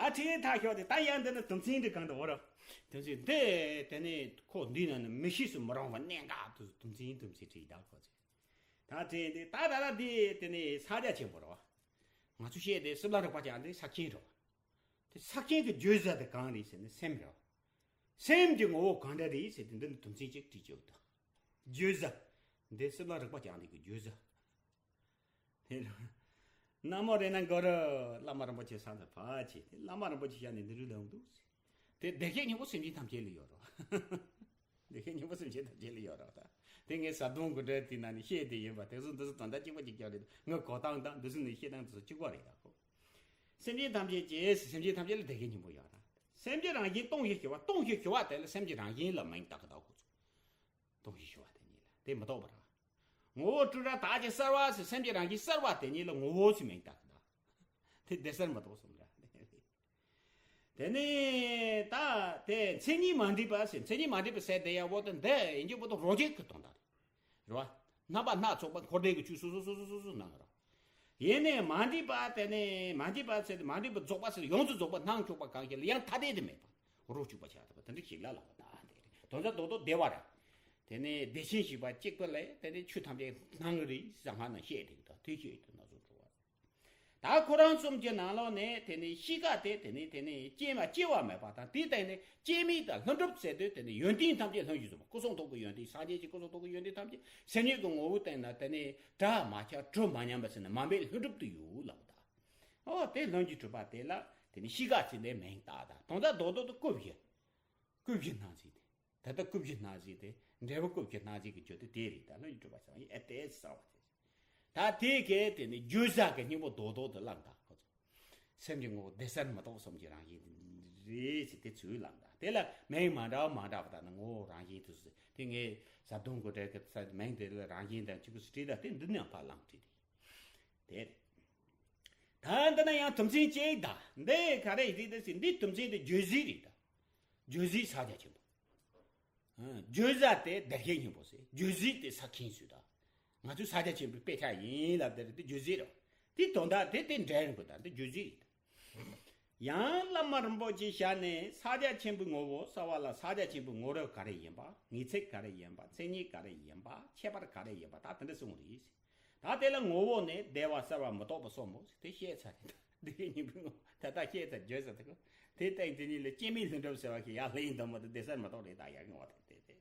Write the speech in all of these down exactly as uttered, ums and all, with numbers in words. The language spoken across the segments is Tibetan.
ད་ཁྲིད་ཐག་ཤོག་དེ་ད་ཡང་འདི་ནི་དུམ་ཚན་འདི་གང་དུ་འོ་ར། དུམ་ཚན་འདི་དེ་ནི་ཁོ་འདི་ན་ནི་མི་ཤེས་སུ་མི་རུང་བ་གནད་འགག་ཏུ་དུམ་ཚན་དུམ་ཚན་ཁྲིད་ད་ཁོ་ཚོས། ད་དེ་དེ་ད་ད་ད་དེ་དེ་ནི་ས་རྒྱ་ཆེན་པོ་རེད་བ། ང་ཚོ་བཤད་དེ་སྲིད་ལ་རིག་པ་ཅན་དེ་ས་ཁྱེན་རེད་བ། དེ་ས་ཁྱེན་གྱི་བརྗོད་བྱ་དེ་གང་རེད་ཟེར་ན་སེམས་རེད་བ། སེམས་ཀྱི་ངོ་བོ་གང་འདྲ་རེད་ཟེར་དེ་འདི་ནི་དུམ་ཚན་གཅིག་བྲིས་ཆོག་ད། བརྗོད་བྱ། འདི་སྲིད་ལ་རིག་པ་ཅན་དེ་གི་བརྗོད་བྱ། དེ་རེད། ན་མོ་རེ་ན་གོ་རུ་བླ་མ་རིན་པོ་ཆེ་ས་ཚ་ཕ་ཆེ་དེ་བླ་མ་རིན་པོ་ཆེ་ཤ་ནས་འདི་རུ་ལ་འོང་འདུག་ཟེར། དེ་བདེ་གཤེགས་སྙིང་པོ་སེམས་ཅན་ཐམས་ཅད་ལ་ཡོད་རོ། དེ་ཁྱེད་ཉིན་པོ་སེམས་ཅན་ཐམས་ཅད་ལ་ཡོད་རོགས་ད། དེ་ངས་བཟའ་བཏུང་གི་འབྲེལ་དེ་ན་ནི་བཤད་དེ་ཡིན་པ་དེ་ཚོ་འདི་ཚོ་དོན་དག་གཅིག་པ་གཅིག་རྐྱང་རེད། ངས་གོ་སྟངས་དང་འདི་ཚོ་ནི་བཤད་སྟངས་དེ་ཚོ་གཅིག་པ་རེད་ད་ཁོ། སེམས་ཅན་ཐམས་ཅད་ཀྱི་སེམས་ཅན་ཐམས་ཅད་ལ་བདེ་གཤེགས་སྙིང་པོ་ཡོད་ར། སེམས་ཀྱི་རང་བཞིན་སྟོང་ཞིང་ཞི་བ། སྟོང་ཞིང་ཞི་བ་དེ་ལ་སེམས་ཀྱི་རང་བཞིན་ལ་མིང་བཏགས་གི་ད་ཁོ་ཚོ། སྟོང་ཞིང་ཞི་བ་དེ་ཉིད་ལ་དེ་མི་རྟོག་པ་ར། ངོ་བོ་སྤྲོས་བྲལ་དག་ཅིང་གསལ་བ་ཟེར་སེམས་ཀྱི་རང་བཞིན་གསལ་བ་དེ་ཉིད་ལ་ངོ་བོ་ཟེར་མིང་བཏགས་གི་ད། དེ་བདེ་གསལ་མི་རྟོག་གསུམ་ར། དེ་ནས་ད་དེ་མཚན་ཉིད་མ་འདྲེས་པ་ཟེར། མཚན་ཉིད་མ་འདྲེས་པ་ཟེར་དེ་ཡང་བོ་དེ་འདི་ཡིན་གྱི་བོ་དེ་རོ་བརྒྱད་ཀྱི་དོན་དག་རེད། རེད་བ། རྣམ་པ་སྣ་ཚོགས་པ་འཁོར་འདས་ཀྱི་ཆོས་སོ་སོ་སོ་སོ་སོ་སོ་སྣང་རོ། ཡེ་ནས་མ་འདྲེས་པ་དེ་ནས་མ་འདྲེས་པ་ཟེར་དེ་མ་འདྲེས་པ་རྫོགས་པ་ཟེར་ཡོངས་སུ་རྫོགས་པ་སྣང་ཆོག་པ་གང་ཞིག་ལ་ཡང་ཐ་དད་དུ་མེད་པ་རོ་བཅུག་པ་བྱ་ཐུབ་པ་དེ་འདྲ་ཞིག་ལ་ལབ་པ་ད་དེ་རེད། དོན་དག་རྡོག་རྡོག་བདེ་བ་ར། དེ་ནས་བདེ་ཆེན་ཞིག་པ་གཅིག་པུ་ལས་དེ་ནས་ཆོས་ཐམས་ཅད་སྣང་གི་རེད་ཟེར་སྔ་ན་བཤད་དེ་ད་དེ་བཤད་དེ་ན་བཟོ་འགྲོ་བ། ད་ཁོ་རང་གསུམ་གྱི་ནང་ལོགས་ནས་དེ་ནི་གཤིས་ཀ་དེ་དེ་ནི་དེ་ནི་སྐྱེ་མ་སྐྱེ་བ་མེད་པ་དང་དེའི་སྟེང་ནས་སྐྱེ་མེད་དང་ལྷུན་གྲུབ་ཟེར་དུས་དེ་ནི་ཡོན་ཏན་ཐམས་ཅད་ལྷུན་གྱིས་གྲུབ་པ། སྐུ་གསུང་ཐུགས་ཀྱི་ཡོན་ཏན་སངས་རྒྱས་ཀྱི་སྐུ་གསུང་ཐུགས་ཀྱི་ཡོན་ཏན་ཐམས་ཅད་སེམས་ཉིད་ཀྱི་ངོ་བོའི་སྟེང་ན་དེ་ནི་གྲགས་མ་ཆགས་གྲུབ་མ་ཉམས་པ་ཟེར་ན་མ་འབད་ལྷུན་གྲུབ་ཏུ་ཡོད་ལབ་ད། ཨོ་དེ་ལྷུན་གྱིས་གྲུབ་པ་དེ་ལ་དེ་ནི་གཤིས་ཀ་ཟེར་ནས་མིང་བཏགས་ད། དོན་དག་རྡོག་རྡོག་ཏུ་སྐུ་བཞི། སྐུ་བཞི་སྣང་ཚུལ་དེ། ད་ལྟ་སྐུ་བཞི་སྣང་ཚུལ་དེ་འབྲས་བུ་སྐུ་བཞི་སྣང་ཚུལ་གྱི་རྒྱུ་དེ་དེ་རེད། ད་ལྷུན་གྱིས་གྲུབ་པ་སངས་རྒྱས་ཨེ་ཏེ་གསང་བ་དེ། ད་དེ་གས་དེ་ནི་བརྗོད་བྱ་གི་སྙིང་པོ་རྡོག་རྡོག་ཏུ་བླངས་དང་ཁོ་ཚོ། སེམས་ཀྱི་ངོ་བོ་བདེ་གསལ་མི་རྟོག་གསུམ་གྱི་རང་བཞིན་དེ་རེད་ཟེར་དེ་ཚུར་བླངས་དང་། དེ་ལ་མིང་མ་འདྲ་བ་མ་འདྲ་བ་དང་ནི་ངོ་བོ་རང་བཞིན་དུ་ཟེར་དེ་ངས་བཟའ་བཏུང་གི་འབྲེལ་གྱི་ས་མིང་དེ་ལ་རང་བཞིན་དང་གཅིག་པུ་ཟེར་བྲིས་ད་དེ་འདི་ནས་ཕར་བླངས་བྲིས་དེ། དེ་རེད། ད་འདི་ན་ཡང་དུམ་ཚན་གཅིག་ད། འདི་ག་རེ་རེད་ཟེར་འདི་དུམ་ཚན་དེ་བརྗོད་གཞི་རེད་ད། བརྗོད་གཞི་ས་རྒྱ་ཆེན་པོ། ཨ། བརྗོད་བྱ་དེ་བདེ་གཤེགས་སྙིང་པོ་ཟེར། བརྗོད་གཞི་དེ་ས་ཁྱེན་ཟེར་ད། ང་ཚོས་ས་རྒྱ་ཆེན་པོའི་དཔེ་ཆ་ཡིན་ལབ་དེ་རེད་དེ་བརྗོད་གཞི་རེད། དེ་དོན་དག་དེ་དེ་འདྲ་ཡིན་དགོས་ད་འདི་བརྗོད་གཞི་རེད། ཡང་བླ་མ་རིན་པོ་ཆེའི་ཞལ་ནས་ས་རྒྱ་ཆེན་པོའི་ངོ་བོ་ཟེར་བ་ལ་ས་རྒྱ་ཆེན་པོའི་ངོ་བོ་ག་རེ་ཡིན་པ། ངེས་ཚིག་ག་རེ་ཡིན་པ། མཚན་ཉིད་ག་རེ་ཡིན་པ། ཁྱད་པར་ག་རེ་ཡིན་པ་ད་དེ་འདྲ་གསུངས་རེད། ད་དེ་ལ་ངོ་བོ་ནི་བདེ་བ་གསལ་བ་མི་རྟོག་པ་གསུམ་མོ་དེ་བཤད་ཚར་རེད། འདི་གའི་སྙིང་པོའི་ངོ་ད་ལྟ་བཤད་ཚར་བརྗོད་ཚར་དེ་ཁོ་དེ་སྟེང་དེ་ཉིད་ལ་སྐྱེ་མེད་ལྷུན་གྲུབ་ཟེར་བ་ཞིག་ཡར་ལྷུན་དུ་མོ་དེ་བདེ་གསལ་མི་རྟོག་རེད་ད་ཡར་ངོ་དེ་དེ་དེ།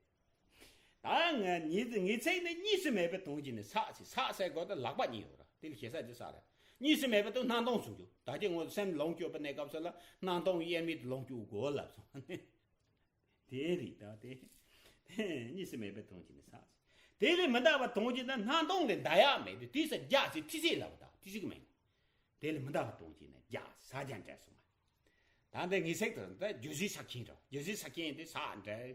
ད་ང་ཉིད་ངེས་ཚིག་ནི་གཉིས་སུ་མེད་པའི་དོན་གྱིས་ནི་ཟག་ཟེར་ཟག་ཟེར་དགོས་ད་ལག་པ་གཉིས་ཡོད་ར་དེ་ལ་ཞེ་ས་ཅི་ཟག་རེད། གཉིས་སུ་མེད་པའི་དོན་སྣང་སྟོང་ཟུང་འཇུག་ད་ཅི་ངོ་སེམས་ལོངས་སྤྱོད་པའི་གནས་སྐབས་སུ་ལ་སྣང་སྟོང་དབྱེར་མེད་དུ་ལོངས་སྤྱོད་དགོས་ལབ་སོང་། དེ་རེད་ད་དེ། གཉིས་སུ་མེད་པའི་དོན་གྱིས་ནི་ཟག་དེ་ལས་མི་འདའ་བ་དོན་གྱིས་ན་སྣང་སྟོང་ལས་འདའ་ཡག་མེད་དུས་དེ་ས་རྒྱ་ཟེར་ཐི་ཟེར་ལབ་ད་ཐི་ཟེར་གི་མེད། དེ་ལས་མི་འདའ་བ་དོན་གྱིས་ན་རྒྱ་ས་རྒྱ་འདྲ་སོང་བ། ད་འདི་ངེས་ཚིག་དེ་ད་བརྗོད་གཞི་ས་ཁྱེན་འདྲ་བརྗོད་གཞི་ས་ཁྱེན་དེ་ས་འདྲ།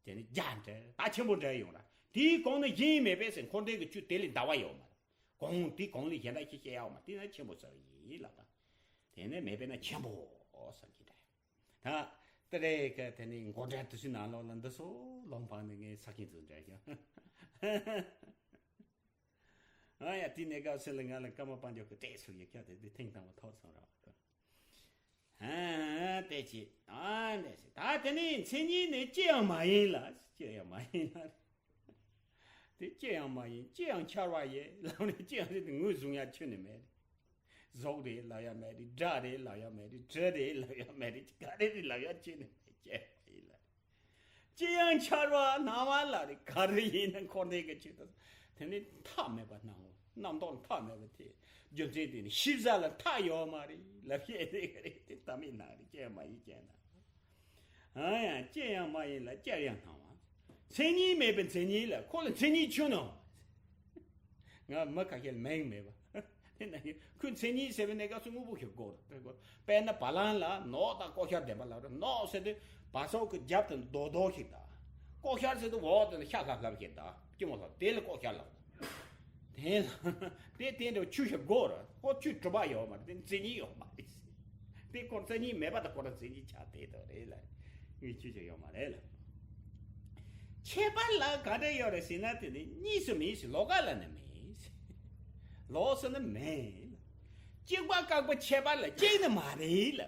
དེ་ནི་རྒྱ་འདྲ་ད་ཆེན་པོ་འདྲ་ཡོང་ར་དེའི་གོང་ནས་གཞན་མེད་པས་ཟེར་འཁོར་འདས་ཀྱི་ཆོས་དེ་ལས་འདའ་བ་ཡོད་མ་རེད། གོང་དེའི་གོང་ལས་གཞན་དག་ཞིག་བཤད་ཡག་མ་དེ་ན་ཆེན་པོ་ཟེར་བ་ཡིན་ལབ་ད། དེ་ནས་མེད་པས་ན་ཆེན་པོ་ཟེར་གྱི་འདྲ། ད་དེ་རེད་ཀ་དེ་ནི་མགོ་འདྲ་དུ་ཞིག་ནང་ལོགས་ལ་འདི་ཚོ་ལོང་འཕང་ནས་ངས་ས་ཁྱེན་ཚོ་འདྲ་ཞིང་། ཨ་ཡ་དེ་ནས་སྐབས་སུ་ལ་ང་ལ་ཀརྨ་པ་མཆོག་གི་བྲེས་སུ་ཡི་ཁྱ་དེ་དེ་ཐེངས་དང་པོ་ཐོག་སོང་ར་བ་ཨ་དེ་ཅི་ཨ་འདྲ་ཞིག་ད་དེ་ནི་མཚན་ཉིད་ནི་ཅི་ཡང་མ་ཡིན་ལ་ཅི་ཡང་མ་ཡིན་ལ། དེ་ཅི་ཡང་མ་ཡིན་ཅི་ཡང་འཆར་བ་ཡིན་ལབ་ནས་ཅི་ཡང་རེད་དེ་ངོས་བཟུང་ཡ་ཁྱོན་ནས་མེད་རེད། གཟུགས་རེད་ལབ་ཡ་མེད་རེད། སྒྲ་རེད་ལབ་ཡ་མེད་རེད། དྲི་རེད་ལབ་ཡ་མེད་རེད། ག་རེ་རེད་ལབ་ཡ་ཁྱོན་ནས་མེད་ཅི་ཡང་མ་ཡིན་ལ། ཅི་ཡང་འཆར་བ་སྣང་བ་ལ་རེད་ག་རེ་ཡིན་ན་འཁོར་འདས་ཀྱི་ཆོས་དང་དེ་ནི་མཐའ་མེད་པ་སྣང་བ་རྣམ་རྟོག་མཐའ་མེད་པ་དེ་རྒྱུ་མཚན་དེ་ནི་ཤེས་བྱ་ལ་མཐའ་ཡོད་མ་རེད་ལབ་བཤད་དེ་ག་རེད་དེ་ལྟ་མིན་ན་རེད་ཅི་ཡང་མ་ཡིན་ཅི་ཡང་ན། ཨ་ཡང་ཅི་ཡང་མ་ཡིན་ལ་ཅི་ཡང་སྣང་བ། མཚན་ཉིད་མེད་པའི་མཚན་ཉིད་ལ་ཁོ་ལ་མཚན་ཉིད་ཆོས་ནོ། ང་མི་ཁ་ཤས་ལ་མིང་མེད་པ། དེ་ན་ཁོས་མཚན་ཉིད་ཟེར་བའི་གནས་སྐབས་སུ་དངོས་པོ་ཞིག་དགོས་རེད། དཔེར་ན་བ་ལང་ལ་ནོར་དང་ལྐོག་ཤལ་ལྡན་པ་ལབ་རེད། ནོར་ཟེར་དུས་བ་སོགས་ཀྱི་རྒྱབ་དུ་རྡོག་རྡོག་ཞིག་དང་། ལྐོག་ཤལ་ཟེར་དུས་འོག་ཏུ་ཤ་ལྷབ་ལྷབ་ཞིག་དང་སྐྱི་མོ་ལྷབ་དེ་ལ་ལྐོག་ཤལ་ལབ། དེ་དེ་དེ་འདྲ་ཆོས་ཤིག་དགོས་རེད། ཁོ་ཆོས་གྲུབ་པ་ཡོད་མ་རེད། དེ་མཚན་ཉིད་ཡོད་མ་རེད། དེ་ཁོ་མཚན་ཉིད་མེད་པ་དང་ཁོ་རང་མཚན་ཉིད་ཆགས་བསྡད་དོ་རེད་ལ། ངས་ཆོས་ཤིག་ཡོད་མ་རེད་ལ། ཁྱད་པར་ལ་ག་འདྲ་ཡོད་རེད་ཟེར་ན་དེ་ནི་གཉིས་སུ་མེད་ཟེར་ལོགས་ཀ་ལ་ནི་མེད་ཟེར། ལོགས་སུ་ནི་མེད་ལ། གཅིག་པ་བཀག་པ་ཁྱད་པར་ལ་གཅིག་ནི་མ་རེད་ལ།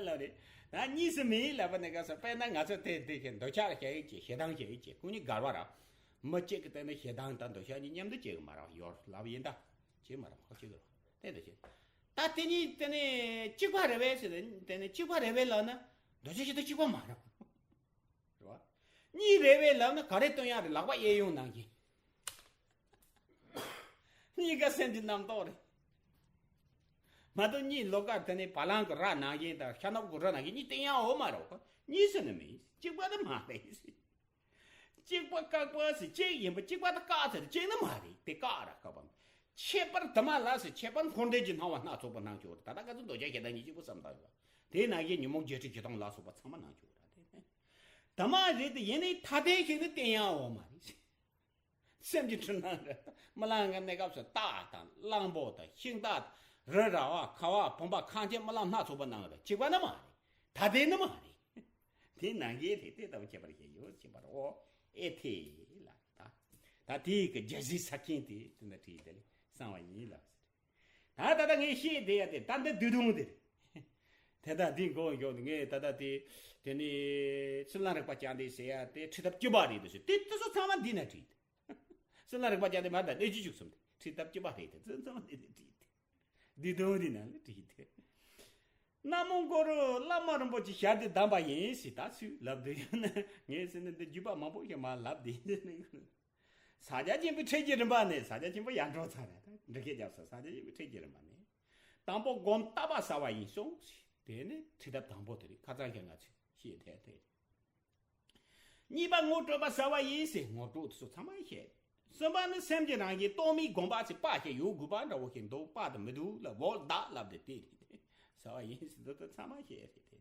ལབ་རེད། ད་གཉིས་སུ་མེད་ལབ་པ་ནས་ག་ས། དཔེར་ན་ང་ཚོ་དེ་དེ་ཁྱེད་འདོད་ཆགས་ལ་བཤད་ཡོད་ཀྱི། ཞེ་སྡང་བཤད་ཡོད་ཀྱི། ཁོ་གཉིས་འགལ་བ་ར། མི་གཅིག་གི་སྟེང་ནས་ཞེ་སྡང་དང་འདོད་ཆགས་གཉིས་མཉམ་དུ་སྐྱེ་གི་མ་རེད། ཡོད་ལབ་ཡིན་ད། བྱེད་མ་རེད། ཁོ་གཅིག་གི་རེད། དེ་འདྲ་བྱེད། ད་དེ་གཉིས་དེ་ནས་གཅིག་པ་རེད་པས་ཟེར་ཏེ། དེ་ནས་གཅིག་པ་རེད་པས་ལབ་ན་འདོད་ཆགས་ཞེ་སྡང་གཅིག་པ་མ་རེད། རེད་བ། གཉིས་རེད་པས་ལབ་ན་ག་རེ་སྟོན་ཡག་རེད། ལག་པ་གཡས་གཡོན་ནང་བཞིན། གཉིས་ཀ་སེམས་ཀྱི་རྣམ་རྟོག་རེད། མ་གཏོགས་གཉིས་ལོགས་ཀ་དེ་ནས་བ་ལང་གི་རྭ་ནང་བཞིན་དང་ཤ་ནག་གི་རྭ་ནང་བཞིན་གཉིས་སྟོན་ཡག་ཡོད་མ་རེད། གཉིས་སུ་ནི་མེད། གཅིག་པ་ནི་མ་རེད། གཅིག་པ་བཀག་པ་ཟེར་གཅིག་ཡིན་པ། གཅིག་པ་དེ་བཀག་ཟེར་གཅིག་ནི་མ་རེད། དེ་བཀག་ར་བཀག་པ། ཁྱད་པར་དུ་མ་ལ་ཟེར། ཁྱད་པར་འཁོར་འདས་ཀྱི་སྣང་བ་སྣ་ཚོགས་པ་སྣང་ཆོག་རེད། ད་ལྟ་ག་ཚོད་འདོད་ཆགས་ཞེ་སྡང་གཉིས་གཅིག་པུ་བསམ་བཏང་ཡོད། དེ་ནང་བཞིན་ཉོན་མོངས་བརྒྱད་ཁྲི་བཞི་སྟོང་ལ་སོགས་པ་ཚང་མ་སྣང་ཆོག་ར། དེ་དུ་མ་རེད་དེ། ཡིན་ནའི་ཐ་དད་ཞིག་ནི་བསྟན་ཡག་ཡོད་མ་རེད། སེམས་ཀྱི་འཁྲུལ་སྣང་རེད། རྨི་ལམ་གྱི་གནས་སྐབས་སུ་སྟག་དང་གླང་པོ་དང་ཤིང་སྟག་དང་། རི་ར་བ། ཁ་བ། བུམ་པ། ཁ་འཁྱམ། རྨི་ལམ་སྣ་ཚོགས་པ་སྣང་རེད། གཅིག་པ་ནི་མ་རེད། ཐ་དད་ནི་མ་རེད། དེ་ནང་བཞིན་རེད། དེ་ལྟ་བུ་ཁྱད་པར་ཞིག་ཡོད། ཁྱད་པར་འོ་ཨེ་ཐེ་ལ་ད། ད་དེའི་གི་རྒྱལ་སྲས་ས་ཁྱིན་དེ་དེ་འདྲ་བྲིས། དེ་ལས་གསང་བ་ཡིན་ལ། ད་ད་ལྟ་ངས་བཤད་བསྡད་ཡ་དེ་ད་འདི་བསྡུས་དོན་དེ་རེད། དེ་ད་འདི་མགོ་མཇུག་ནས་ངས་ད་ལྟ་དེ་དེ་ནི་སེམས་ལམ་རིག་པ་བཅའ་འདྲི་ཟེར་ཡ་དེ་ཁྲིད་ཐབས་བཅུ་པ་རེད་དེ་ཟེར། དེ་དེ་ཚོ་ཚང་མ་འདི་ན་བྲིས་ཏེ། སེམས་ལམ་རིག་པ་བཅའ་འདྲི་མ་ད་གནད་བཅུ་བཅུ་གསུམ་དེ་ཁྲིད་ཐབས་བཅུ་པ་རེད་དེ། དེ་ཚང་མ་འདི་ན་བྲིས་ཏེ། འདི་དོན་འདི་ན་ལ་བྲིས་ཏེ། ན་མོ་གུ་རུ་བླ་མ་རིན་པོ་ཆེ་ཞལ་དུ་གདམས་པ་ཡིན་ཟེར། ད་ཚུར་ལབ་དུས་ཡོད་ན། ངས་ཟེར་ན་འདི་བརྒྱུད་པ་མང་པོ་ཞིག་མར་ལབ་བསྡད་ཡིན། ས་སྐྱ་ཆེན་པོའི་ཁྲིད་ཀྱི་རིམ་པ་ནི། ས་སྐྱ་ཆེན་པོ་ཡར་འགྲོ་ཚར་རེད། ད་འགྲེལ་བཤད་རྒྱབ་ས། ས་སྐྱ་ཆེན་པོའི་ཁྲིད་ཀྱི་རིམ་པ་ནི། དང་པོ་སྒོམ་བཏབ་པ་ཟ་བ་ཡིན་གསུངས། དེ་ནི་ཁྲིད་ཐབས་དང་པོ་དེ་རེད། ཁ་སང་ཁྱེད་ང་ཚོས་བཤད་དེ་དེ་རེད། གཉིས་པ་ངོ་སྤྲོད་པ་ཟ་བ་ཡིན་ཟེར། ངོ་སྤྲོད་དེ་ཚོ་ཚང་མ་བཤད། གསུམ་པ་ནི་སེམས་ཀྱི་རང་བཞིན་རྟོག་མེད་སྒོམ་པ་ཟེར། པ་ཞིག་ཡོད་དགོས་པ་འདྲ་བོ་ཞིག་འདུག་པ་དེ་མི་འདུག་ལ། འོ་བདག་ལབ་དེ་དེ་རེད། ཟ་བ་ཡིན་ཟེར། འདི་ཚོ་ཚང་མ་བཤད་རེད་དེ།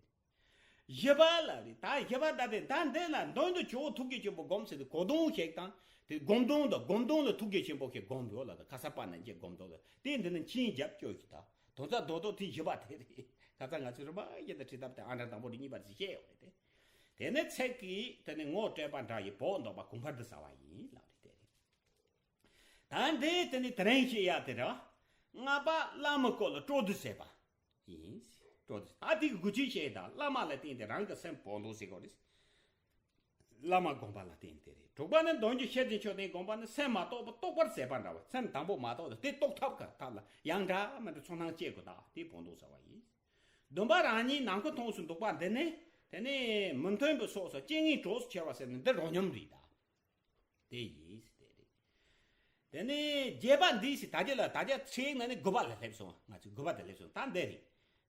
བཞི་པ་ལ་རེད། ད་བཞི་པ་ད་དེ་ད་འདི་ལ་མདུན་དུ་ཇོ་བོ་ཐུགས་རྗེ་ཆེན་པོ་སྒོམ་ཟེར་དུས་གོ་དོན་ཞིག་དང་། དེ་སྒོམ་དོན་དང་སྒོམ་དོན་ལ་ཐུགས་རྗེ་ཆེན་པོ་ཞིག་སྒོམ་ཡོད་ལ། ད་ཁ་སར་པ་ནན་ཆེན་སྒོམ་དོན་ལ་དེ་འདི་ནི་མཆན་རྒྱབ་སྐྱོ་ཞིག་ད། དོན་རྩ་རྡོག་རྡོག་དེ་བཞི་པ་དེ་རེད། ཁ་སང་ང་ཚོས་རིམ་པ་བཞིན་དུ་ཁྲིད་ཐབས་དེ་ཨ་འདྲ་དང་པོ་རེད། གཉིས་པ་རེད་ཟེར་བཤད་ཡོད་རེད་དེ། དེ་ནས་ཚིག་གིས་དེ་ནི་ངོ་སྤྲད་པ་འདྲ་ཡི་བོགས་འདོགས་པ་གོང་འཕེལ་དུ་ཟ་བ་ཡིན་ལབ་རེད་དེ་རེད། ད་འདི་དེ་ནི་དེ་རིང་བཤད་ཡ་དེ་རེད། ལྔ་པ་བླ་མའི་སྐོར་ལ་སྤྲོ་བསྡུ་ཟེར་བ། ཡིན། སྤྲོ་བསྡུ། ད་དེ་གི་དགོས་ཆེད་བཤད་ཡ་ད། བླ་མ་ལ་བརྟེན་ཏེ་རང་གི་སེམས་བོགས་འདོགས་ཟེར་དགོས་རེད། བླ་མ་སྒོམ་པ་ལ་བརྟེན་ཏེ་རེད། དྲུག་པ་ནི་མདོ་རྒྱུད་ཤེར་ཕྱིན་མཆོད་རྟེན་སྒོམ་པ་ནི། སེམས་མ་རྟོགས་པ་རྟོགས་པར་ཟད་པ་འདྲ་བ། སེམས་དང་པོ་མ་རྟོགས་ཏེ་རྟོགས་ཐབས་ག་ཐབས་ལ་ཡང་འདྲ་མི་འདྲ་ཚོར་སྣང་སྐྱེ་དགོས། ད་དེ་བོགས་འདོགས་ཟ་བ་ཡིན། བདུན་པ་རང་ཉིད་ནམ་མཁའ་མཐོངས་སུ་འདུག་པ་འདི་ནི། དེ་ནི་མི་མཐུན་པའི་ཕྱོགས་སུ་རྐྱེན་ངན་གྲོགས་སུ་འཁྱེར་བ་ཟེར་ནི་འདི་རོ་སྙོམས་རེད་ད། དེ་ཡིན་ཟེར་དེ་རེད། དེ་ནས་བརྒྱད་པ་འདི་ཟེར། ད་རྒྱ་ལ་ད་རྒྱ་ཚིག་ནང་ནས་དགུ་པ་ལ་སླེབས་སོང་། ང་ཚོས་དགུ་པ་དེ་སླེབས་སོང་། ད་འདི་རེད།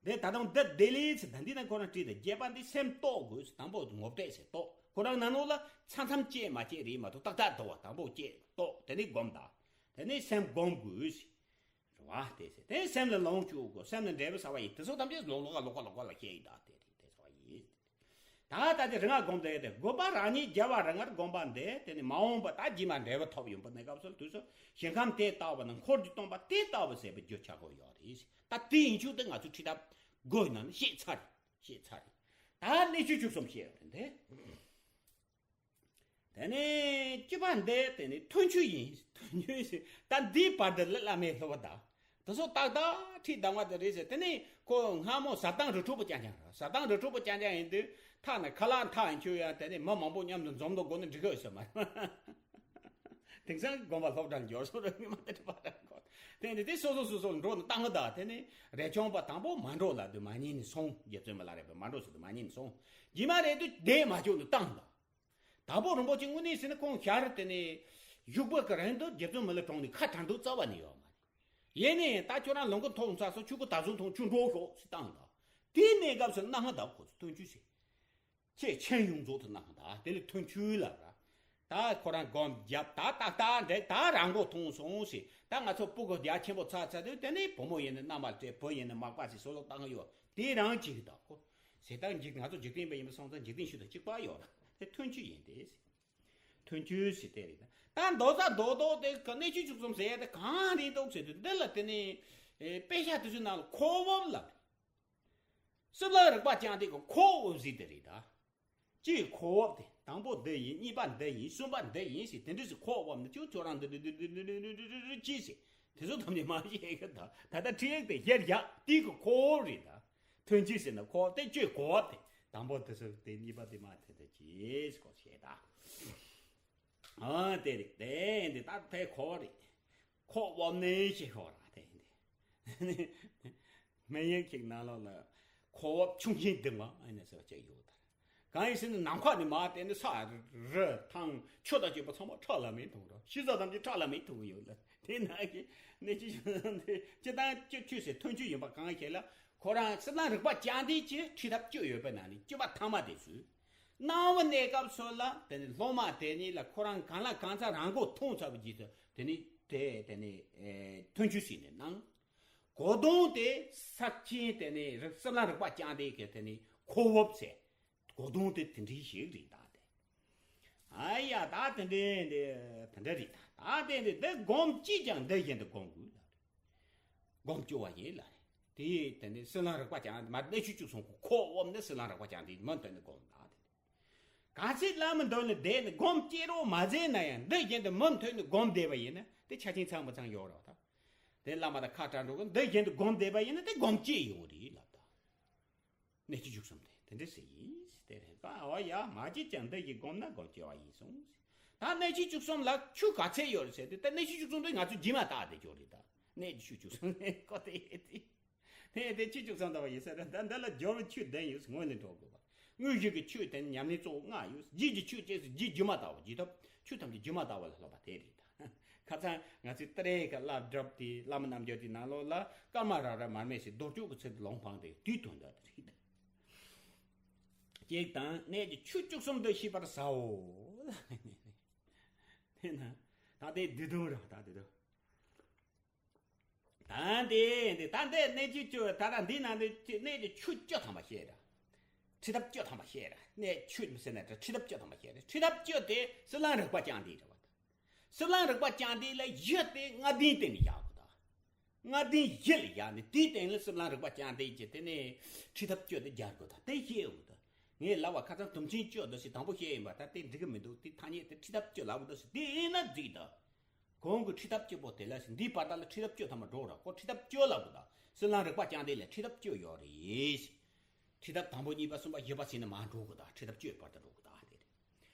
འདི་ད་དུང་འདི་བདེ་ལེགས་ཟེར། ད་འདི་ན་ཁོ་རང་བྲིས་ཏེ། བརྒྱད་པ་འདི་སེམས་རྟོགས་དགོས་ཟེར། དང་པོ་ངོ་སྤྲོད་ཟེར། རྟོགས། ཁོ་རང་ནང་ལོགས་ལ་མཚམས་མཚམས་སྐྱེ་མ་སྐྱེ་རེད་མ་གཏོགས་ཏག་ཏག་རྟོགས་པ། དང་པོ་སྐྱེ་རྟོགས། དེ་ནས་སྒོམ་ད། དེ་ནས་སེམས་སྒོམ་དགོས་ཟེར། རེད་བ། དེ་ཟེར། དེ་སེམས་ལ་ལོངས་སྤྱོད་དགོས། སེམས་ལ་འབྲས་བུ་ཟ་བ་ཡིན། དེ་ཚོ་ཐམས་ཅད་ལོག་ལོག་ག་ལོག་ག་ལོག་ག་ལ་བཤད་ཡིན་ད། དེ་རེད། དེ་ཟ་བ་ཡིན། ད་ལྟ་དེ་རིང་སྒོམ་དེ་དེ་དགུ་པ་རང་ཉིད་རྒྱལ་བ་རིགས་ལྔར་བསྒོམ་པ་འདི་དེ་ནི་མ་འོངས་པ་ད་རྗེས་མ་འབྲས་བུ་ཐོབ་ཡོང་པ་ནས་སྐབས་སུ་དུས་སུ་ཞིང་ཁམས་དེ་ལྟ་བུ་ན་འཁོར་གྱིས་སྟོང་པ་དེ་ལྟ་བུ་ཟད་པའི་རྒྱུ་ཆགས་སྒོ་ཡོད་རེད། ད་དེ་ཡིན་ཆོག་དེ་ང་ཚོས་ཁྲིད་ཐབས་དགོས་ན་ནི་ཤེས་ཚར་རེད། ཤེས་ཚར་རེད། ད་གནད་གཅིག་གཅིག་གསུམ་བཤད་ཡོད་རེད་དེ། དེ་ནས་བཅུ་པ་འདི་དེ་ནི་མཐུན་འཁྱུད་ཡིན། མཐུན་འཁྱུད་ཟེར། ད་འདིའི་བར་དུ་ལ་བླ་མའི་སློབ་པ་དང་དེ་ཚོ་ཏག་ཏག་ཁྲིད་གདམས་པ་དེ་རེད་ཟེར། དེ་ནས་ཁོ་སྔ་མོ་ཟ་སྟངས་རི་ཁྲོད་པོ་རྐྱང་རྐྱང་རེད། ཟ་སྟངས་རི་ཁྲོད་པོ་རྐྱང་རྐྱང་ཡིན་དུས་ཐག་ནས་ཁ་ལག་འཐག་འཁྱུད་ཡ། དེ་ནས་མི་མང་པོ་མཉམ་དུ་འཛོམས་འདུག་དགོས་ནི་འགྲིག་གི་ཡོད་ས་མ་རེད། དེང་སང་དགོན་པ་སློབ་གྲྭར་འབྱོར་སོང་ར་མི་མང་དེ་འདྲ་པ་ར་གོ། དེ་ནས་དེ་སོ་སོ་སོ་སོར་འགྲོ་ནི་བཏང་གི་ད། དེ་ནས་རས་ཆུང་པ་དང་པོ་མ་འགྲོ་ལབ་དུས་མ་ཉན་ནས་སོང་། རྗེ་བཙུན་མི་ལ་རས་པས་མ་འགྲོ་ཟེར་དུས་མ་ཉན་ནས་སོང་། རྗེས་མ་རེད་དུས་དེ་མ་བཅུག་ནས་བཏང་ད། དྭགས་པོ་རིན་པོ་ཆེ་དངོས་གནས་ཟེར་ན་ཁོང་ཞར་དེ་ནས་བཞུགས་པ་གི་རིང་དུ་རྗེ་བཙུན་མི་ལ་གྲོངས་ནས་ཁ་གྲག་འདུག་རྩ་བ་ནས་ཡོད་མ་རེད། ཡིན་ནའི་ད་ཁྱོད་རང་ལུང་གི་མཐོ་ཚ་སོ་ཆུ་ཁོ་ད་བཟུང་ཐོང་ཆུ་འགྲོ་ཤོག་ཟེར་བཏང་ད། དེའི་གནས་སྐབས་སུ་གནང་ང་ད་ཁོ་ཚོ་སྟོན་ཆུ་ཟེར། ཁྱེད་ཆེན་ཡོངས་རྫོགས་དུ་གནང་ད། དེ་ལས་ཐོན་ཆུ་ལ་ར། ད་ཁོ་རང་སྒོམ་བརྒྱབ་ད་ཏག་ཏག་འགྲིག་ད་རང་མགོ་ཐོན་སོང་ཟེར། ད་ང་ཚོ་སྤུ་གུ་རྒྱ་ཆེན་པོ་ཚ་ཚ་དུས་དེ་ནས་བུ་མོ་ཡིན་ན་མནའ་མ་སྤྲད། བུ་ཡིན་ན་མག་པ་ཟེར་སོ་ལོ་བཏང་ཡོད། དེ་རང་གཅིག་ད་ཁོ། ཟེར་ད་འཇིག་ང་ཚོ་འཇིག་རྟེན་པ་ཡིན་པ་སོང་ཙང་འཇིག་རྟེན་ཤུལ་དུ་གཅིག་པ་ཡོད་ར། དེ་ཐོན་ཆུ་ཡིན་ཏེ་ཟེར། ཐོན་ཆུ་ཟེར་དེ་རེད། ད་མདོ་རྩ་མདོ་རྡོག་དེ་ག་གནད་ཆུ་བཅུ་གསུམ་ཟེར་ཡ་དེ་གང་རེད་འདུག་ཟེར་དུས་འདི་ལ་དེ་ནས་ཨེ་དཔེ་ཆ་དེ་ཚོའི་ནང་ལ་ཁོག་འོབ་ལབ། སྲིད་ལ་རིག་པ་ཅང་དེ་གི་ཁོག་འོབ་ཟེར་དེ་རེད་ད། གཅིག་ཁོག་འོབ་དེ་དང་པོ་འདི་ཡིན། གཉིས་པ་འདི་ཡིན། གསུམ་པ་འདི་ཡིན་ཟེར་དེ་འདྲ་ཟེར་ཁོག་འོབ་ནི་ཅུང་ཁྱོད་རང་འདི་འདི་འདི་འདི་འདི་འདི་འདི་ཅི་ཟེར་དེ་ཚོ་ཐམས་ཅད་མ་ཤེས་གི་ད། ད་ལྟ་ཁྲིད་ཡིག་དེ་ཡར་བཞག་དེ་གི་ཁོག་འོབ་རེད་ད། ཐོན་སྐྱེད་ཟེར་ན་འཁོར་བ་དེ་གཅོད་གོ་བ་དེ། དང་པོ་དེ་ཚོ་དེ་གཉིས་པ་དེ་མ་དེ་དེ་ཅེས་གོ་བྱས་ད། ཨ་དེ་རེད། དེ་འདི་ད་དེ་འཁོར་བ་རེད། འཁོར་བ་ནས་ཞེས་ཤོག་ར་དེ་འདི། སྨན་ཡིག་ཅིག་ནང་ལོགས་ལ་འཁོར་བ་ཆུང་ཆེན་འདི་མ་ཨ་ནི་ཟེར་བ་ཅིག་ཡོད་ད། གང་ཡིན་ཟེར་ན་ནམ་མཁའ་ནས་མར་དེ་ནི་ས་རི་ཐང་ཆུ་དང་བཅས་པ་ཚང་མ་ཁྲག་ལམ་མེ་མཐོང་རོགས། ཤི་ས་ཐམས་ཅད་ཁྲག་ལམ་མེ་མཐོང་ཡོད་ལ། དེ་ན་གི་གནས་ཆུ་ཆུ་དང་ཆུ་ཆུ་ཟེར་ཐོན་ཆུ་ཡིན་པ་གང་ཞིག་ལ་ཁོ་རང་སྲིད་ལམ་རིག་པ་བཅའ་འདི་ཀྱི་ཁྲི་ཐབས་བཅུ་ཡོད་པའི་ནང་ནས་བཅུ་པ་ཐ་མ་དེ་ཚུ། སྣང་བ་གནས་སྐབས་སུ་ལ་དེ་ནི་སློབ་མ་དེ་ཉིད་ལ་ཁོ་རང་གང་ལ་གང་འཚམ་རང་མགོ་ཐོན་ཚར་བའི་རྗེས་སུ་དེ་ནི་དེ་དེ་ནི་ཐོན་ཆུ་ཟེར་ནས་སྣང་། གོ་དོན་དེ་ས་ཆེན་དེ་ནི་རིག་སྲིད་ལམ་རིག་པ་བཅའ་འདི་གི་དེ་ནི་ཁོ་བོབ་ཚེ། གོ་དོན་དེ་དེ་འདྲའི་ཞིག་རེད་ད་དེ། ཨ་ཡ་ད་དེ་འདྲའི་འདི་དེ་འདྲ་རེད་ད། ད་དེ་འདི་འདི་སྒོམ་ཅིས་ཀྱང་འདི་བཞིན་དུ་སྒོམ་དགོས་ལ་རེད། སྒོམ་སྐྱོ་བ་ཡིན་ལ་རེད། དེ་དེ་འདི་སྲིད་ལམ་རིག་པ་ཀྱང་མ་གནས་ཆུ་བཅུ་གསུམ་གོ་ཁོ་འོམ་ནི་སྲིད་ལམ་རིག་པ་ཀྱང་དེ་མུ་མཐུད་ནས་སྒོམ་ད་དེ། ག་ཚད་བླ་མ་འདོན་ནས་བསྡད་ནས་སྒོམ་སྐྱེ་རོགས་མ་མཛད་ན་ཡང་འདི་བཞིན་དུ་མུ་མཐུད་ནས་སྒོམ་བསྡད་པ་ཡིན་ན་དེ་ཆ་ཆེན་ཚང་མ་ཚང་ཡོང་རོགས་ད། དེ་བླ་མ་དང་ཁ་བྲལ་འགྲོ་གི་འདི་བཞིན་དུ་སྒོམ་བསྡད་པ་ཡིན་ན་དེ་སྒོམ་སྐྱེ་ཡོང་རེད་ལབ་ད། གནས་ཆུ་བཅུ་གསུམ་དེ་དེ་འདྲ་ཟེར་ཡིན་ཟེར་དེ་རེད་པ། འོ་ཡ་མ་ཅི་ཀྱང་འདི་ཡི་སྒོམ་ན་སྒོམ་སྐྱེ་བ་ཡིན་གསུངས་ཟེར། ད་གནས་ཆུ་བཅུ་གསུམ་ལ་ཆུ་ག་ཚད་ཡོད་རེད་ཟེར་དུས་ད་གནས་ཆུ་བཅུ་གསུམ་དེ་ང་ཚོ་རྗེས་མ་བཏགས་དེ་འཇོག་རེད་ད། གནས་ཆུ་བཅུ་གསུམ་ནས་ཀོ་དེ་ཡེ་དེ། དེ་དེ་ཆུ་བཅུ་གསུམ་ལྟ་བ་ཡིན་ཟེར་ན་ད་འདི་ལ་སྦྱོར་བའི་ཆོས་ལྡན་ཡོད་སྔོན་ནས་འགྲོ་དགོས་པ། དངོས་གཞི་གི་ཆོས་དེ་ཉམས་ལེན་གཙོ་བོ་ལྔ་ཡོད། རྗེས་ཀྱི་ཆོས་ཅེས་སུ་རྗེས་རྗེས་མ་ལྟ་བ་རྗེས་ཐོབ་ཆོས་ཐམས་ཅད་རྗེས་མ་ལྟ་བ་ལ་སློབ་པ་དེ་རེད་ད། ཁ་སང་ང་ཚོའི་ཏི་རེ་གི་བསླབ་སྒྲུབ་དེ་བླ་མ་རྣམ་འགྱུར་དེའི་ནང་ལོགས་ལ་ཀརྨ་ར་ར་མར་མེ་ཞེས་རྡོ་གཅོད་ཀྱི་ཚུལ་དུ་ལུང་འཕངས་ཏེ་དུས་དོན་དག་དེ་རེད། ཅེས་དང་གནས་ཀྱི་ཆུ་བཅུ་གསུམ་དུ་ཤེས་པར་བྱའོ། དེ་ན་ད་དེ་བསྡུས་དོན་ར་ད་དེ་དོན། ད་འདི་འདི་ད་འདི་གནས་ཆུ་བཅུ་ད་ལྟ་འདི་ན་འདི་གནས་ཀྱི་ཆུ་བཅུ་ཐམ་པ་བཤད་ར། ཁྲི་ཐབས་བཅུ་ཐམ་པ་བཤད་ར། གནས་ཆུ་མི་ཟེར་ན་ད་ཁྲི་ཐབས་བཅུ་ཐམ་པ་བཤད་ར། ཁྲི་ཐབས་བཅུ་དེ་སྲིད་ལམ་རིག་པ་བཅའ་འདི་རེད་བ། སྲིད་ལམ་རིག་པ་བཅའ་འདི་ལ་གཞི་དེ་ལྔ་ལྡན་སྟེང་ནས་བཞག་དགོས་ད། ལྔ་ལྡན་གཞི་ལ་བཞག་ནས་དེའི་སྟེང་ལ་སྲིད་ལམ་རིག་པ་བཅའ་འདི་བྱས་དེ་ནས་ཁྲི་ཐབས་བཅུ་དེ་སྦྱར་དགོས་ད་དེ་བཤད་འོ་ད། ངས་ལབ་པ་ཁ་སང་དུམ་ཆེན་བཅུ་འདི་ཞིག་དང་པོ་བཤད་ཡིན་པ་ད་དེ་འགྲིག་གི་མི་འདུག་དེ་ཐ་སྙད་དེ་ཁྲི་ཐབས་བཅུ་ལབ་འོ་ད་ཞིག་དེ་ཡིན་ན་འགྲིག་ད། གོང་གི་ཁྲི་ཐབས་བཅུ་པོ་དེ་ལ་ཞིག་འདིའི་བར་དག་ལ་ཁྲི་ཐབས་བཅུ་ཐམ་པ་འགྲོ་ར་ཁོ་ཁྲི་ཐབས་བཅུ་ལབ་དགོས་ད། སྲིད་ལམ་རིག་པ་བཅའ་འདི་ལ་ཁྲི་ཐབས་བཅུ་ཡོད་རེད། ཁྲི་ཐབས་དང་པོ་གཉིས་པ་གསུམ་པ་བཞི་པ་ཟེར་ནས་མར་འགྲོ་དགོས་ད་ཁྲི་ཐབས་བཅུའི་བར་དུ་འགྲོ་དགོས་ད་དེ་རེད།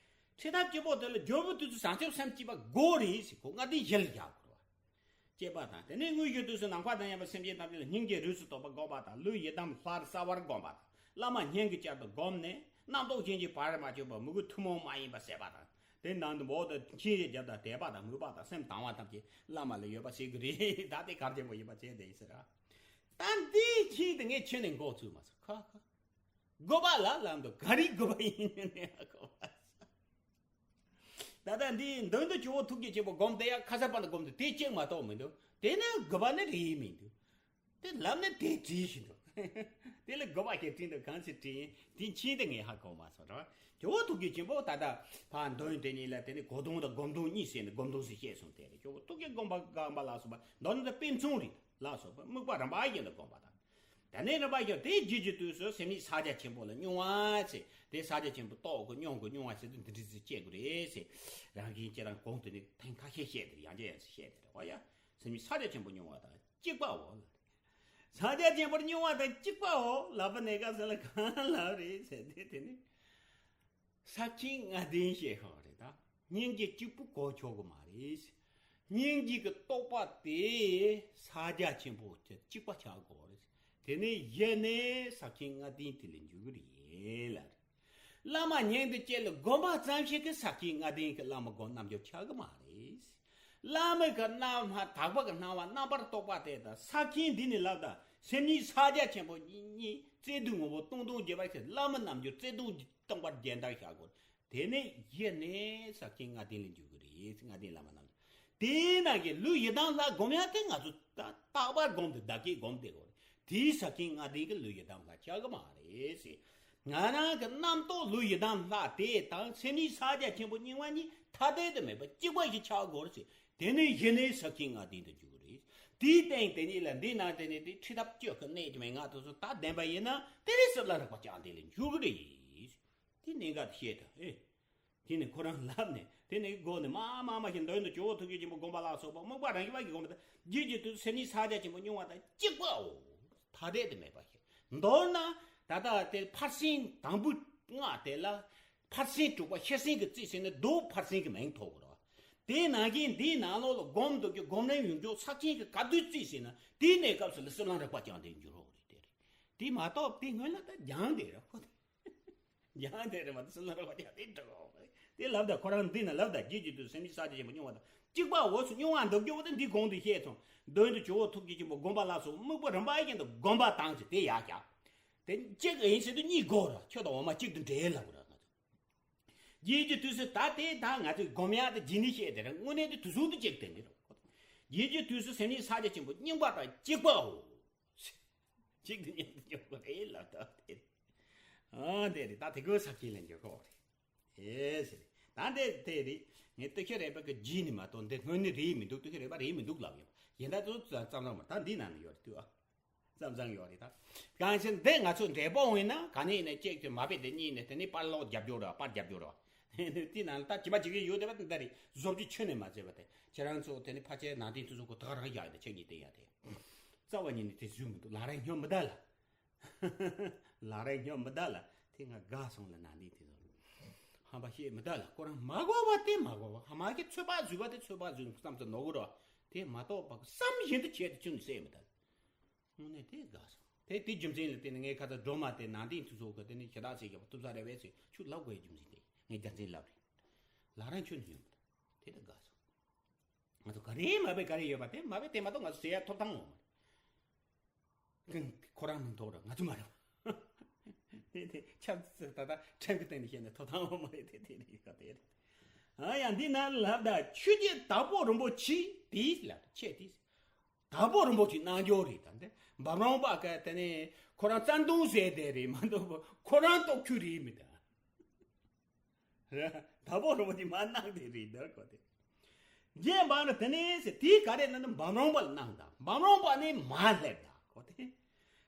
ཁྲི་ཐབས་བཅུ་པོ་དེ་ལ་སྦྱོར་བའི་དུས་སུ་བྱང་ཆུབ་སེམས་བསྐྱེད་པ་དགོས་རེད་ཟེར་ཁོ་ལྔ་ལྡན་གཞི་ལ་བཞག་དགོས་རེད་བ། བསྐྱེད་པ་དང་དེ་ནས་དངོས་གཞིའི་དུས་སུ་ནམ་མཁའ་དང་མཉམ་པའི་སེམས་ཅན་ཐམས་ཅད་ལ་སྙིང་རྗེའི་རིགས་སུ་གཏོགས་པ་བསྒོམ་པ་དང་ལུས་ཡི་དམ་ལྷར་གསལ་བར་བསྒོམ་པ་དང་བླ་མ་སྙིང་གི་གཅལ་དུ་བསྒོམས་ནས་རྣམ་རྟོག་གཞན་གྱིས་བར་མ་ཆོད་པར་མོས་གུས་ཐུན་མོང་མ་ཡིན་པ་ཟད་པ་དང་དེ་ནང་དུ་འབོག་ཏུ་མཁྱེན་ཞིང་རྒྱབ་དང་དད་པ་དང་མོས་པ་དང་སེམས་དང་བ་ཐམས་ཅད་བླ་མ་ལ་ཡོད་པ་ཟེར་གི་རེད་ད་དེ་གར་ཆེན་པོ་ཡིན་པ་བྱས་དེ་ཡིན་ཟེར་ར། ད་འདི་ཕྱིན་དུ་ངས་ཁྱོད་ནས་འགོག་ཚུལ་མ་སོང་ཁ་ཁ། དགོས་པ་ལ་ལམ་དུ་ག་རེ་དགོས་པ་ཡིན་ནས་ཨ་གོ་བ། ད་ལྟ་འདིའི་མདུན་དུ་ཇོ་བོ་ཐུགས་རྗེ་ཆེན་པོ་སྒོམ་བསྡད་ཡ་ཁ་སར་པ་ལ་སྒོམ་དུ་དེ་གཅིག་མ་གཏོགས་མི་འདུག་དེ་ནི་དགོས་པ་ནི་རེད་མི་འདུག་དེ་ལམ་ནི་དེ་བྲིས་ཤིང་འདུག་དེ་ལ་དགོས་པ་ཞིག་བྲིས་འདུག་གང་ཞིག་བྲིས་ཡིན་དེ་ཕྱིན་དུ་ངས་ཧ་གོ་མ་སོང་ར། ཇོ་བོ་ཐུགས་རྗེ་ཆེན་པོ་ད་ལྟ་ཕར་མདུན་དེ་གཉིས་ལ་དེ་ནི་གོ་དོན་དང་སྒོམ་དོན་གཉིས་ཟེར་ནས་སྒོམ་དོན་ཟེར་བཤད་སོང་དེ་རེད། ཇོ་བོ་ཐུགས་རྗེ་སྒོམ་པ་སྒོམ་པ་ལ་སོགས་པ་མདོར་ན་དཔེ་མཚོན་རེད་ལ་སོགས་པ་དམིགས་པ་རིམ་པ་བཞིན་དུ་སྒོམ་པ་དང་། དེ་ནས་རིམ་པ་བཞིན་དེའི་རྗེས་ཀྱི་དུས་སུ་སེམས་ཉིད་ཕྱག་རྒྱ་ཆེན་པོ་ལ་སྙུང་བ་ཟེར། དེ་ཕྱག་རྒྱ་ཆེན་པོ་རྟོགས་དགོས་སྙུང་དགོས་སྙུང་བ་ཟེར་དུས་འདི་འདྲ་ཟེར་བཤད་དགོས་རེད་ཟེར། རང་བཞིན་སྤྱི་དང་གོང་དུ་ནི་ཐེངས་ཁ་ཤས་བཤད་དེ་ཡང་བསྐྱར་ཡང་བསྐྱར་བཤད་དེ་རེད་བ་ཡ། སེམས་ཉིད་ཕྱག་རྒྱ་ཆེན་པོ་སྙུང་བ་དང་གཅིག་པའོ། ཕྱག་རྒྱ་ཆེན་པོར་སྙུང་བ་དང་གཅིག་པའོ་ལབ་པ་ནས་ག་ཟེར་ལ་གང་ལབ་རེད་ཟེར་དེ་དེ་ནི། ས་ཁྱིང་ལྔ་ལྡན་ཞེས་ཤོག་རེད་ད། སྙིང་རྗེ་གཅིག་པུ་གོ་ཆོག་གི་མ་རེད། སྙིང་རྗེ་གི་རྟོགས་པ་དེ་ཕྱག་རྒྱ་ཆེན་པོ་གཅིག་པ་ཆགས་དགོས་རེད། དེ་ནས་ཡེ་ནས་ས་ཁྱིང་ལྔ་ལྡན་དེ་ལ་འཇུག་གི་རེད་ལ། བླ་མ་སྙིང་དུ་བཅས་ལ་སྒོམ་པ་ཙམ་ཞིག་གིས་ས་ཁྱིང་ལྔ་ལྡན་གྱི་བླ་མ་སྒོམ་རྣལ་འབྱོར་ཆགས་གི་མ་རེད། བླ་མ་གི་རྣམ་སྨིན་དག་པ་གི་སྣང་བ་རྣམ་པར་རྟོག་པ་དེ་དང་ས་ཁྱིང་འདི་ནི་ལབ་དང་སེམས་ཉིད་ཕྱག་རྒྱ་ཆེན་པོ་གཉིས་བརྩེ་གདུང་ངོ་བོ་སྟོང་སྟོང་རྒྱས་པར་ཤེས། བླ་མ་རྣལ་འབྱོར་བརྩེ་གདུང་སྟོང་པར་རྒྱས་འདར་བྱ་དགོས། དེ་ནས་ཡེ་ནས་ས་ཁྱིང་ལྔ་ལྡན་ལ་འཇུག་གི་རེད། ལྔ་ལྡན་བླ་མ་རྣལ་འབྱོར། དེའི་ནང་གི་ལུས་ཡི་དམ་ལྷ་སྒོམ་ཡག་དེ་ང་ཚོ་ད་རྟག་པར་སྒོམ་དུ་བདག་གིས་སྒོམ་བསྡད་དགོས་རེད། དེའི་ས་ཁྱིང་ལྔ་ལྡན་གྱི་ལུས་ཡི་དམ་ལྷ་ཆགས་གི་མ་རེད་ཟེར། ང་རང་གི་རྣམ་རྟོག་ལུས་ཡི་དམ་ལྷ་དེ་དང་སེམས་ཉིད་ཕྱག་རྒྱ་ཆེན་པོ་སྙིང་བ་གཉིས་ཐ་དད་དུ་མེད་པ་གཅིག་པ་ཞིག་ཆགས་དགོས་རེད་ཟེར། དེ་ནས་ཡེ་ནས་ས་ཁྱིང་ལྔ་ལྡན་དུ་འཇུག་གི་རེད། དེའི་སྟེང་དེ་ཉིད་ལ་འདི་ན་དེ་ནས་དེ་ཁྲི་ཐབས་བཅུ་གི་གནད་ཀྱི་མན་ངག་དེ་ཚོ་ད་ལྡན་པ་ཡིན་ན་དེ་ནས་སྲིད་ལ་རག་པ་ཅང་དེ་ལ་འཇུག་གི་རེད། དེ་གནད་འགག་དེ་བཤད་དང་ཨེ། དེ་ནས་ཁོ་རང་ལབ་ནས་དེ་ནས་སྒོ་ནས་མ་མ་མ་ཞིག་འདོན་དུ་ཇོ་བོ་ཐུགས་རྗེ་ཆེན་པོ་སྒོམ་པ་ལ་སོགས་པ་དམིགས་པ་རང་བཞིན་པ་གིས་སྒོམ་པ་དང་རྗེས་ཀྱི་དུས་སེམས་ཉིད་ཕྱག་རྒྱ་ཆེན་པོ་སྙུང་བ་དང་གཅིག་པའོ། ཐ་དད་དུ་མེད་པ་ཞིག་མདོར་ན་ད་ལྟ་དེ་ཕར་ཕྱིན་དང་པོ་ལྔ་དེ་ལ་ཕར་ཕྱིན་དྲུག་པ་ཤེར་ཕྱིན་གྱི་རྩིས་ཟེར་ནས་མདོ་ཕར་ཕྱིན་གྱི་མིང་ཐོགས་དགོས་རེད། དེའི་ནང་བཞིན་འདིའི་ནང་ལོགས་ལ་སྒོམ་འདོད་ཀྱི་སྒོམ་རིམ་ཡོད་རྒྱུ་ཆ་རྐྱེན་གྱི་ག་དུས་རྩིས་ཟེར་ན་དེའི་གནས་སྐབས་སུ་ལ་སེམས་ལ་རགས་པ་ཀྱང་དེ་འགྱུར་རོགས་རེད། དེ་རེད། དེ་མ་གཏོགས་དེ་སྔོན་ལ་ད་སྦྱངས་དེ་རེད་ཁོ། སྦྱངས་དེ་རེད་མ་གཏོགས་སེམས་ལ་རགས་པ་ཀྱང་དེ་འགྲོ་རེད། དེ་ལབ་ད་ཁོ་རང་འདི་ན་ལབ་ད་རྗེས་ཀྱི་དུས་སེམས་ཅན་ས་ཆ་ཆེན་པོ་སྙོམས་པ་དང་གཅིག་པ་འོ་སུ་སྙོམས་པ་འདོད་རྒྱུ་བོ་དེ་འདི་གོང་དུ་བཤད་སོང་། མདོ་དུ་ཇོ་བོ་ཐུགས་རྗེ་ཆེན་པོ་སྒོམ་པ་ལ་སོགས་དམིགས་པ་རིམ་པ་བཞིན་དུ་སྒོམ་པ་དང་ཟེར་དེ་ཡག་ཀྱང་། དེ་གཅིག་ཡིན་ཟེར་དུས་གཉིས་དགོས་ར་ཁྱོད་དང་འོ་མ་གཅིག་ཏུ་འདྲེས་ལབ་ར་ང་ཚོ། རྗེས་ཀྱི་དུས་སུ་ད་དེ་ད་ང་ཚོས་སྒོམ་ཡག་དེ་རྗེས་ནས་བཤད་དེ་ར་དངོས་གནས་དེ་དུས་གསུམ་དུ་གཅིག་དེ་འདི་ར། རྗེས་ཀྱི་དུས་སུ་སེམས་ཉིད་ས་ཆ་ཆེན་པོ་སྙིང་པ་དང་གཅིག་པའོ། གཅིག་ཏུ་མཉམ་དུ་འཇོག་པ་རེད་ལབ་ད་དེ་རེད། ཨ་དེ་རེད་ད་དེ་ཀོ་ས་ཁྱེད་ལ་འཇོག་གོ་རེད། ཨེ་ཟེར་རེད་ད་དེ་དེ་རེད། ངས་ལྟོས་ཤ་རེད་པ་གི་རྗེས་ནས་མ་གཏོགས་འདི་སྔོན་ནས་རེད་མི་འདུག་ལྟོས་ཤ་རེད་པ་རེད་མི་འདུག་ལབ་ཡོད། ཡིན་ད་དུ་ཙམ་ཙམ་ལ་མ་ད་འདི་ནང་ནས་ཡོད་རེད་དུས་ཨ། ཙམ་ཙམ་ཡོད་རེད་ད། གང་ཕྱིར་འདི་ང་ཚོ་འབྲས་སྤུངས་ཡིན་ན་ག་ནས་ཡིན་ན་གཅིག་དེ་མ་དཔེ་དེ་གཉིས་ནས་དེ་ནས་པར་ཀློག་རྒྱབ་སྐྱོར་ར་པར་རྒྱབ་སྐྱོར་ར། དེ་ནང་ལ་ད་ཇི་མ་ཇི་གི་ཡོད་དེ་བ་དེ་འདི་རེད་བཟོ་བཅོས་ཁྱོན་ནས་མ་བྱས་པ་དེ་ཁྱེད་རང་ཚོ་དེ་ནས་ཕལ་ཆེར་ནང་བསྟན་དེ་ཚོ་གོ་ད་ག་རང་བཞག་ཡོད་དེ་ཁྱེད་གཉིས་བསྟན་ཡ་དེ། རྩ་བ་ཉིད་ནས་དེ་བཟོས་མི་འདུག་ལག་རིང་སྙོམས་མི་ད་ལ། ལག་རིང་སྙོམས་མི་ད་ལ་དེ་ང་དགའ་སོང་ལ་ནང་བསྟན་དེ་ཚོ། ཧམ་པ་བཤད་མི་ད་ལ་ཁོ་རང་མ་གོ་བ་དེ་མ་གོ་བ་ཧ་མ་གི་ཚོད་དཔག་བཟོས་པ་དེ་ཚོད་དཔག་བཟོས་བསམ་ཚུལ་ནོར་གི་རོ། དེ་མ་གཏོགས་པ་བསམ་བཞིན་དུ་བྱས་དེ་ཅུང་གསལ་མི་ད་ལ། དངོས་གནས་དེ་དགའ་སོང་། དེ་དེ་རྒྱུ་མཚན་ལ་བརྟེན་ནས་ངའི་ཁ་ཚ་སྒྲོལ་མ་དེ་ནང་བསྟན་ཚུལ་སོགས་ཀྱི་དེ་ནི་ཞེ་དྲག་ཟེར་གྱི་བ་ཐུབ་ས་རེ་བས་ཟེར་ཁྱོད་ལབ་དགོས་རྒྱུ་མཚན་དེ་ངས་རྒྱུ་མཚན་ལབ་རེད། ལག་རང་ཁྱོད་ནི་ཡོང་མི་ད། དེ་དགའ་སོང་། ང་ཚོ་ག་རེ་མ་བས་ག་རེ་ཡོད་པ་དེ་མ་བས་དེ་མ་གཏོགས་ང་ཚོ་ཟེར་ཡ་ཐོབ་ཐང་ངོ་མ་རེད། ཁོ་རང་མི་ཐོག་ར་ང་ཚོ་མ་རེད། དེ་དེ་ཆབ་སྲིད་ད་ལྟ་ཁྲིམས་ཀྱི་སྟེང་ནས་བཤད་ནས་ཐོབ་ཐང་ངོ་མ་རེད་དེ་དེ་རེད་ག་དེ་རེད། ཨ་ཡ་འདི་ན་ལབ་ད་ཆོས་རྗེ་དྭགས་པོ་རིན་པོ་ཆེ་དེ་ལབ་ཆེ་དེ། དྭགས་པོ་རིན་པོ་ཆེ་རྣལ་འབྱོར་རེད་ད་འདི་འབམ་རམས་པ་ག་དེ་ནས་ཁོ་རང་བཙན་དུང་ཟེར་དེ་རེད་མ་གཏོགས་ཁོ་རང་རྟོགས་ཆོས་རེད་མི་ད། རེད། དྭགས་པོ་རིན་པོ་ཆེ་མ་གནང་དེ་རེད་འདར་གོ་དེ། རྗེས་འབངས་ལ་དེ་ནས་ཟེར་དེའི་ག་རེ་ན་ནི་འབམ་རམས་པ་ལ་གནང་དང་འབམ་རམས་པ་ནས་མར་སླེབས་དང་གོ་དེ།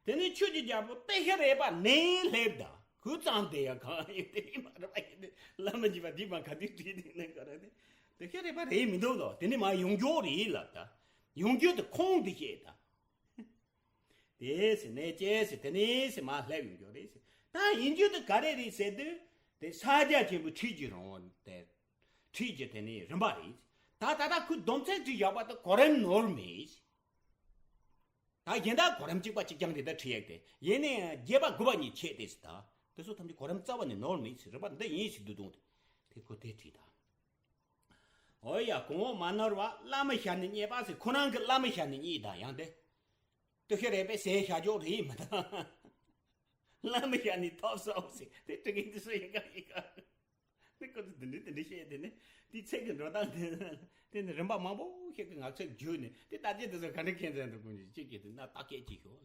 དེ་ནས་ཆོས་ཀྱི་རྒྱལ་པོ་ཏེ་ཤ་རས་པ་ནས་སླེབས་དང་ཁུ་ཙམ་དེ་ཡང་གང་ཡིན་དེ་ཡིན་མ་རེད་པ་ཡིན་དེ་བླ་མ་མཇལ་བ་འདི་མ་ག་དུས་བྲིས་དེ་ནས་ག་རེ་དེ་ཏེ་ཤ་རས་པ་རེད་མི་འདུག་ལོ་དེ་ནས་མར་ཡོང་རྒྱུ་རེད་ལབ་ད། ཡོང་རྒྱུ་དེ་ཁོང་དེ་བཤད་ད། དེ་ཟེར་ནས་ཅེས་ཟེར་དེ་ནས་ཟེར་མར་སླེབས་ཡོང་རྒྱུ་རེད་ཟེར། ད་ཡིན་རྒྱུ་དེ་ག་རེ་རེད་ཟེར་དུས་དེ་ས་རྒྱ་ཆེན་པོའི་ཁྲིད་ཀྱི་རང་དབང་དེ་ཁྲིད་ཀྱི་དེ་ནས་རིམ་པ་རེད། ད་ད་ལྟ་ཁོས་སྡོམ་ཚིག་བྲིས་བཞག་པ་དེ་གོ་རིམ་ནོར་མེད། ད་གཞན་དག་གོ་རིམ་གཅིག་པ་གཅིག་རྐྱང་རེད་ད་ཁྲིད་ཡག་དེ་ཡིན་ནའི་རྒྱས་པ་དགུ་པ་གཉིས་ཆད་དེ་ཟེར་ད། དེ་ཚོ་ཐམས་ཅད་གོ་རིམ་རྩ་བ་ནས་ནོར་མེད་ཟེར་རིམ་པ་འདི་ཡིན་ཟེར་དུས་དུང་དེ་དེ་ཁོ་དེ་བྲིས་ད། ཨོ་ཡ་གོང་འོག་མ་ནོར་བ་བླ་མ་ཞབས་ནས་རྙེད་པ་ཟེར་ཁོ་རང་གི་བླ་མ་ཞབས་ནས་རྙེད་ད་ཡང་དེ། ལྟོས་ཤ་རས་པས་ཟས་བྱ་ཆོག་རེད་མི་ད། བླ་མ་ཞབས་ནས་ཐོབ་སོང་ཟེར་དེ་དྲི་གིན་དེ་སུ་ཡིན་ག་ཡིན་ག་དེ་ཁོ་ཚོ་དེ་འདྲི་དེ་འདྲི་བཤད་དེ་ནི་དེ་ཚིག་གི་འགྲོ་སྟངས་དེ་དེ་ནི་རིམ་པ་མང་པོ་ཞིག་གི་ངག་ཚིག་བརྒྱུད་ནས་དེ་ལྟ་ཅི་དེ་ཚོ་ག་འདྲ་མཁྱེན་ཚན་དུ་ཀུན་གྱི་གཅིག་གིས་དེ་ན་ལྟ་སྐད་ཅིག་ཤོག་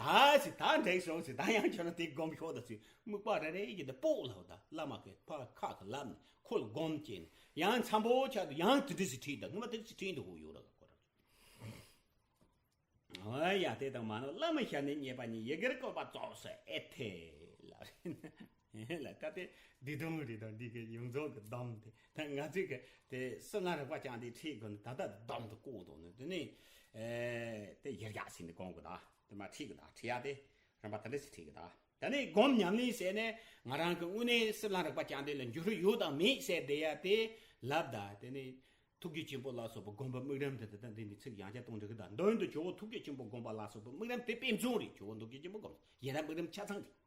ད་ཟེར་ད་འགྲིག་སོང་ཟེར་ད་ཡང་ཁྱོད་རང་དེ་སྒོམ་ཤོག་ད་ཟེར་དམིགས་པ་རེ་རེ་ཡིན་དེ་སྤོག་ལབ་ད་བླ་མ་གི་ཕ་ཁ་གི་ལབ་ནས་ཁོ་ལ་སྒོམ་བྱས་ནས་ཡང་འཚམ་པོ་ཆགས་དུ་ཡང་དེ་འདྲ་ཟེར་ཁྲིད་ད་ངོ་མ་དེ་ཟེར་ཁྲིད་འདུག་ཧུ་ཡོད་ར་ག་ཁོ་ར། ཨོ་ཡ་དེ་དང་མ་ནོར་བླ་མ་ཞབས་ནས་རྙེད་པ་ཉིད་ཡི་གེར་བཀོད་པ་རྫོགས་སུ་ཨེ་ཐེ་ལ། ལ་ད་དེ་འདི་དོན་རེད་དང་འདི་གི་ཡོངས་རྫོགས་ཀྱི་སྡོམ་དེ་ད་ང་ཚོས་གི་དེ་སེམས་ལ་རག་པ་ཅང་དེ་ཁྲིད་དགོས་ནི་ད་ལྟ་སྡོམ་དུ་བཀོད་འདུག་ནི་དེ་ནི་ཨེ་དེ་ཡར་རྒྱག་ཟིན་ནི་གོང་གི་ད་དེ་མ་ཁྲིད་གི་ད་ཁྲིད་ཡ་དེ་རིམ་པ་དེ་འདྲ་ཞིག་ཁྲིད་གི་ད་ད་ནི་སྒོམ་ཉམས་ལེན་ཟེར་ནས་ང་རང་གི་དངོས་གནས་སེམས་ལ་རག་པ་ཅང་དེ་ལ་འགྱུར་ཡོད་དང་མེད་ཟེར་བསྡད་ཡ་དེ་ལབ་ད་དེ་ནི། ཐུགས་རྗེ་ཆེན་པོ་ལ་སོགས་པ་སྒོམ་པ་དམིགས་རིམ་དེ་ད་ལྟ་འདི་ནི་ཚིག་ཡང་བསྐྱར་གཏོང་འགྲིག་གི་ད་མདོ་ཡོན་དུ་ཇོ་བོ་ཐུགས་རྗེ་ཆེན་པོ་སྒོམ་པ་ལ་སོགས་པ་དམིགས་རིམ་དེ་དཔེ་མཚོན་རེད། ཇོ་བོ་ཐུགས་རྗེ་ཆེན་པོ་སྒོམ་ཡིན་ན་དམིགས་རིམ་ཆ་ཚང་རེད།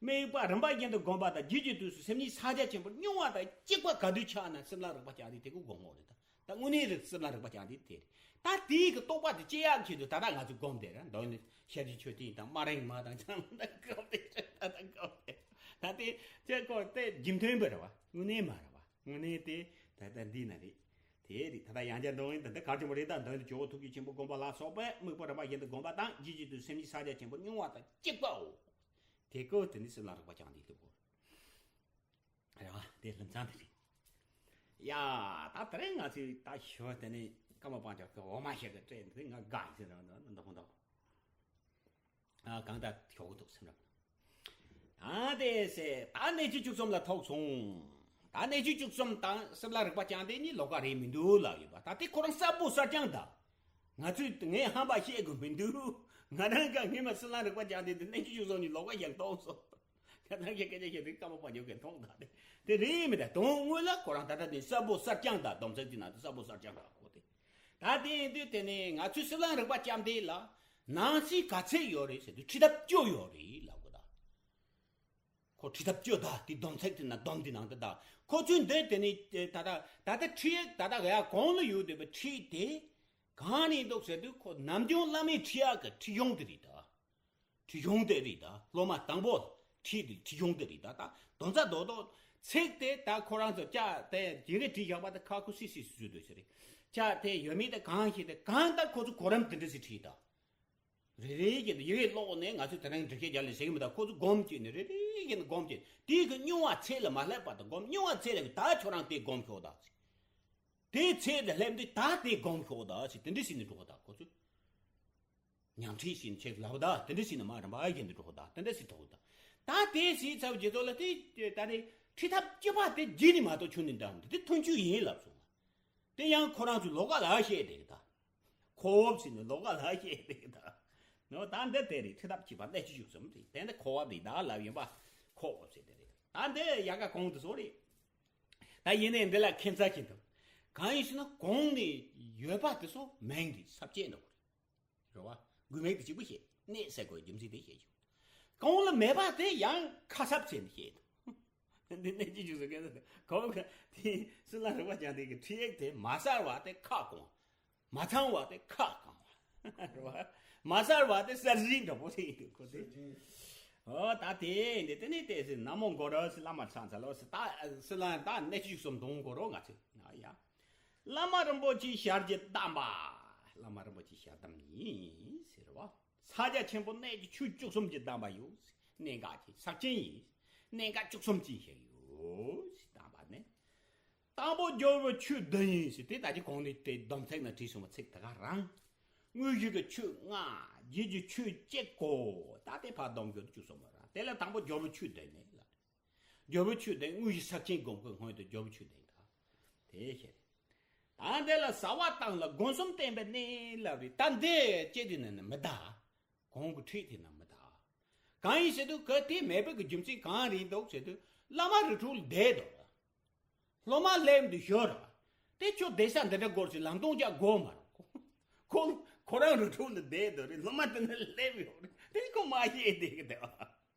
དམིགས་པ་རིམ་པ་བཞིན་དུ་སྒོམ་པ་དང་རྗེས་ཀྱི་དུས་སུ་སེམས་ཉིད་ས་ཆ་ཆེན་པོར་སྙོམས་པ་དང་གཅིག་པ་ག་དུས་ཆགས་ན་སེམས་ལ་རག་པ་ཅང་དེ་དེ་གུ་སྒོམ་འོང་རེད་ད། ད་དངོས་གནས་རིག་སེམས་ལ་རག་པ་ཅང་དེ་དེ་རེད། ད་དེའི་གི་རྟོགས་པ་དེ་སྐྱེ་ཡག་ཆེད་དུ་ད་ལྟ་ང་ཚོས་སྒོམ་དེ་རེད། མདོ་ཡོན་ཤཱཀྱའི་ཆོས་ཐུན་དང་སྨ་ར་ཧི་མ་དང་ཅང་ད་སྒོམ་དེ་ད་ད་སྒོམ་དེ་ད་དེ་ཁྱེད་ཀོ་དེ་རྒྱུ་མཐུན་པ་རེད་བ་དངོས་གནས་མ་རེད་བ། དངོས་གནས་དེ་ད་ལྟ་འདི་ན་རེད། དེ་རེད། ད་ལྟ་ཡང་བསྐྱར་འདོན་ཡིན་ད་འདི་གར་ཆེན་པོ་རེད། ད་འདོན་དུ་ཇོ་བོ་ཐུགས་རྗེ་ཆེན་པོ་སྒོམ་པ་ལ་སོགས་པས་དམིགས་པ་རིམ་པ་བཞིན་དུ་སྒོམ་པ་དང་རྗེས་ཀྱི་དུས་སེམས་ཉིད་ས་ཆ་ཆེན་པོར་སྙོམས་པ་དང་གཅིག་པའོ། དེ་ཀོ་དེ་ནི་སེམས་ལ་རག་པ་ཅང་དེ་ལུགས་གོ་རེད་བ། དེ་ལམ་སང་དེ་རེད། ཡ་ད་དེ་རིང་ང་ཚོས་ད་ཞོ་དེ་ནི་ཀརྨ་པཎ་ཆེན་གྱི་འོ་མ་ཞིག་གི་སྤྲད་འདི་ང་དགའ་ཡིན་ཟེར་ན་འདི་འདི་ཧོང་ད། ཨ་གང་ལྟར་ཞོག་གི་འདུག་སེམས་རབ། ད་དེ་སེ་ད་གནས་ཆུ་བཅུ་གསུམ་ལ་ཐུག་སོང་། ད་གནས་ཆུ་བཅུ་གསུམ་དང་སེམས་ལ་རིག་པ་རྐྱང་དེ་གཉིས་ལོགས་ཀ་རེད་མི་འདུག་ལབ་ཡོད་པ། ད་དེ་ཁོ་རང་གསལ་པོ་གསལ་རྐྱང་ད། ང་ཚོས་ངས་ཧམ་པ་བཤད་དགོས་མི་འདུག་ང་རང་ག་ངེས་མ་སྲིད་ལ་རིག་པ་སྦྱངས་དེ་དེ་གནས་ཀྱི་བཅུ་གསུམ་གྱི་ལོག་པ་ཡག་གཏོང་སོང་། ཁྱེད་རང་གི་སྐད་ཆ་བཤད་དུས་སྐར་མ་པ་ཉོ་མཁན་མཐོང་དང་དེ་དེ་རེད་མི་དང་དོན་དངོས་ལ་ཁོ་རང་ད་ལྟ་དེ་གསལ་པོ་གསལ་རྐྱང་དང་སྡོམ་ཚིག་དེ་ནང་དུ་གསལ་པོ་གསལ་རྐྱང་དང་ཁོ་དེ། ད་དེ་ཡིན་དུས་དེ་ནས་ང་ཚོའི་སྲིད་ལ་རིག་པ་སྦྱངས་དེ་ལ་ནང་གསེས་ག་ཚད་ཡོད་རེད་ཟེར་དུས་ཁྲི་ལྡབ་བཅུ་ཡོད་རེད་ལབ་དགོས་ད། ཁོ་ཁྲི་ལྡབ་བཅུ་ད་དེ་སྡོམ་ཚིག་དེ་ན་སྡོམ་དེ་ནང་དུ་ད་ཁོ་ཚོས་འདི་དེ་ནས་ད་ད་ད་ད་ཁྲི་ད་ད་ག་ཡ་གོང་ལ་ཡོད་དེ་བ་ཁྲི་དེ་གང་ནས་འདུག་ཟེར་དུས་ཁོ་ནམ་རྒྱུན་བླ་མའི་ཁྲི་ཡག་གི་ཁྲི་གཞུང་དེ་རེད་ད། ཁྲི་གཞུང་དེ་རེད་ད། སློབ་མ་དང་པོ་ཁྲི་དེ་ཁྲི་གཞུང་དེ་རེད་ད། ད་དོན་རྩ་རྡོག་རྡོག་ཚིག་དེ་ད་ཁོ་རང་ཚོ་ལྕགས་དེ་རྒྱན་རེ་བྲིས་བཞག་པ་དེ་ཁ་ཁུ་སིག་སིག་སུ་སུ་དུ་ཟེར་རེད། ལྕགས་དེ་ཡོད་མེད་དེ་གང་ཤེས་དེ་གང་ལྟར་ཁོ་ཚོ་གོ་རིམ་དེ་འདྲ་ཞིག་བྲིས་ད། རེ་རེ་བཞིན་དུ་ཡི་གེ་ཀློག་ནས་ང་ཚོས་དེ་རིང་འབྲི་མཁན་རྒྱ་ལས་ཟེར་གི་མི་འདུག་ཁོ་ཚོ་སྒོམ་བྱས་ནས་རེ་རེ་བཞིན་དུ་སྒོམ་བྱས་དེའི་གི་སྨྱུང་བ་ཚད་ལ་མ་སླེབས་བར་དུ་སྒོམ། སྨྱུང་བ་ཚད་ལ་ད་ཁྱོད་རང་དེ་སྒོམ་ཤོག་ད་ཟེར། དེའི་ཚད་ལ་སླེབས་དུས་ད་དེ་སྒོམ་ཤོག་ད་ཟེར་དེ་འདྲ་ཟེར་ནས་འགྲོ་གི་ད་ཁོ་ཚོས། ཉམས་ཁྲིད་ཟེར་ནས་ཆེད་ལབ་ད་དེ་འདྲ་ཟེར་ནས་མ་རིམ་པ་བཞིན་དུ་འགྲོ་གི་ད་དེ་འདྲ་ཟེར་འགྲོ་གི་ད། ད་དེ་ཟེར་ཚར་བའི་རྗེས་ཐོག་ལ་དེ་ད་རེ་ཁྲི་ལྡབ་བཅུ་པ་དེ་བརྗེད་ནས་མ་གཏོགས་ཁྱོན་ནས་འདྲ་མི་འདུག་དེ་མཐུན་འགྱུར་ཡིན་ལབ་སོང་ང་། དེ་ཡང་ཁོ་རང་ཚོས་ལོགས་ཀ་ལ་བཤད་བསྡད་ཀྱི་ད། ཁོ་བོ་ཟེར་ནས་ལོགས་ཀ་ལ་བཤད་བསྡད་ཀྱི་ད། ནོ་ད་འདི་དེ་རེད། ཁྲི་ལྡབ་བཅུ་པ་གནད་ཀྱི་བཅུ་གསུམ་རེད། དེ་འདི་ཁོ་བོ་རེད་ད་ལབ་ཡིན་པ། ཁོ་བོ་ཟེར་དེ་རེད། ད་འདི་ཡག་ག་གོང་དུ་སོང་རེད། ད་ཡིན་ནའི་འདི་ལ་ཁྱད་མཚར་ཅིག་འདུག་གང་ཡིན་ཟེར་ན་གོང་ནས་ཡོད་པ་དེ་ཚོ་མིང་རེད། ས་བཅད་འདྲ་བོ་རེད། རེད་བ། དགོས་མེད་དེ་གཅིག་པུ་བཤད། གནས་ཟེར་དགོས་རྒྱུ་མཚན་དེ་བཤད་ཆོག་གོང་ལ་མེད་པ་དེ་ཡང་ཁ་གསབ་བྱས་ནས་བཤད་འདུག་འདི་གནད་ཀྱི་བཅུ་གསུམ་ག་ཚོད་འདུག་གོང་གི་དེ་སྲིད་ལ་རིག་པ་སྦྱངས་དེ་གི་ཁྲི་ཡིག་དེ་མ་གསལ་བ་དེ་ཁ་སྐོང་། མ་ཚང་བ་དེ་ཁ་སྐོང་བ། རེད་བ། མ་གསལ་བ་དེ་གསལ་བཞིན་འདྲ་པོ་དེ་ཡིན་འདུག་ཁོ་དེ། ཨོ་ད་དེ་འདི་དེ་ནས་དེ་ཟེར་ན་མོ་གོ་རོ་སི་བླ་མ་ཚང་ཚ་ལོ་སི་ད་སི་ལ་ད་གནད་ཀྱི་བཅུ་གསུམ་དོང་གོ་རོ་ང་ཚོས་ཨ་ཡ། བླ་མ་རིན་པོ་ཆེའི་ཞལ་གྱི་གདམས་པ། བླ་མ་རིན་པོ་ཆེའི་ཞལ་གདམས་ཡིན་ཟེར་བ། ས་སྐྱ་ཆེན་པོ་གནད་ཀྱི་ཆོས་བཅུ་གསུམ་གྱི་གདམས་པ་ཡོད། གནད་འགག་གི་ཕྱག་ཆེན་ཡིན། གནད་འགག་བཅུ་གསུམ་ཅན་ཞིག་ཡོད་ཟེར་གདམས་པ་ནི། དང་པོ་སྦྱོར་བའི་ཆོས་བདུན་ཡིན་ཟེར་དེ་ད་ཅི་གོང་ནས་དེ་སྡོམ་ཚིག་ན་བྲིས་སོང་བ་ཚིག་དེ་ག་རང་། དངོས་གཞི་གི་ཆོས་ལྔ། རྗེས་ཀྱི་ཆོས་གཅིག་གོ་ད་དེ་ཕར་སྡོམ་རྒྱུ་བཅུ་གསུམ་པ་རང་དེ་ལ་དང་པོ་སྦྱོར་བའི་ཆོས་བདུན་ནི་ལ། སྦྱོར་བའི་ཆོས་དེ་དངོས་གཞི་ཕྱག་ཆེན་སྒོམ་གྱི་སྔོན་དུ་སྦྱོར་བའི་ཆོས་དེ་དང་། དེ་བཤད། ད་འདི་ལ་བྱ་བ་བཏང་ལ་སྒོམ་གསུམ་བསྟན་པའི་གནས་ལབ་རེད། ད་འདི་ཅི་དེ་ནི་ནི་མི་གདའ། གོང་གི་ཁྲིད་དེ་ནི་མི་གདའ། གང་ཡིན་ཟེར་དུས་ག་དེ་མེད་པའི་གི་རྒྱུ་མཚན་གང་རེད་འདུག་ཟེར་དུས་བླ་མ་རི་ཁྲོད་ལ་བསྡད་འདུག་སློབ་མ་སླེབས་འདུག་ཞོར་ར། དེ་ཁྱོད་བསྡད་ས་འདི་འདྲ་སྐོར་ཞིག་ལམ་སྟོན་རྒྱག་དགོས་མ་རེད། ཁོ་ཁོ་རང་རི་ཁྲོད་ལ་བསྡད་འདུག་རེད། སློབ་མ་དེ་ནི་སླེབས་ཡོད་རེད། དེ་ཁོ་མ་ཤེས་བསྡད་གི་འདུག་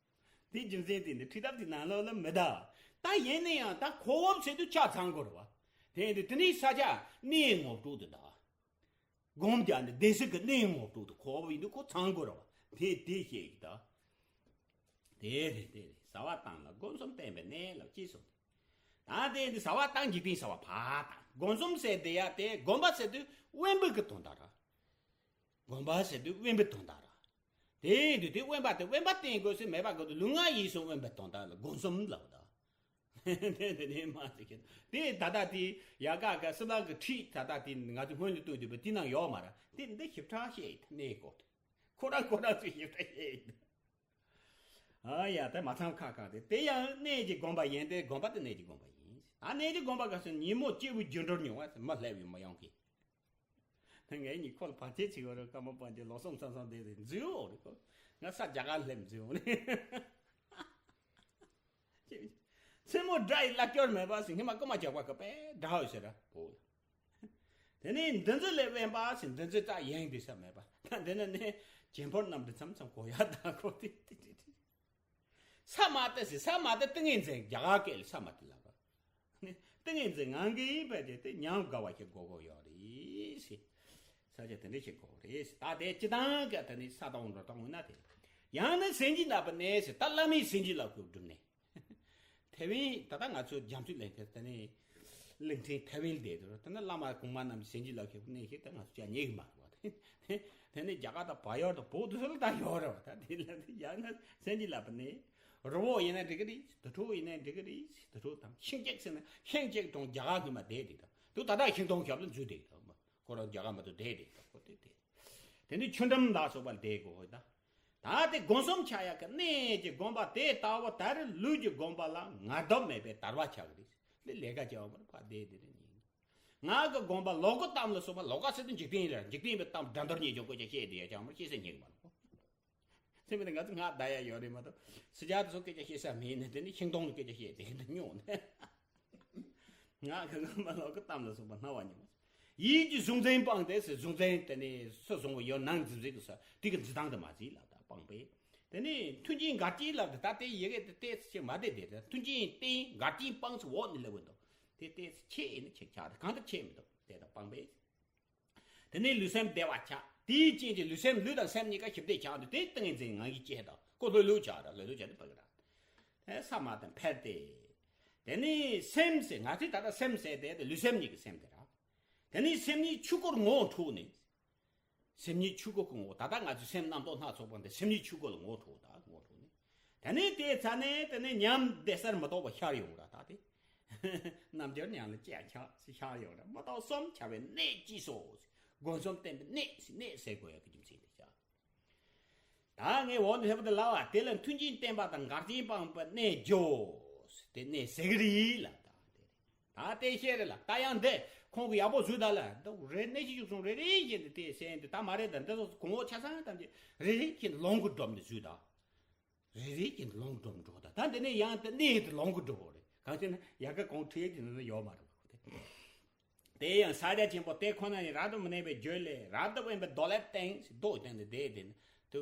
དེ་རྒྱུ་མཚན་དེ་ནི་ཁྲིད་ཐབས་དེ་ནང་ལོགས་ལ་མི་གདའ། ད་ཡིན་ན་ཡང་ད་ཁོ་བབ་ཟེར་དུས་ཆ་ཚང་དགོས་རེད་བ། དེ་ཡིན་དུས་དེ་ནས་ས་ཆ་གནས་ངོ་སྤྲོད་དུ་གདའ། སྒོམ་རྒྱག་ནས་བདེ་གཤེགས་ཀྱི་གནས་ངོ་སྤྲོད་དུ་ཁོ་བབ་ཡིན་དུས་ཁོ་ཚང་དགོས་རེད་བ། དེ་དེ་བཤད་ཀྱི་ད། དེ་རེད་དེ་རེད། བྱ་བ་བཏང་ལ་སྒོམ་གསུམ་བསྟན་པའི་གནས་ལ་ཅེས་གསུངས་ཏེ། ད་དེ་འདི་བྱ་བ་བཏང་འཇིག་རྟེན་བྱ་བ་ཕར་བཏང་སྒོམ་གསུམ་ཟེར་དེ་ཡ་དེ་སྒོམ་པ་ཟེར་དུས་དབེན་པའི་གི་དོན་དག་ར། སྒོམ་པ་ཟེར་དུས་དབེན་པའི་དོན་དག་ར། དེ་ཡིན་དུས་དེ་དབེན་པ་དེ་དབེན་པ་བསྟེན་དགོས་སུ་མེད་པ་དགོས་དུས་ལུས་ངག་ཡིད་གསུམ་དབེན་པའི་དོན་དག་ལ་སྒོམ་གསུམ་ལབ་ད། དེ་དེ་ནས་མ་ཟེར་གི་དེ་ད་ལྟ་དེ་ཡ་ག་ག་སི་ལ་གི་ཁྲིད་ད་ལྟ་དེ་ང་ཚོ་སྔོན་ལ་བཏོན་དུས་པ་དེ་ནང་ཡོད་མ་ར་དེ་འདི་ཞིབ་ཕྲ་བཤད་ཡི་གནས་སྐོར་དེ་ཁོ་རང་ཁོ་རང་ཚོས་ཞིབ་ཕྲ་བཤད་ཡི། ཨ་ཡ་དེ་མ་ཚང་ཁ་ཁ་དེ་དེ་ཡང་གནས་ཀྱི་དགོངས་པ་ཡིན་ཏེ་དགོངས་པ་དེ་གནས་ཀྱི་དགོངས་པ་ཡིན། ད་གནས་ཀྱི་དགོངས་པ་ག་སོ་ཉིན་མོ་སྐྱེས་བུའི་རྒྱུ་འགྲུལ་མྱོང་བ་མ་སླེབས་ཡོང་མ་ཡོང་གི་ངས་ཉིད་ཁོ་ལ་བར་ཆད་བྱེད་དགོས་རེད། ཀརྨ་པཎ་ཆེན་ལོ་གསུམ་ཙམ་ཙམ་བསྡད་དེ་འཛུལ་འོང་རེད། ཁོ་ང་ས་རྒྱ་གར་སླེབས་འཛུལ་འོང་རེད། མཚན་མོ་དགྲ་ཡི་ལག་སྐྱོར་མེད་པ་ཟིན་ཧི་མ་ཀུ་མ་རྒྱག་པ་གི་པས་དགྲ་ཧོ་ཟེར་ར་བོ། དེ་ནས་འདི་ཚོ་ལས་དབེན་པ་ཟིན་འདི་ཚོ་ཙག་ཡེང་དུ་ས་མེད་པ་ད་འདི་ནི་ནས་གྱེན་འཕུར་རྣམས་འདི་མཚམས་མཚམས་གོ་ཡ་ད་གོ་དེ་དེ་དེ་དེ། ས་མ་ཏི་ཟེར་ས་མ་ཏི་ཏི་ངེས་འཛིན་རྒྱ་གར་སྐད་ལ་ས་མ་ཏི་ལབ་པ། ནི་ཏི་ངེས་འཛིན་ངང་གིས་ཡིན་པས་དེ་དེ་ཉམས་དགའ་བ་ཞིག་དགོས་དགོས་ཡོད་རེད་ཟེར། ས་ཆ་དེ་འདྲ་ཞིག་དགོས་རེད་ཟེར། ད་དེ་སྤྱི་བཏང་ག་དེ་ནི་ས་དང་འགྲོ་དང་འོང་ན་དེ་ཡང་ནི་སེམས་ཀྱི་ནག་པ་ནས་ཟེར། ད་བླ་མའི་སེམས་ཀྱི་ལག་ཁུ་སྒྲུབ་ནས་ཐེ་ཝན་ད་ལྟ་ང་ཚོ་རྒྱ་མཚོའི་གླིང་ག་དེ་ནི་གླིང་ཕྲན་ཐེ་ཝན་ལ་བསྡད་དུས་དེ་ནི་བླ་མ་གོང་མ་རྣམས་ཀྱི་སེམས་ཀྱི་ལག་ཁུ་གནས་ཤིག་ད་ང་ཚོ་ཅག་ཉེ་གི་མ་རེད་བ། དེ་ནི་རྒྱ་གར་དང་བལ་ཡུལ་དང་བོད་དུ་སུ་ལ་ད་ཡོད་རེད་བ། ད་དེ་ལ་དེ་ཡང་ན་སེམས་ཀྱི་ལག་པ་ནས་རི་བོ་ཡིན་ན་འགྲིག་གི་རེད། དུ་ཁྲོ་ཡིན་ན་འགྲིག་གི་རེད། དུ་ཁྲོ་དང་ཤིང་ཀྱག་ཟེར་ན་ཤིང་ཀྱག་གྲོང་རྒྱ་གར་གི་མ་བསྡད་དེ་ད་དུ་ད་ལྟ་ཤིང་སྡོང་ཞབས་ལ་འཛུལ་བསྡད་ད་ཁོ་རང་རྒྱ་གར་མ་དུ་བསྡད་དེ་ད་ཁོ་དེ་དེ་དེ་ནི་ཆུ་འགྲམ་ལ་སོགས་པ་བསྡད་དགོས་ད། ད་དེ་སྒོམ་གསུམ་ཆགས་ཡག་གི་གནས་ཀྱི་དགོངས་པ་དེ་ལྟ་བུ་ད་རེས་ལུས་ཀྱི་དགོངས་པ་ལ་ངར་འདོད་མེད་པའི་དར་བ་ཆགས་གི་རེད། ལས་ལས་ཀ་བྱ་བ་མ་རེད་པ་བསྡད་དེ་རེད་ཉིན། ངག་གི་དགོངས་པ་ལོག་གི་གཏམ་ལ་སོགས་པ་ལོག་ག་ཟེར་དུས་འཇིག་རྟེན་རེད། འཇིག་རྟེན་པའི་གཏམ་དགྲ་འདོར་ཉེས་སྐྱོན་བཀོད་ཀྱང་བཤད་དེ་ཡ་ཅང་མ་ཤེས་ས་ཉིན་མ་ལོག་དེ་མིན་ང་ཚོ་ངག་བདག་ཡ་ཡོད་རེད་མ་གཏོགས་སུ་ཇཱ་ཏ་སོགས་སྐད་ཆ་བཤད་ས་མེད་ནས། དེ་ནི་ཤིང་སྡོང་གི་སྐད་ཆ་བཤད་དེ་འདི་སྨྱོ་ནས། ངག་གི་ངག་མ་ལོག་གི་གཏམ་ལ་སོགས་པ་སྨྲ་བ་ཉུང་། ཡིད་ཀྱི་གཟུང་འཛིན་སྤངས་ཏེ་ཟེར། གཟུང་འཛིན་དེ་ནི་སུ་བཟུང་བ་ཡོད་ནང་འཛིན་རིག་གི་ས་དེ་གི་འཛིན་སྟངས་དེ་མ་འཛིན་ལབ་ད་སྤངས་པས། དེ་ནི་མཐུན་རྐྱེན་འགལ་རྐྱེན་ལབ་ད་ད་དེ་ཡི་གེ་དེ་ཏོག་ཙམ་ཞིག་མ་བདེ་བདེ་ད། མཐུན་རྐྱེན་བརྟེན་འགལ་རྐྱེན་སྤངས་ཟེར་འོག་ནས་སླེབས་ཀྱི་འདུག་དེ་ཏོག་ཙམ་ཆད་ཡིན་ན་ཆད་ཆགས་དེ་གང་ལྟར་ཆད་མི་འདུག་དེ་ད་སྤངས་པས། དེ་ནས་ལུས་སེམས་བདེ་བར་ཆགས། དེའི་རྐྱེན་གྱིས་ལུས་སེམས་ལུས་དང་སེམས་གཉིས་ཀ་ཞི་བདེ་ཆགས་འདུག་དེ་ཏིང་ངེ་འཛིན་ངང་གིས་སྐྱེས་དང་ཁོ་ལྷོད་ལྷོད་ཆགས་ར། ལྷོད་ལྷོད་ཆགས་དེ་ཕ་གི་ར། དེ་ས་མ་དང་འཕེལ་ཏེ། དེ་ནས་སེམས་ཟེར། ང་ཚོས་ད་ལྟ་སེམས་ཟེར་དེ་དེ་ལུས་སེམས་གཉིས་ཀྱི་སེམས་དེ་ར། དེ་ནས་སེམས་ཉིད་ཆོས་སྐུར་ངོ་འཕྲོད་ནས། སེམས་ཉིད་ཆོས་སྐུ་གི་ངོ་བོ། ད་ལྟ་ང་ཚོའི་སེམས་རྣམ་རྟོག་སྣ་ཚོགས་པ་འདི་སེམས་ཉིད་ཆོས་སྐུ་ལ་ངོ་འཕྲོད་ད་ངོ་འཕྲོད་ནས། དེ་ནས་དེའི་ཚ་ནས་དེ་ནས་ཉམས་བདེ་གསལ་མི་རྟོག་པ་ཤར་ཡོང་ར་ད་དེ། རྣལ་འབྱོར་ཉམས་ལ་སྤྱད་ཁྱབ་ཤར་ཡོང་ར། མི་རྟོག་གསུམ་ཁྱབ་པའི་གནད་ཅེས་སོ། སྒོམ་གསུམ་བསྟན་པའི་གནད་ཟེར་གནད་ཟེར་དགོས་ཡ་གི་རྒྱུ་མཚན་དེ་ཤར། ད་ངས་འོག་ནས་ལྷག་པར་དུ་ལབ་པ་དེ་ལ་མཐུན་རྐྱེན་བསྟེན་པ་དང་འགལ་རྐྱེན་སྤངས་པའི་གནད་བརྗོད་དེ་གནད་ཟེར་གི་རེད་ལབ་ད་དེ་རེད། ད་དེ་བཤད་རེད་ལ། ད་ཡང་འདི་ཁོང་གིས་ཡག་པོ་བཟོས་ད་ལ། འདི་རེ་གནད་ཅིག་བྱུང་སོང་། རེ་རེ་བཞིན་དུ་དེ་གསན་དུས་ད་མ་རེད་ད། འདི་ཚོ་གོང་འོག་ཆ་ཚང་ཐམས་ཅད་རེ་རེ་བཞིན་ལོང་གི་སྒྲོམ་དུ་བཟོས་ད། རེ་རེ་བཞིན་ལོང་གི་སྒྲོམ་འགྲོ་ད། ད་འདི་ནས་ཡང་དེ་གནད་དེ་ལོང་གི་སྒྲོམ་རེད། གང་ཅི་ན་ཡལ་ག་གོང་ཁྲིད་ཀྱི་ནང་ཡོད་མ་རེད་པ་དེ། དེ་ཡང་ས་སྐྱ་ཆེན་པོ་དེ་ཁོ་ན་ནི་རབ་ཏུ་མི་གནས་པའི་རྒྱུ་ལས་རབ་ཏུ་དབེན་པའི་རྡོ་ལེབ་སྟེང་ཟེར། རྡོ་སྟེང་དུ་བསྡད་དེ་ནི་དུ་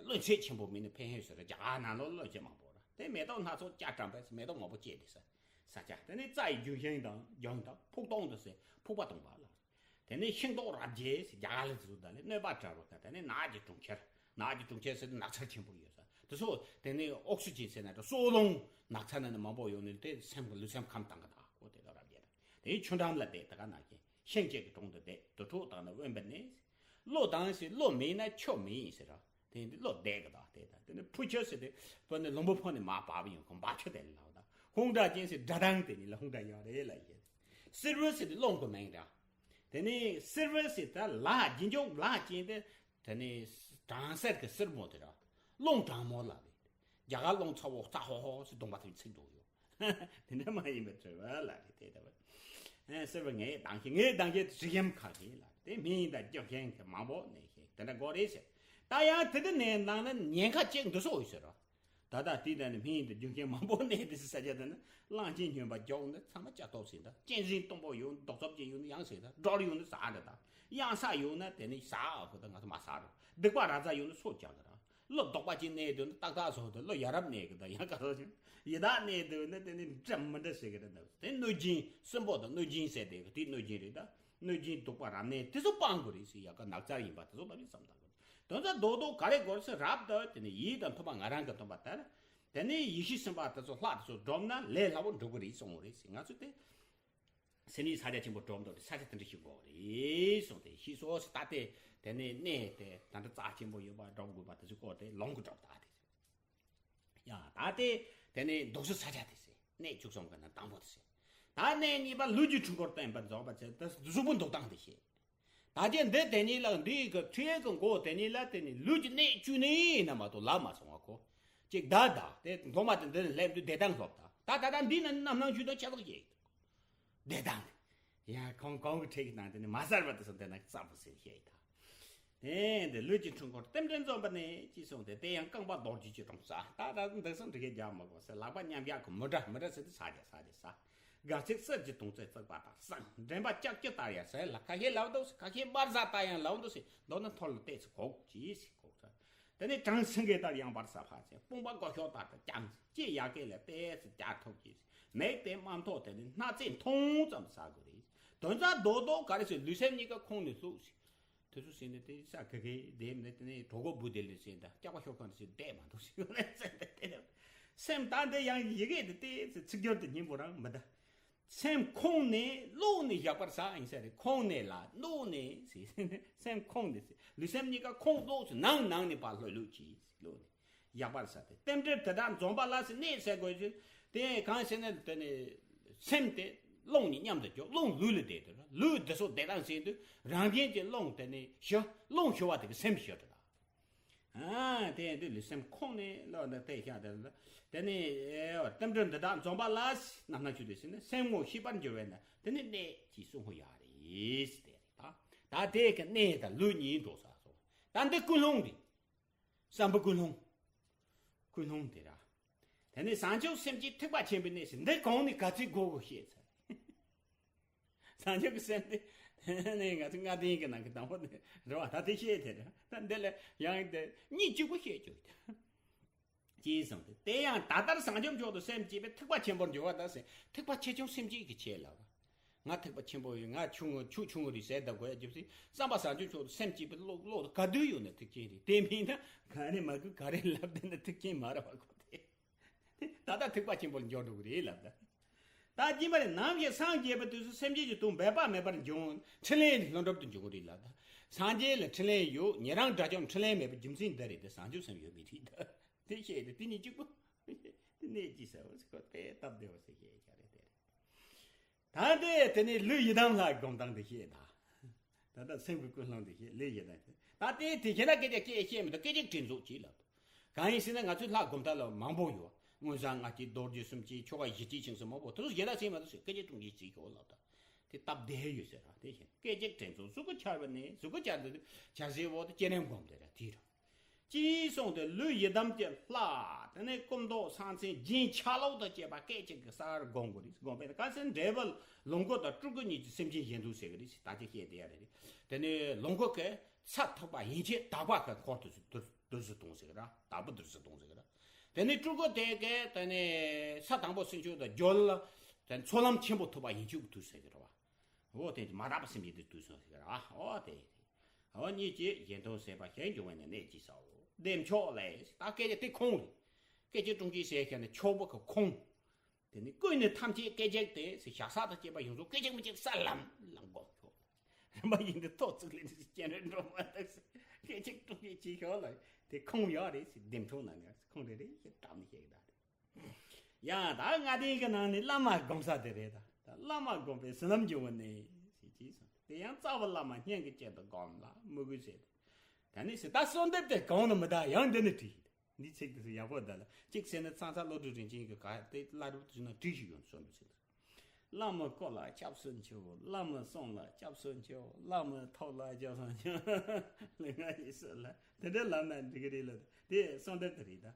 བློན་ཆེན་ཆེན་པོ་མིན་ནི་ཕན་ཧེ་ཟེར་རྒྱ་གར་ནང་ལོགས་བློན་ཆེན་མང་པོ་ར། དེ་མེ་ཏོག་སྣ་ཚོགས་བཅའ་བཀྲམ་པས་མེ་ཏོག་མང་པོ་སྐྱེས་ཏེ་ས་ས་སྐྱ། དེ་ནི་རྩྭ་ཡི་ལྗོན་ཤིང་དང་ལྗོན་དང་ཕུག་སྟོང་དུ་ཟེར་ཕུག་པ་སྟོང་པ་ལ། དེ་ནི་ཤིང་ཏོག་རབ་རྒྱས་ཟེར་རྒྱ་གར་ལ་ཟེར་ད་ལས་གནོད་པ་བྲལ་བ་དང་། དེ་ནི་ནགས་ཀྱི་གྲོང་ཁྱེར། ནགས་ཀྱི་གྲོང་ཁྱེར་ཟེར་ན་ནགས་ཚལ་ཆེན་པོ་ཡོད་ས་དེ་ཚོ། དེ་ནི་ཨོག་སི་ཇན་ཟེར་ན་ད་སོ་རླུང་ནགས་ཚལ་ནང་ནས་མང་པོ་ཡོང་ནས་དེ་སེམས་ཀྱི་ལུས་སེམས་ཁམས་དྭངས་ཀྱི་ད་ཁོ་དེ་ལ་རབ་རྒྱས་དང་། དེ་ནི་ཆུ་འགྲམ་ལ་བསྡད་ད་ག་ནགས་ཀྱི་ཤིང་བཅད་ཀྱི་དྲུང་དུ་བསྡད། དུར་ཁྲོད་དང་ནི་དབེན་པ་ནས། བློ་དང་ཟེར་བློ་མེད་ན་ཆོས་མེད་ཟེར་ར། དེ་འདི་བློ་བདེ་གི་ད་དེ་ད། དེ་ནི་ཕུ་ཆུ་ཟེར་དེ་བོད་ནས་ལུང་པ་ཕོ་ནས་མར་བབས་ཡོང་ཁོ་འབབ་ཆུ་དེ་ལ་ལབ་ད། ཧུང་སྒྲ་ཅན་ཟེར་སྒྲ་གདངས་དེ་ནི་ལ་ཧུང་སྒྲ་ཡོད་རེད་ལ་ཡིན། སིལ་བུ་ཟེར་དེ་རླུང་གི་མིང་ར། དེ་ནས་སིལ་བུ་ཟེར་ད་ལ་རྗེས་འཇུག་ལ་ཅན་དེ། དེ་ནས་གྲང་སེལ་གྱི་སིལ་མོ་དེ་ར། རླུང་གྲང་མོ་ལ་རེད། རྒྱ་གར་རླུང་ཚ་བོ་ཚ་ཧོ་ཧོ་ཟེར་གདོང་པ་དེ་ཚིག་འགྲོ་ཡོད། དེ་འདྲ་མ་ཡིན་པའི་དྲི་བ་ལ་རེད་དེ་ལྟ་བུ། ཨེ་སེར་བ་ངའི་གདངས་ཤིང་ངའི་གདངས་ཤིང་དྲི་ཞིམ་ཁ་ཤས་ལ་དེ་མིན་ཡིན་ད་རྒྱུ་ཞིང་གི་མང་པོ་གནས་ཤིང་དེ་འདྲ་གོ་རེད་ཟེར། ད་ཡང་དེ་དེ་ནས་ནང་ན་ཉེན་ཁ་ཅིག་འདུག་སོ་ཡོད་ཟེར་རོ། ད་ལྟ་དེ་ད་ནི་མིན་ཡིན་ད་རྒྱུ་ཞིང་མང་པོ་གནས་དེ་ས་ཆ་དེ་ན་གླང་ཆེན་སྨྱོན་པ་མགྱོགས་འདི་ཚང་མ་ལྕགས་ཐོག་ཟིན་ད་གཅན་གཟན་གཏུམ་པོ་ཡོང་རྡོག་ཚོབ་ཅན་ཡོང་ན་ཡང་ཟེར་ད་སྒྲོལ་ཡོང་ན་ཟ་འདྲ་ད་གཡང་ས་ཡོང་ན་དེ་ནི་ཟ་ཨ་ཁོ་ད་ང་ཚོ་མ་ཟ་རོ། སྡིག་པ་ར་ཙ་ཡོང་ན་སོ་རྒྱག་གི་ར། བློ་ལྡོག་པ་ཅིག་གནས་དུས་ན་ཏག་ཏག་བཟོ་དུས་བློ་ཡ་རབས་གནས་གི་ད་ཡང་ག་ཚོད་ཅིག་ཡི་དྭགས་གནས་དུས་ན་དེ་ནི་འདྲ་མི་འདྲ་ཟེར་གི་རེད་འདུག་དེ་གནོད་སྦྱིན་སྲིན་པོ་དང་གནོད་སྦྱིན་ཟེར་དེ་དེ་གནོད་སྦྱིན་རེད་ད། གནོད་སྦྱིན་གདུག་པ་རབ་གནས་དེ་ཚོ་སྤང་དགོས་རེད་ཟེར་ཡ་ག་ནགས་ཚལ་ཡིན་པ་དེ་ཚོ་ལབ་ཡིན་བསམ་ད་དགོས། དོན་དག་རྡོག་རྡོག་ག་རེ་དགོས་ཟེར་རབ་ཏུ་དེ་ནི་ཡིད་དང་མཐུན་པ་ང་རང་གི་སྟོན་པ་ལྟར། དེ་ནི་ཡེ་ཤེས་སེམས་དཔའ་དེ་ཚོ་ལྷ་དེ་ཚོ་སྒྲོམ་ན་ལས་སླ་བོ་འགྲུབ་གི་རེད་གསུངས་པ་རེད་ཟེར། ང་ཚོ་དེ། སེམས་ཉིད་ས་ཆ་ཆེན་པོ་སྒྲོམ་དུ་ས་ཆ་དེ་འདྲ་ཞིག་དགོས་རེད་གསུངས་ཏེ་ཤེས་སོ་ཟེར། ད་ལྟའི་དེ་ནས་གནས་དེ་ད་ལྟ་རྩ་ཆེན་པོ་ཡོད་པ་སྒྲོམ་དགོས་པ་དེ་ཚོ་བསྐོར་ཏེ་ལོང་གི་སྒྲོམ་ད་དེ་ཡ་ད་ལྟའི་དེ་ནས་འདུག་ས་ས་ཆ་དེ་ཟེར་གནས་བཅུ་གསུམ་གི་ནང་དང་པོ་དེ་ཟེར། ད་གནས་གཉིས་པ་ལུས་ཀྱི་འཁྲུལ་འཁོར་བསྟན་པ་རྫོགས་པ་ཚེ་ད་གཟུགས་པོ་འདུག་སྟངས་དེ་བཤད། ད་ཅི་འདི་དེ་ཉིད་ལ་འདི་གི་ཁྲིད་ཀྱི་མགོ་དེ་ཉིད་ལ་དེ་ནི་ལུས་ཀྱི་གནས་བཅུ་ནི་ཡིན་ན་མ་གཏོགས་ལབ་མ་སོང་བ་ཁོ། ཅིག་ད་ད་དེ་མདོ་མ་དེ་འདི་ནི་ལེབ་འདུག་བདེ་ཐང་སློབ་ད་ད་ད་ད་འདི་ན་རྣམ་སྣང་ཆོས་དང་ཆ་ལག་ཡེ། བདེ་ཐང་། ཡ་ཁོང་གོང་གི་ཁྲིད་ཀྱི་ནང་དེ་ནི་མ་གསར་བ་དེ་སོང་དེ་ན་རྩ་བུ་ཟེར་བཤད་ཡི་ད། དེ་འདི་ལུས་ཀྱི་འཁྲུལ་འཁོར་རྟེན་འབྲེལ་འཛོམས་པ་ནས་ཅི་གསུངས་ཏེ་དེ་ཡང་རྐང་པ་རྡོ་རྗེ་ཅི་གྲོང་ས་ད་ད་འདི་སང་འདི་གའི་རྒྱ་མ་གོ་ཟེར་ལག་པ་མཉམ་རྒྱག་གི་མི་འདྲ་མི་འདྲ་ཟེར་ཏེ་ས་རྒྱ་ས་རྒྱ་ས། དགའ་ཚིག་གསེར་གྱི་དུང་ཚད་བརྩེགས་པ་དང་གསང་འདྲེན་པ་ལྕགས་ཀྱུ་ལྟར་ཡང་ཟེར་ལ་ཁ་ཤས་ལབ་འདུག་ཟེར། ཁ་ཤས་འབར་ས་ལྟར་ཡང་ལབ་འདུག་ཟེར། མདོར་ན་ཐོར་ལ་བལྟས་ཚེ་གོག་ཅི་ཟེར་གོག་ས། དེ་ནས་གྲང་སེང་གེ་ལྟར་ཡང་འབར་ས་ཕར་ཚེ་དཔུང་པ་མགོ་ཤོག་ལྟར་དུ་བརྐྱངས་ཅི་ཡ་གེ་ལ་བལྟས་ཚེ་རྒྱ་ཐོབ་ཀྱི་མིག་དེ་དམར་མཐོ་དེ་ནི་སྣ་རྩེ་མཐོང་ཙམ་ཟ་དགོས་རེད། དོན་རྩ་རྡོག་རྡོག་ག་རེ་ཟེར་ལུས་སེམས་གཉིས་ཀ་ཁོང་ནས་ལྷུག་ཟེར། དེ་ཚོ་ཟིན་ནས་དེ་ས་ག་གེ་བསྡད་མེད་དེ་ནས་གྲོད་ཁོག་འབུ་དེ་ལས་ཟིན་ད་སྐྱག་པ་ཤོར་གང་ཟིན་བསྡད་མ་འདུག་ཟིན་ནས་ཟིན་ད་དེ་ནས་སེམས་ད་འདི་ཡང་ཡི་གེ་དེ་དེ་ཚེ་ཚིག་སྦྱོར་དེ་སྙིང་པོ་རང་མི་ད། སེམས་ཁོང་ནས་བླུགས་ནས་བཞག་པར་ཟ་ཡིན་ས་རེད། ཁོང་ནས་ལ་བླུགས་ནས་ཟེར། སེམས་ཁོང་ནས་ཟེར་ལུས་སེམས་གཉིས་ཀ་ཁོང་བླུགས་ཟེར་ནང་ནང་ནས་ཕར་ལྷོད་ལྷོད་གྱིས་ཟེར་བླུགས་ནས། ཡག་པར་ཟ་སྟེ་རྟེན་འབྲེལ་དེ་དག་འཛོམས་པ་ལ་ཟེར་གནས་ཟེར་དགོས་ཀྱི། དེ་གང་ཟེར་ན་དེ་ནི་སེམས་དེ་རླུང་གཉིས་མཉམ་དུ་འཇོག་རླུང་ལུས་ལ་བསྡད་དེ་ལུས་འདི་སོགས་བདེ་ཐང་ཟེར་དུས་རང་བཞིན་གྱི་རླུང་དེ་ནི་ཞི། རླུང་ཞི་བ་དེ་གི་སེམས་ཞི་དེ་དང་། ཨ་དེ་ཡིན་དུས་ལུས་སེམས་ཁོང་ནས་བློ་འདི་དེ་ཤ་དེ་དེ་ནི་རྟེན་འབྲེལ་འདི་དག་འཛོམས་པ་ལ་ཟེར་རྣམ་སྣང་ཆོས་དེ་ཟེར་ནས་སེམས་ངོ་ཤེས་པར་འགྱུར་བས་ན་དེ་ནི་གནས་ཀྱི་གསུང་ཧོ་ཡ་རེད་ཟེར་དེ་རེད་ད། ད་དེ་གི་གནས་དང་ལུས་གཉིས་འགྲོ་ས་སོ། ད་འདི་ཀུན་སློང་རེད། བསམ་པ་ཀུན་སློང་། ཀུན་སློང་དེ་ར། དེ་ནས་བྱང་ཆུབ་སེམས་བསྐྱེད་ཐེག་པ་ཆེན་པོའི་གནས་སུ་འདི་གོང་ནས་ག་ཚོད་དགོས་དགོས་བཤད་ཚར། བྱང་ཆུབ་ཀྱི་སེམས་དེ་ནས་ང་ཚོ་ལྔ་ལྡན་གྱི་ནང་གི་དང་པོ་དེ་རེད་བ། ད་དེ་བཤད་དེ་རེད། ད་འདི་ལ་ཡང་དེ་གཉིས་གཅིག་པུ་བཤད་བཅུག་ཅེས་གསུངས་ཏེ། དེ་ཡང་ད་ལྟར་བྱང་ཆུབ་མཆོག་ཏུ་སེམས་བསྐྱེད་པའི་ཐེག་པ་ཆེན་པོར་འགྱུར་བ་དང་ཟེར། ཐེག་པ་ཆེ་ཆུང་སེམས་བསྐྱེད་ཀྱི་ཆེད་ལ། ང་ཐེག་པ་ཆེན་པོ་ཡིན། ང་ཆུང་ངུ་ཆུ་ཆུང་ངུ་རེད་ཟེར་ད་དགོས་ཡ་རྒྱུ་ཟེར། བསམ་པ་བྱང་ཆུབ་མཆོག་ཏུ་སེམས་བསྐྱེད་པའི་བློ་བློ་ག་དུས་ཡོད་ན་ཐེག་ཆེན་རེད། དེ་མིན་ན་ག་རེ་མ་གུ་ག་རེ་ལབ་བསྡད་ན་ཐེག་ཆེན་མ་རེད་བ་ཁོ་དེ། ད་ལྟ་ཐེག་པ་ཆེན་པོར་འགྱུར་འགྲོ་གི་རེད་ལབ་ད། ད་རྗེས་མ་རེ་ནམ་ཞིག་སངས་རྒྱས་པའི་དུས་སུ་སེམས་ཅན་གྱི་དོན་འབད་པ་མེད་པར་འབྱུང་། འཕྲིན་ལས་ལྷུན་གྲུབ་ཏུ་འབྱུང་གི་རེད་ལབ་ད། སངས་རྒྱས་ལ་འཕྲིན་ལས་ཡོད། ཉན་རང་དགྲ་བཅོམ་འཕྲིན་ལས་མེད་པའི་རྒྱུ་མཚན་འདི་རེད་དེ། བྱང་ཆུབ་སེམས་ཡོད་མི་རེད་ད། དེ་བཤད་དེ་དེ་ནི་གཅིག་པུ། དེ་གནས་ཀྱི་ས་བོ་ཟེར་ཁོ་དཔེ་སྟབས་བདེ་བ་ཟེར་བཤད་ཀྱ་རེད་དེ་རེད། ད་དེ་དེ་ནི་ལུས་ཡི་དམ་ལྷ་སྒོམ་སྟངས་དེ་བཤད་ད། ད་ལྟ་སེམས་ཀྱི་ཀུན་སློང་དེ་བཤད། ལུས་ཡི་དམ་དེ་ད་དེ་དེ་བཤད་ན་སྐད་ཆ་སྐད་བཤད་མི་འདུག་སྐད་ཅིག་དྲན་གསོ་བྱེད་ལབ་འདུག་གང་ཡིན་ཟེར་ན་ང་ཚོའི་ལྷ་སྒོམ་ཐབས་ལ་མང་པོ་ཡོད། མངོན་བྱང་ལྔ་སྐྱེས་རྡོ་རྗེ་གསུམ་སྐྱེས་ཆོ་ག་བཞི་སྐྱེས་ཆིངས་སུ་མང་པོ་དེ་ཚོ་གཞན་དག་ཟེར་མ་འདུག་ཟེར། སྐད་ཅིག་དྲུག་སྐྱེས་བྱེད་དགོས་ལབ་ད། དེ་སྟབས་བདེ་ཡོད་ཟེར་ར། དེ་བཞིན་སྐད་ཅིག་དྲན་གསོ། གཟུགས་སྐུ་འཆར་བ་ནས་གཟུགས་སྐུ་འཆར་དུ་འཆར་སའི་འོག་ཏུ་བསྐྱེད་རིམ་སྒོམ་དེ་ར་དེ་ར། ཅེས་གསུངས་ཏེ། ལུས་ཡི་དམ་གྱི་ལྷ། དེ་ནས་སྐུ་མདོག་སང་ཚེ་རྒྱན་ཆ་ལུགས་དང་བཅས་པ་སྐད་ཅིག་གིས་གསལ་བར་བསྒོམ་དགོས་རེད། བསྒོམ་པས་ག་ཚོད་འབྲས་བུ་ལོངས་སྐུ་དང་སྤྲུལ་སྐུ་གཉིས་ཀྱི་སེམས་ཅན་གཞན་དུ་ཟེར་གི་རེད། ད་ཅི་བཤད་བསྡད་ཡ་རེད། དེ་ནས་ལོངས་སྐུ་གི་ས་ཐོབ་པ་ཡན་ཆད་དག་པ་གི་འཁོར་དུ་བསྡུ་བསྡུ་ཟེར་གཏོང་ཟེར་གི་ར། དག་པ་བསྡུ་ཟེར་གཏོང་ཟེར་གི་ར། དེ་ནས་སྤྲུལ་སྐུ་དེ་གས་དེ་ནས་ས་དང་པོ་སེམས་བྱུང་དང་སྦྱོར་ལ་དེ་ཚོགས་ལམ་ཆེན་པོ་ཐོབ་པ་ཡན་ཆད་ཀྱི་དུས་ཟེར་གི་ར་བ། འོ་དེ་མ་དག་པ་སེམས་ཅན་དེ་དུས་སོང་ཟེར་གི་ར། འོ་དེ་དེ། འོ་གཉིས་ཀྱིས་གཞན་དོན་ཟད་པ་ཞེས་འབྱུང་བས་ནི་གནས་ཀྱི་སའོ། བདེ་མཆོག་ལས། ད་སྐད་ཆ་དེ་ཁུངས་རེད། སྐད་ཆ་དྲུང་གིས་ཟེར་མཁན་ནི་ཆོག་པ་གི་ཁུངས། དེ་ནི་ཀུན་ནས་ཐམས་ཅད་སྐད་ཅིག་སྟེ་ཟེར། བཞག་ས་དང་བཅས་པ་ཡོངས་རྫོགས་སྐད་ཅིག་མི་གཅིག་ས་ལམ་ལམ་སྒོམ་ཤོག་རིམ་པ་ཡིན་ཏེ་ཐོག་བཙུགས་ལས་ནི་སྤྱན་རས་འགྲོ་མ་ཐག་ཟེར། སྐད་ཅིག་དྲུང་གིས་བྱེད་ཤོག་ལ་དེ་ཁུངས་ཡོད་རེད་ཟེར། བདེ་མཆོག་ནང་ནས་ཁུངས་རེ་རེ་ཞིག་བཀྲམ་ནས་བཤད་གི་ད་རེད། ཡང་ད་ལྔ་ལྡན་གྱི་ནང་ནས་བླ་མ་སྒོམ་ས་དེ་རེད་ད། ད་བླ་མ་སྒོམ་པས་བྱིན་རླབས་འབྱུང་བ་ནི་ཞེས་ཅེས་གསུངས། དེ་ཡང་རྩ་བ་བླ་མ་སྙིང་གི་དཀྱིལ་དུ་སྒོམ་ལ་མོས་གུས་བྱེད། ད་ནི་ཟེར་ད་གསོལ་འདེབས་དེ་གང་ནས་མི་ད་ཡང་འདི་ནས་བྲིས། འདི་ཚིག་དེ་ཚོ་ཡག་པོ་ད་ལ་གཅིག་བྱས་ན་ཚང་ཚ་བློ་གྲོས་རིན་ཆེན་གྱི་ག་དེ་བླ་རབས་དེ་ཚོ་ན་བྲིས་ཤིག་ཡོང་གསོལ་འདེབས་ཚིག་དེ། བླ་མའི་སྐུ་ལ་སྐྱབས་སུ་མཆིའོ། བླ་མའི་གསུང་ལ་སྐྱབས་སུ་མཆིའོ། བླ་མའི་ཐུགས་ལ་སྐྱབས་སུ་མཆིའོ། ལུས་ངག་ཡིད་གསུམ་ལ་དེ་འདྲ་ལབ་ན་འགྲིག་གི་རེད་ལ། དེ་གསོལ་འདེབས་དེ་རེད་ད།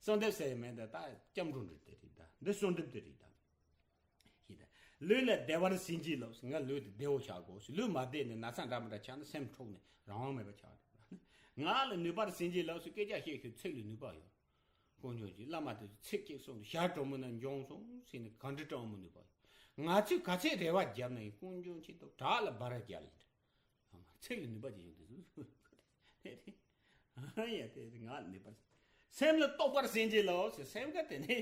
གསོལ་འདེབས་ཟེར་ཡ་མེད་ད། ད་སྐྱབས་འགྲོ་འདྲི་དེ་རེད་ད། འདི་གསོལ་འདེབས་དེ་རེད་ད། ཞེས་ད། ལུས་ལ་བདེ་བར་བྱིན་གྱིས་རློབས། ང་ལུས་དེ་བདེ་བོ་བྱ་དགོས། ལུས་མ་བདེ་ནས་ན་ཚ་འདྲ་མི་འདྲ་ཆགས་ན་སེམས་འཁྲུགས་ནས་རང་དབང་མེད་པ་ཆགས་རེད། ངག་ལ་ནུས་པར་བྱིན་གྱིས་རློབས་ཟེར། སྐད་ཆ་བཤད་ཤེས། ཚིག་ལ་ནུས་པ་ཡོད། དཀོན་མཆོག་གིས་བླ་མ་དེ་ཚོ་ཚིག་གཅིག་གསུངས་ཏེ་ཞལ་དྲོན་མོ་ནང་འབྱོངས་སོང་ཟེར་ནས་གང་འདྲ་དྲང་མོ་ནུས་པ་ཡོད། ང་ཚོས་ག་ཚད་རེ་བ་བརྒྱབ་ན་ཡང་དཀོན་མཆོག་མཆིས་ཐོག་བྲག་ལ་སྦ་ར་རྒྱག་ཡིན། ཚིག་ལ་ནུས་པ་ཅིག་ཡོད་དེ་ཚོ། ཨ་ཡ་དེ་ང་ནུས་པ། སེམས་ལ་རྟོགས་པར་བྱིན་གྱིས་རློབས་ཟེར། སེམས་ཀ་དེ་ནི་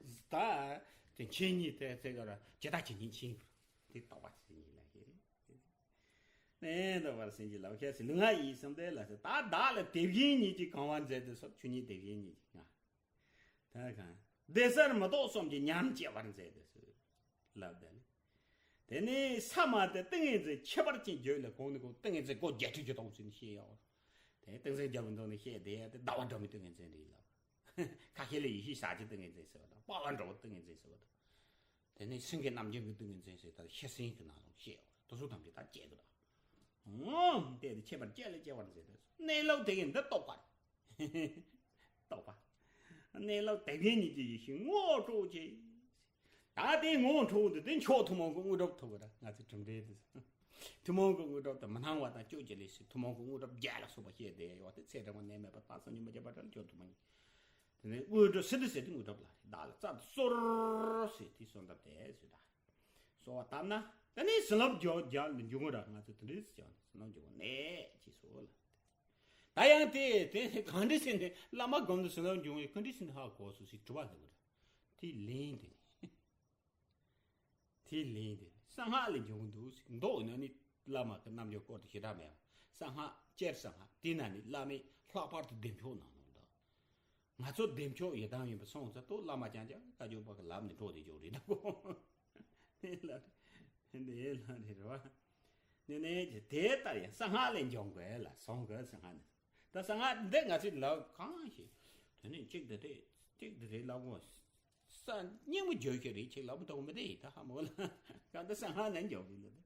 ད་དེ་མཁྱེན་གཉིས་དེ་ཚེ་ག་ར་ཇི་ལྟ་ཇི་སྙེད་མཁྱེན་དགོས། དེ་རྟོགས་པར་བྱིན་གྱིས་རློབས་ཞེས། ནས་འདོད་པར་སེམས་ཀྱི་ལག་ཁྱེར་སི་ལུས་ངག་ཡིད་གསུམ་ལྡན་ལ་ཟེར། ད་བདག་ལ་དེ་བཞིན་ཉིད་ཀྱིས་གང་བར་མཛད་དེ་སོགས་ཆོས་ཉིད་དེ་བཞིན་ཉིད་ཀྱི་ང་། ད་གང་། བདེ་གསལ་མི་རྟོག་གསུམ་གྱི་ཉམས་སྐྱེ་བར་མཛད་དེ་སོགས་ལབ་ད་ནི། དེ་ནས་ས་མ་དེ་ཏིང་ངེ་འཛིན་ཁྱད་པར་ཅན་བརྗོད་ལ་གོང་ནས་གོང་ཏིང་ངེ་འཛིན་སྒོ་བརྒྱད་ཁྲི་བཞི་སྟོང་ཟིན་ཤེས་ཡོད། དེ་ཏིང་འཛིན་རྒྱལ་པོ་མདོ་ནས་བཤད་དེ་དེ་ཟླ་བ་སྒྲོན་མའི་ཏིང་ངེ་འཛིན་རེད་ལབ། ཁ་ཤས་ལ་ཡེ་ཤེས་ཞལ་གྱི་ཏིང་ངེ་འཛིན་ཟེར་བ་དང་དཔའ་བ་འགྲོ་བའི་ཏིང་ངེ་འཛིན་ཟེར་བ་དང་། དེ་ནས་སེང་གེ་རྣམ་བསྒྱིངས་ཀྱི་ཏིང་ངེ་འཛིན་ཟེར་ད་ཤེར་སེང་གི་ནང་ལ་བཤད་ཡོད། དེ་ཚོ་ཐམས་ཅད་ད་བསྐྱེད་དགོས་ད། ཨོམ་དེ་དེ་ཁྱད་པར་ཅན་ལ་སྐྱེ་བར་མཛད་དེ་གནས་ལུགས་དེ་གི་འདི་རྟོགས་པ་རེད། རྟོགས་པ། གནས་ལུགས་དེ་གི་ཉིད་ཀྱི་ཡེ་ཤེས་ངོ་སྤྲོད་ཅིག་ད་དེ་ངོ་འཕྲོད་འདི་དེ་མཆོག་ཐུན་མོང་གི་དངོས་གྲུབ་ཐོབ་པ་ར། ང་ཚོའི་གྲུབ་འབྲས་དེ། ཐུན་མོང་གི་དངོས་གྲུབ་དེ་མི་སྣང་བ་དང་བཅོས་ཀྱི་ལས་སུ་ཐུན་མོང་གི་དངོས་གྲུབ་བརྒྱད་ལ་སོགས་པ་བཤད་དེ་ཡོད་དེ། ཚེ་རིང་བ་ནད་མེད་པ་དང་སངས་རྒྱས་མི་བརྒྱ་པ་དང་མཆོག་ཐུན་མོང་གི། དེ་ནས་དངོས་གྲུབ་ཟེར་དུ་ཟེར་དུས་དངོས་གྲུབ་ལ་རེད། བདག་ལ་རྩལ་དུ་གསོལ་ཟེར་དུས་གསོལ་འདེབས་དེ་ཟེར་ད། གསོལ་བ་བཏབ་ན་དེ་ནས་བྱིན་རླབས་རྒྱ་རྒྱ་ལ་འབྱུང་གི་ར། ང་ཚོ་དེ་འདྲས་ཀྱང་བྱིན་རླབས་འབྱུང་གི་ནས་ཅེས་སོ་ལ། ད་ཡང་དེ་དེ་གང་འདྲས་ཟེར་ནས་བླ་མ་སྒོམ་དུ་བྱིན་རླབས་འབྱུང་བའི་གང་འདྲས་ཟེར་ནས་ཧ་གོ་སོང་ཟེར་དྲི་བ་འདུག་ར། དེ་ལན་དེ་ནི། དེ་ལན་དེ་ནི་གསང་སྔགས་ལས་འབྱུང་གི་འདུག་ཟེར། མདོ་ནང་ནས་བླ་མ་གི་རྣལ་འབྱོར་སྐོར་དུ་ཞེ་དྲག་མེད་པ། གསང་སྔགས་སྤྱིར་གསང་སྔགས་དེ་ན་ནི་བླ་མས་ལྷག་པར་དུ་བདེ་མཆོག་གནང་ནོ་འདུག་ང་ཚོ་བདེ་མཆོག་ཡི་དམ་ཡིན་པ་སོང་ཙང་ཏོ་བླ་མ་རྐྱང་རྐྱང་བཀའ་བརྒྱུད་པ་གི་ལམ་ནས་འགྲོ་བསྡད་ཀྱི་རེད་ད་གོ། དེ་ལ་དེ་ལ་རེད་བ། ནི་ནས་ཀྱི་དེ་ལྟར་ཡང་གསང་སྔགས་ལས་འབྱུང་དགོས་ལ་སོང་དགོས་གསང་སྔགས་ནི། ད་གསང་སྔགས་འདི་ང་ཚོས་ལབ་གང་ཞིག་དེ་ནས་གཅིག་དེ་དེ་གཅིག་དེ་རེད་ལབ་དགོས། ས་སྙིང་པོ་བརྗོད་ཤེས་རེད་ཅིག་ལབ་མི་ཐུབ་མི་དེ་ཡིན་ད་ཧ་མོ་ལ། གང་ལྟར་གསང་སྔགས་ནས་འབྱུང་རེད་ལ།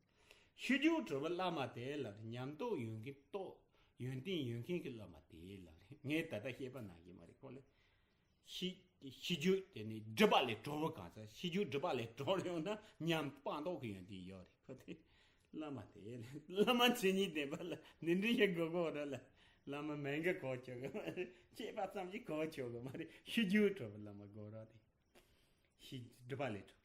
ཤེས་རྒྱུད་གྲུབ་པའི་བླ་མ་དེ་ལ་ཉམས་རྟོགས་ཡོད་མཁན་རྟོགས། ཡོན་ཏན་ཡོད་མཁན་གྱི་བླ་མ་དེ་ལ་རེད། ངས་ད་ལྟ་བཤད་པ་ནང་བཞིན་མ་རེད། ཁོ་ལ་ཤེས་ཤེས་རྒྱུད་དེ་ནི་སྒྲིབ་པ་ལས་གྲོལ་བ་གང་ཟག་ཤེས་རྒྱུད་སྒྲིབ་པ་ལས་གྲོལ་ཡོང་ན་ཉམས་སྤངས་རྟོགས་ཀྱི་ཡོན་ཏན་ཡོད་རེད། ཁོ་དེ་བླ་མ་དེ་ལ་བླ་མ་མཚན་ཉིད་ལྡན་པ་ལ་འདི་འདྲའི་ཞིག་དགོས་དགོས་ར་ལ། བླ་མ་མིང་གི་གོ་ཆོད་གི་མ་རེད། བཤད་པ་ཙམ་གྱིས་གོ་ཆོད་གི་མ་རེད། ཤེས་རྒྱུད་གྲོལ་བ་བླ་མ་དགོས་ར་དེ། ཤེས་སྒྲིབ་པ་ལས་གྲོལ།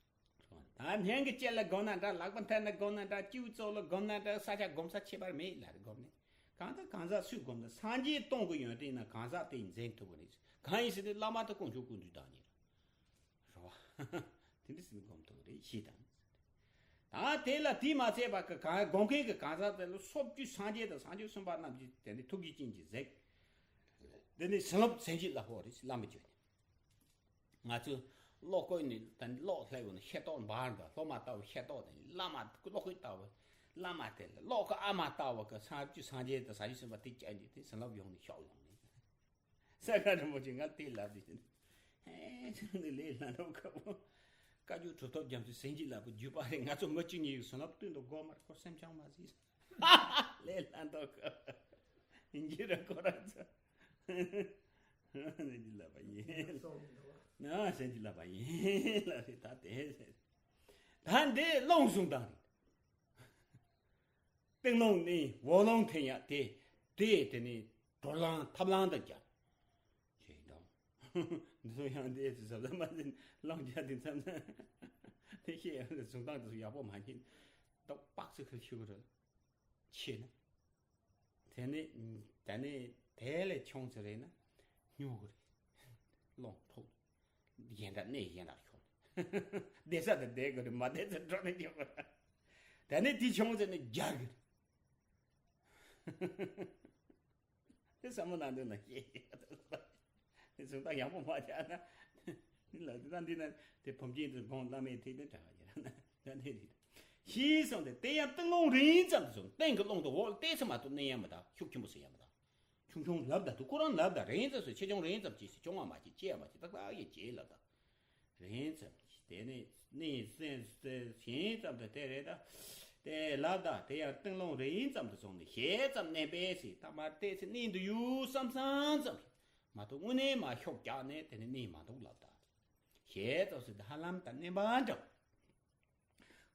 ད་སྙན་གྱི་ལྕེ་ལ་སྒོམ་ན་འདྲ། ལག་པ་འཐེན་ན་སྒོམ་ན་འདྲ། སྤྱི་བོའི་གཙུག་ལ་སྒོམ་ན་འདྲ། ས་ཆ་སྒོམ་ས་ཁྱད་པར་མེད་ལ་རེ་སྒོམ་ནས། གང་ལྟར་གང་ཟག་སུས་སྒོམ་ན་སངས་རྒྱས་སྟོང་གི་ཡོན་ཏན་ན་གང་ཟག་དེ་འཛིན་ཐུབ་པ་རེད། གང་ཡིན་ཟེར་ན་བླ་མ་དང་དཀོན་མཆོག་ཀུན་འདུས་བདག་ཉིད་རེད་བ། དེ་འདྲ་ཟེར་ནས་སྒོམ་ཐུབ་པ་རེད། ཤེས་དང་། ད་དེ་ལ་དེས་མ་ཚད་པ་གི་གང་སྒོམ་མཁན་གྱི་གང་ཟག་དེ་ལ་སོ་བཅུ་སངས་རྒྱས་དང་སངས་རྒྱས་གསུམ་པ་རྣམས་ཀྱིས་དེ་ནི་ཐུགས་རྗེ་ཅན་གྱིས་གཟིགས། དེ་ནི་བྱིན་རླབས་བྱིན་གྱིས་བརླབས་པ་རེད། བླ་མ་བརྒྱུད་ནས། ང་ཚོས་གློག་བཀོད་ནས་ད་གློག་སླེབས་ཡོང་ན་ཤེལ་ཏོག་འབར་འདུག་སློབ་མ་ལྟ་བུ་ཤེལ་ཏོག་དེ་བླ་མ་གློག་བཀོད་ལྟ་བུ། བླ་མ་དེ་ལ་གློག་གི་ཨ་མ་ལྟ་བུ་གི་སངས་རྒྱས་སངས་རྒྱས་དང་ས་ཆུ་སེམས་དཔའ་དེ་བཅར་འདི་དེ་བྱིན་རླབས་ཡོང་ནས་ཤོག་ཡོང་ནས། ས་ག་རིན་པོ་ཆེ་ང་དེ་ལབ་དེ་བཞིན། ཧེ་ཆུང་ནས་ལས་སླ་འདྲ་བོ་ཁ་བོ། བཀའ་བརྒྱུད་གྲུབ་ཐོབ་རྒྱ་མཚོའི་བྱིན་གྱིས་བརླབས་པའི་བརྒྱུད་པ་རེད། ང་ཚོ་མི་གཅིག་གཉིས་ཀྱི་བྱིན་རླབས་བསྟུན་དུ་དགོས་མ་རེད། ཁོ་སེམས་ཆུང་མ་ཟིག་ལས་སླ་འདྲ་བོ་ཁ་བོ། འགྱུར་ར་ཁོ་ར་ཚོ། བྱིན་གྱིས་བརླབས་པ་ཡིན། ན་བྱིན་གྱིས་བརླབས་པ་ཡིན་ལ་རེད། ད་དེ་ཟེར། ད་འདི་རླུང་བཟུང་སྟངས་རེད། སྟེང་རླུང་ནི་འོག་རླུང་འཐེན་ཡ་དེ། དེ་དེ་ནི་གྲོལ་རླུང་ཐབས་རླུང་དང་སྦྱར། ཞེས་དང་། འདི་ཚོ་ཡང་དེ་ཚོ་ཟབ་ཟབ་མ་ཟིན་རླུང་སྦྱར་དེ་མཚམས་མཚམས་དེ་ཤེས་ཡ་ལ་བཟུང་སྟངས་དེ་ཚོ་ཡག་པོ་མ་མཁྱེན། ཏོག་པག་ཙི་ཁ་ཤི་གི་རེད། ཆེ་ན། དེ་ནི་ད་ནི་དེ་ལས་ཆུང་ཙི་རེད་ན་སྨྱོ་གི་རེད། རླུང་ཐུག་གཞན་དག་གནས་གཞན་དག་ཤོར། བསྡད་ས་དེ་བསྡད་དགོས་རེད། མ་བསྡད་ཚེ་འགྲོ་ནས་ཡོང་གི་རེད། ད་ནི་དེ་ཆུང་ཙི་ནི་རྒྱག་གི་རེད། དེ་བསམ་བློ་ནང་དུ་ན་ཤེས་ཤེས་དེ་གཟུགས་དང་ཡག་པོ་མ་ཆགས་ན། ལ་དེ་དང་འདི་ན་དེ་བུམ་ཆེན་དུ་དགོངས་བླ་མའི་ཐད་དུ་གྲགས་ཡོད་ན་ད་ནི་རེད། ཤེས་སོང་སྟེ་དེ་ཡང་སྟེང་རླུང་རིང་ཙམ་དུ་སོང་། སྟེང་གི་རླུང་དུ་འོག་ལ་ཏོག་ཙམ་མ་གཏོགས་གནས་ཡ་མི་འདུག་ཤུགས་ཆེན་པོ་ཟེར་ཡ་མི་འདུག་ཆུང་ཆུང་ལབ་ད་དུ་ཁོ་རང་ལབ་ད་རིང་ཙམ་སོང་། ཆེ་ཆུང་རིང་ཙམ་ཅིག་སོང་། ཆུང་བ་མ་བྱེད་ཆེ་བ་མ་བྱེད་ཏག་ཏག་ཡིན་ཅེས་ལབ་ད། རིང་ཙམ་གྱིས་དེ་ནས་གནས་སེམས་སེམས་ཞན་ཙམ་དུ་དེ་རེད་ད། དེ་ལབ་ད་དེ་ཡང་སྟེང་རླུང་རིང་ཙམ་དུ་སོང་ནས་ཞལ་ཙམ་མནན་པས་སྲིད། ད་མར་ཏོག་ཙམ་གནས་འདུག་ཡུ་བསམ་བསམ་ཙམ་མ་གཏོགས་དངོས་གནས་མ་ཤུགས་རྒྱག་ནས་དེ་ནས་གནས་མ་འདུག་ལབ་ད། ཞལ་ཙམ་ཟེར་ད་ཧ་ལམ་ད་མནན་པ་འདྲ།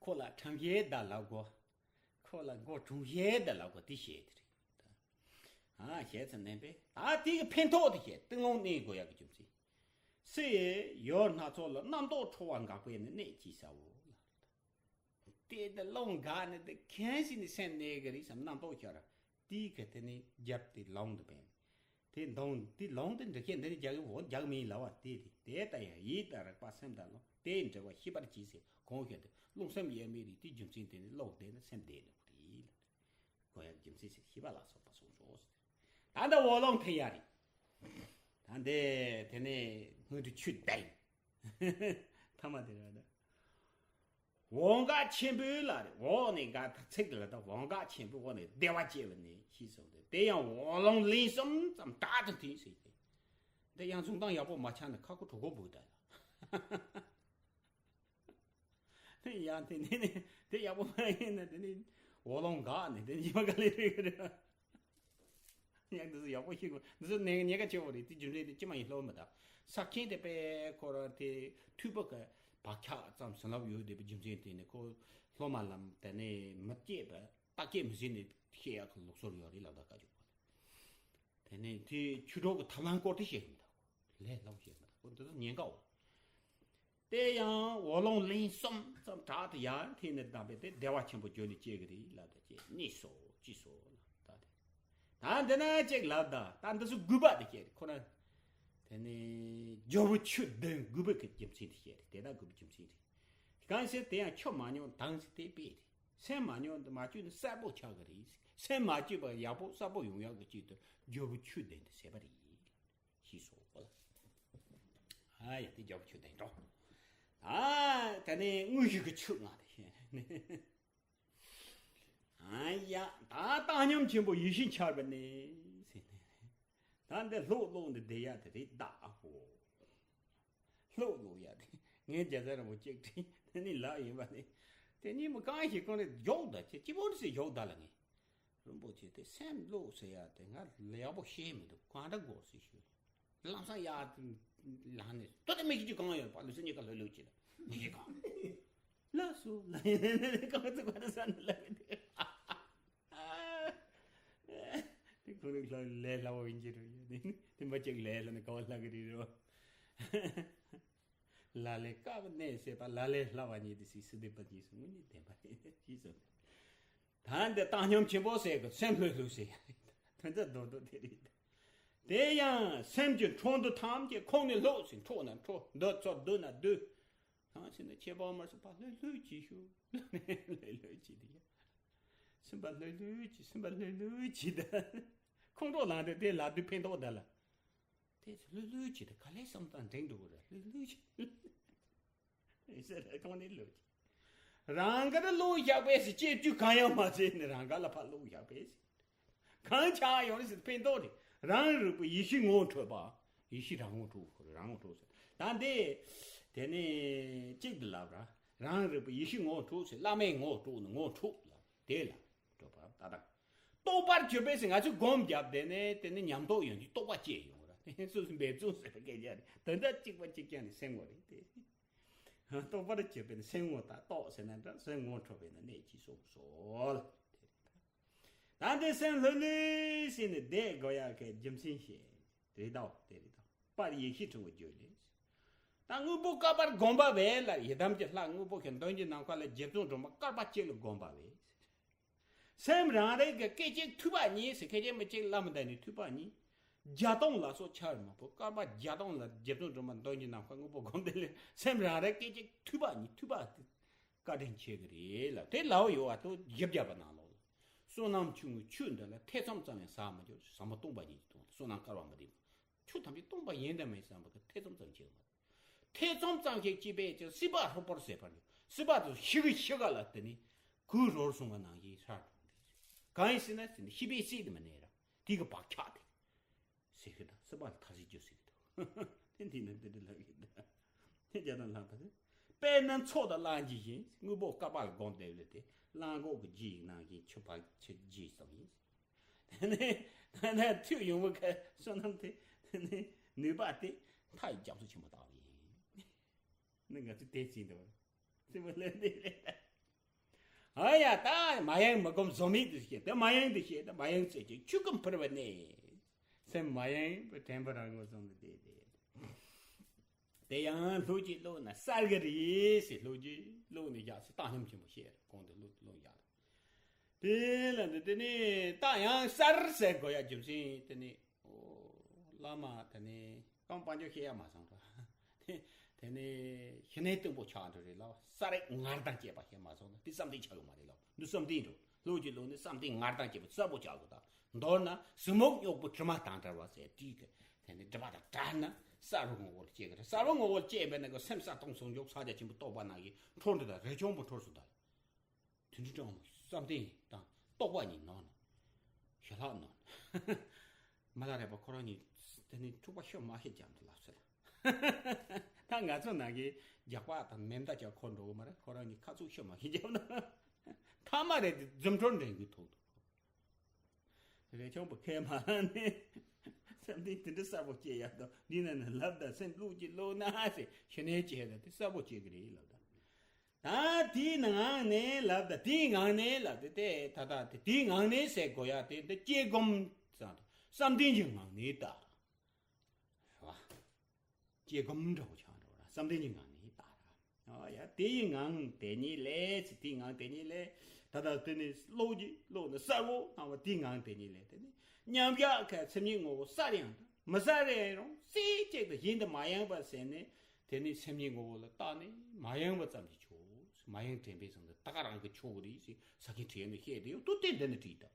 ཁོ་ལ་ཁྲམ་ཞལ་ད་ལབ་གོ། ཁོ་ལ་མགོ་གྲུང་ཞལ་ད་ལབ་གོ། དེ་ཞལ་དེ་རེད། ཨ་ཞལ་ཙམ་མནན་པས་ད་དེ་གི་ཕན་ཐོགས་དེ་ཞལ་སྟེང་རླུང་གནས་དགོས་ཡག་གི་རྒྱུ་མཚན། སྲིད་ཡོར་སྣ་ཚོགས་ལ་རྣམ་རྟོག་འཕྲོ་བ་འགགས་པས་ནི་གནས་ཅི་ཟའོ། དེ་ད་རླུང་འགགས་ནས་དེ་གང་ཞིག་ནས་སེམས་གནས་གི་རེད་བསམ་རྣམ་རྟོག་ཤར། དེའི་གི་དེ་ནས་རྒྱབ་དེ་ལོང་དུ་བེན། དེ་འདོང་དེ་ལོང་དེ་འདྲི་ཁྱེད་འདི་ནས་རྒྱག་གི་འོ་རྒྱག་མིན་ལབ་པ་དེ་རེད། དེ་ལྟ་ཡང་ཡིད་དང་རེག་པ་སེམས་དང་རླུང་དེའི་འབྲེལ་བ་ཤེས་པར་གྱིས་ཟེར་གོང་བཤད་དེ་རླུང་སེམས་དབྱེར་མེད་རེད། དེ་རྒྱུ་མཚན་དེ་ནི་རླུང་བདེ་ན་སེམས་བདེ་འགྲོ་གི་རེད་ལབ་རེད། གོ་ཡག་རྒྱུ་མཚན་ཟེར་ཤེས་པ་ལ་སོགས་པ་གསུངས་སོ། ད་ལྟ་འོག་རླུང་འཐེན་ཡ་རེད། ད་འདི་དེ་ནས་སྔོན་དུ་ཆུ་ལྡན། ཐ་མ་དེ་རེད་ད། འོག་འགག་ཆེན་པོའི་ལ་རེད། འོག་ནས་འགག་ད་ཚིག་དེ་ལ་ད་འོག་འགག་ཆེན་པོའི་འོག་ནས་བདེ་བ་སྐྱེ་བ་ནི་ཤེས་སོང་སྟེ། དེ་ཡང་འོག་རླུང་ལན་གསུམ་ཙམ་དྲག་ཏུ་འཐེན་ཟེར་ཏེ། འདི་ཡང་བཟུང་སྟངས་ཡག་པོ་མ་ཆགས་ན་ཁ་ཁོ་གྲོད་ཁོག་སྦུག་ད་ལ། ཡང་དེ་ནས་ནས་དེ་ཡག་པོ་མ་ཡིན་ན་དེ་ནས་འོག་རླུང་འགག་ནས་དེ་ཉི་མ་ག་ལེ་རེད་གི་རེད། ཡང་འདི་ཚོ་ཡག་པོ་ཤེས་དགོས། འདི་ཚོ་ནས་ཉེན་ཁ་ཆེ་བོ་རེད། དེ་རྒྱུ་མཚན་དེ་ཅི་མ་ཡིན་སློབ་མ་དང་ས་ཁྱེན་དེ་པས་ཁོ་རང་དེ་འཐུས་པ་གི་བག་ཆགས་ཙམ་བྱིན་རླབས་ཡོད་བསྡད་པའི་རྒྱུ་མཚན་དེ་ནས་ཁོ་སློབ་མ་ལམ་དེ་ནས་མི་སྐྱེས་པ་རྟགས་སྐྱེས་མི་ཟིན་ནས་ཤེས་ཡག་གི་ལུགས་སྲོལ་ཡོད་རེད་ལབ་ད་བཀའ་བརྒྱུད་པ་ལ། དེ་ནས་དེ་ཆུ་གྲོགས་ཀྱི་ཐབས་ལམ་སྐོར་དེ་བཤད་མི་འདུག་ལས་སླ་པོ་བཤད་མི་འདུག་འདི་ཚོ་ཉེན་ཁའོ། དེ་ཡང་འོག་རླུང་ལན་གསུམ་ཙམ་དྲག་ཏུ་ཡར་འཐེན་ནས་བསྡམས་པས་དེ་བདེ་བ་ཆེན་པོ་རྒྱུ་ནི་སྐྱེ་གི་རེད་ལབ་ད་ཅེས་གནས་སོ་ཅི་སོ་ལབ་ད་དེ། ད་འདི་ན་ཅིག་ལབ་ད་ད་འདི་ཚོ་དགོས་པ་དེ་བཤད་རེད་ཁོ་ན། དེ་ནས་ཇོ་བོ་ཆུ་ལྡན་དགོས་པའི་གི་རྒྱུ་མཚན་དེ་བཤད་རེད། དེ་ད་དགོས་པའི་རྒྱུ་མཚན་རེད། གང་ཟེར་དེ་ཡང་ཆུ་མ་མྱོང་དང་ཟེར་དེ་དཔེ་རེད། སེམས་མ་མྱོང་དུ་མ་བཅོས་ནས་གསལ་པོ་ཆགས་ཀྱི་རེད། སེམས་མ་བཅོས་པར་ཡག་པོ་གསལ་པོ་ཡོང་ཡག་གི་ཆེད་དུ་ཇོ་བོ་ཆུ་ལྡན་དུ་ཟེར་བ་རེད། ཞེས་སོ། ཨ་ཡ་དེ་ཇོ་བོ་ཆུ་ལྡན་འགྲོ། ཨ་ད་ནི་དངོས་གཞི་གི་ཆུ་ང་དེ་ཤེས། ཨ་ཡ་ད་བཏང་སྙོམས་ཆེན་པོ་ཡིད་བཞིན་འཆར་བ་ནི་ཟེར་ནས། ད་འདི་ལྷོག་ལྷོག་འདི་བསྡད་ཡ་དེ་རེད་ད་ཨ་ཧོ། ལྷོག་ལྷོག་ཡ་དེ་ངའི་རྒྱ་ཚ་རིན་པོ་ཆེ་དྲིས་དེ་ནི་ལག་ཡིན་པ་ནི། དེ་ནི་མི་གང་ཞིག་གོང་ནས་ཞོག་ད་ཅེ་ཅི་བོ་རི་སི་ཞོག་ད་ལ་ངས། རིན་པོ་ཆེ་དེ་སེམས་བློ་ཟེར་ཡ་དེ་ང་ཡག་པོ་ཤེས་མི་འདུག་གང་འདྲ་དགོས་ཟེར་ཞུ། ལམ་སང་ཡར་ལངས་ནས་ལྟོས་དེ་མི་ཤེས་ཀྱི་གང་ཡོད་པ་ལུས་སེམས་གཉིས་ཀ་ལྷོད་ལྷོད་བྱེད། མི་ཤེས་གང་། ལགས་སོ་ལ་ཡིན་ནས་གང་ཚོད་ག་རེ་ཟ་ནས་ལབ་ཡོད་དེ། དེ་ཁོ་རང་ལ་ལས་སླ་བོ་ཡིན་གྱི་རེད། དེ་མ་གཅིག་ལས་སླ་ནས་ག་བ་སླ་གི་རེད་རོ། ལ་ལས་དཀའ་བ་གནས་ཟེར་པ་ལ་ལས་སླ་བ་ཉིད་དེ་སྲིད་སྲིད་དེ་པ་ཉིད་སུ་དངོས་གནས་བདེན་པ་རེད་ཅེས་གསུངས། ད་འདི་བཏང་སྙོམས་ཆེན་པོ་ཟེར་གི་སེམས་ལྷོད་ལྷོད་ཟེར་ཡ་རེད། དོན་དག་རྡོག་རྡོག་དེ་རེད། དེ་ཡང་སེམས་ཀྱི་འཕྲོ་འདུ་ཐམས་ཅད་ཁོང་ནས་ལྷོད་ཟེར། འཕྲོ་ན་འཕྲོ། འདུ་ཚོར་འདུ་ན་འདུ། གང་ཞིག་ན་ཁྱད་པར་མ་སོང་པ་ལྷོད་ལྷོད་ཅིག་ཞུ། ལྷོད་ལྷོད་ཅིག་དེ་ཡ། སེམས་པ་ལྷོད་ལྷོད་ཅིག་སེམས་པ་ལྷོད་ལྷོད་ཅིག་ད་ཁོང་ཁྲོ་ལངས་ཏེ་དེ་ལབ་དུས་ཕན་ཐོགས་ད་ལ། དེ་ཚོ་ལྷོད་ལྷོད་བྱེད་དུས་ག་ལེར་བསམ་བཏང་འདྲེན་འགྲོ་གི་རེད། ལྷོད་ལྷོད་བྱེད། ཟེར་ར་གང་ནས་ལྷོད་བྱེད། རང་དགར་བློ་བཞག་པས་སུ་སྐྱེ་རྒྱུ་གང་ཡང་མ་ཟད་ནས་རང་དགར་ལ་ཕར་བློ་བཞག་པས་སུ། གང་ཆགས་ཡོང་རེད་ཟེར་ཕན་ཐོགས་རེད། རང་རིག་པའི་ཡེ་ཤེས་ངོ་འཕྲོད་པ། ཡེ་ཤེས་རང་ངོ་འཕྲོད། རང་ངོ་འཕྲོད་ཟེར། ད་འདི་དེ་ནས་གཅིག་ཏུ་ལབ་ར། རང་རིག་པའི་ཡེ་ཤེས་ངོ་འཕྲོད་ཟེར། བླ་མས་ངོ་འཕྲོད་ནས་ངོ་འཕྲོད་ལབ་དེ་ལ་འགྲོ་བ་ད་དང་། རྟོགས་པར་གྱུར་པས་ཟེར་ང་ཚོས་སྒོམ་བརྒྱབ་དེ་ནས་དེ་ནི་ཉམས་རྟོགས་ཡོང་དུས་རྟོགས་པ་སྐྱེ་ཡོང་ར། དེ་སོ་སོ་འབད་བརྩོན་ཟེར་བ་སྐད་ཆ་རེད། དོན་དག་གཅིག་པ་གཅིག་རྐྱང་ནི་སེམས་ངོ་རེད་དེ། རྟོགས་པར་གྱུར་པས་ནི་སེམས་ངོ་དང་རྟོགས་ཟེར་ན་འདྲ་སེམས་ངོ་འཕྲོད་པས་ན་གནད་ཀྱིས་གསུངས་སོ། ད་འདི་སེམས་ལྷོད་ལྷོད་ཟེར་ནས་བསྡད་དགོས་ཡག་གི་རྒྱུ་མཚན་ཞིག་རེད་དོ། དེ་རེད་དོ། པར་ཡེ་ཤེས་འཕྲེང་བའི་རྒྱུད་ལས། ད་དངོས་པོ་བསྐལ་པར་བསྒོམས་པ་བས་ལ་ཡི་དམ་གྱི་ལྷ་དངོས་པོ་གི་མདུན་གྱི་ནམ་མཁའ་ལ་རྗེ་བཙུན་སྒྲོལ་མ་བསྐལ་པ་གཅིག་ལ་བསྒོམས་པ་བས། སེམས་རང་རིག་གི་སྐད་ཅིག་ཐོས་པ་ཉིད་ཟེར། སྐད་ཅིག་མ་གཅིག་བླ་མ་འདི་ནས་ཐོས་པ་ཉིད། བརྒྱ་སྟོང་ལ་སོགས་ཆར་མ་ཕོབ། བསྐལ་པ་བརྒྱ་སྟོང་ལ་རྗེ་བཙུན་སྒྲོལ་མ་མདུན་གྱི་ནམ་མཁའ་དངོས་པོ་བསྒོམས་དེ་ལས་སེམས་རང་རིག་སྐད་ཅིག་ཐོས་པ་ཉིད། ཐོས་པ་དེ་བཀའ་དྲིན་ཆེ་གི་རེད་ལ། དེ་ལའོ་ཡོད་བ་དུ་བཞི་བརྒྱ་པ་ནང་ལོགས་ལ། བསོད་ནམས་ཆུང་ངུའི་ཆུ་འདི་ལ་ཐེ་ཚོམ་ཙམ་ཡང་ཟ་མི་འཇོག་ཟབ་མོ་སྟོང་པ་ཉིད་ཀྱི་དོན་ལ་བསོད་ནམས་བསྐལ་བ་མི་ལྡན་པ། ཆུ་ཐམས་ཅད་སྟོང་པ་ཡིན་དང་མིན་བསམ་པ་གི་ཐེ་ཚོམ་ཙམ་བྱེད་མ། ཐེ་ཚོམ་ཙམ་ཞིག་སྐྱེས་པས་ཀྱང་སྲིད་པ་ཧྲིལ་པོར་ཟད་པར་འགྱུར། སྲིད་པ་དེ་ཤི་གི་ཤི་ག་ལ་དེ་ནི་གོས་རོར་སོང་བ་ནང་བཞིན་ཧྲ་འགྲོ་འདི། གང་ཡིན་ཟེར་ན་ཟེར་ནི་ཤི་བའི་སྲིད་དུ་མི་གནས་ར་དེ་གི་བག་ཆགས་དེ་ཟེར་གི་དང་སྲིད་པ་ལ་ཐ་སི་རྒྱུ་ཟེར་གི་འདུག་དེ་འདི་ནི་འདི་འདྲ་ལབ་གི་འདུག་དེ་རྒྱ་དང་ལྷག་པ་དེ། དཔེར་ན་མཚོ་དང་གླང་རྗེས་བཞིན། དངོས་པོ་བསྐལ་པ་ལ་བསྒོམས་བསྡད་ལས་དེ་གླང་གོག་གི་རྗེས་ནང་བཞིན་ཆུ་བར་ཆུ་རྗེས་ཙམ་ཡིན། དེ་ནས་ད་ནས་ཐོས་ཡོང་བའི་ཁ་བསོད་ནམས་དེ་དེ་ནས་ནུས་པ་དེ་མཐའ་ཡི་རྒྱ་མཚོ་ཆེན་པོ་ལྟ་བུ་ཡིན། ནི་ང་ཚོས་དེ་བྱིན་འདུག་སེམས་ལ་འདི་རེད། ཨ་ཡ་ད་མ་ཡེངས་མི་སྒོམ་བཟོ་མེད་དུ་བཤད་དེ་མ་ཡེངས་དུ་བཤད་དེ་མ་ཡེངས་ཚེ་ཀྱི་ཆོས་ཀུན་ཕུར་བ་ནས། སེམས་མ་ཡེངས་པའི་དྲན་པ་རང་ངོ་བཟུང་ནས་བསྡད་དེ། དེ་ཡང་ལྷོད་ཀྱིས་བླུགས་ན་གསར་གི་རེད་ཟེར། ལྷོད་ཀྱིས་བླུགས་ནས་བཞག་ཟེར་བཏང་སྙོམས་ཆེན་པོ་བཤད་རེད། གོང་དུ་བླུགས་བླུགས་བཞག་རེད། དེ་ལ་འདི་དེ་ནས་ད་ཡང་གསར་ཟེར་དགོས་ཡ་རྒྱུ་མཚན་དེ་ནས་ཨོ་བླ་མ་དེ་ནས་རྐང་པ་འཇོག་ཤེས་ཡ་མ་སོང་ར། དེ་ནས་ཤི་ནས་གཏུམ་པོ་ཆགས་འགྲོ་རེད་ལ་ས་རེ་ངར་དང་བཅས་པ་ཤེས་མ་སོང་ན་དེ་བསམ་གཏན་ཆགས་ཡོད་མ་རེད་ལ་འདི་བསམ་གཏན་འགྲོ། ལྷོད་ཀྱིས་བླུགས་ནས་བསམ་གཏན་ངར་དང་བཅས་པ་གསལ་པོ་ཆགས་དགོས། ད་མདོར་ན་གཟིགས་མོ་རྙོག་པོ་དྲི་མ་དང་བྲལ་བ་ཟེར་དུས་ཀྱི་དེ་ནས་སྒྲིབ་པ་དང་བྲལ་ན་གསལ་བའི་ངོ་བོར་སྐྱེ་གི་རེད། གསལ་བའི་ངོ་བོར་སྐྱེས་པས་ན་གི་སེམས་གསལ་སྟོང་ཟུང་འཇུག་ཕྱག་རྒྱ་ཆེན་པོ་རྟོགས་པ་ནང་བཞིན་འཕྲོ་འདི་དང་རས་ཆུང་པོ་འཕྲོ་སུ་དང་། དེ་འདྲའི་སྤྲང་མོ་བསམ་གཏན་དང་རྟོག་པ་གཉིས་ནང་ནས་ཞི་ལྷག་ནང་ནས་མ་ལ་རས་པ་ཁོ་རང་གཉིས་དེ་ནས་འཁྲུག་པ་ཤོད་མ་ཤེས་ཀྱང་དུ་ལབ་ཟེར། ད་ང་ཚོ་ནང་གི་རྒྱག་པ་དང་མེ་མདའ་ཀྱང་འཁོར་འགྲོ་གི་མ་རེད། ཁོ་རང་གཉིས་ཁ་ཚུགས་ཤོད་མ་ཤེས་ཀྱང་ན་ཐ་མ་རེད་དེ་རྫུ་འཕྲུལ་འགྲན་གྱི་ཐོག་ཏུ། རས་ཆུང་པོ་ཁས་མ་ལེན་ནས་བསམ་གཏན་དེ་འདྲ་གསལ་པོ་སྐྱེ་ཡག་དང་འདི་ན་ནི་ལབ་ད་སེམས་བློ་གྱིས་བློ་ན་ཟེར་ཤི་ནས་སྐྱེ་ད་དེ་གསལ་པོ་སྐྱེ་གི་རེད་ལབ་ད། ད་དེའི་ངང་ནས་ལབ་ད་དེའི་ངང་ནས་ལབ་ད་དེ་ད་ད་དེ་དེའི་ངང་ནས་ཟེར་དགོས་ཡག་དེ་འདི་སྐྱེ་སྒོམ་བསམ་གཏན་གྱི་ངང་ནས་ད། རེད་བ། སྐྱེ་སྒོམ་འདྲ་བོ་ཆགས་འགྲོ་ར་བསམ་གཏན་གྱི་ངང་ནས་ད་ར། ཨ་ཡ་དེ་ཡི་ངང་དེ་ཉིད་ལས་ཚེ་དེའི་ངང་དེ་ཉིད་ལས་ད་ལྟ་དེ་ནི་བློ་གི་བློ་ནི་གསལ་བོ་སྣང་བ་དེའི་ངང་དེ་ཉིད་ལས་དེ་ནི་མཉམ་གཞག་ཁ་སེམས་ཉིད་ངོ་བོ་གསལ་ཡང་དང་མི་གསལ་རེ་རུང་རྩེ་གཅིག་ཏུ་གཞན་དུ་མ་ཡེངས་པར་ཟེར་ནས་དེ་ནི་སེམས་ཉིད་ངོ་བོ་ལ་བརྟགས་ནས་མ་ཡེངས་པ་ཙམ་གྱིས་ཆོག་མ་ཡེངས་དྲན་པས་བཟུང་སྟེ་ད་ག་རང་གི་ཆོག་གི་རེད་ཟེར་ས་ཁྱི་བྲིས་ནས་བཤད་དེ་ཡོད་དུ་དེ་འདི་ནི་བྲིས་དང་།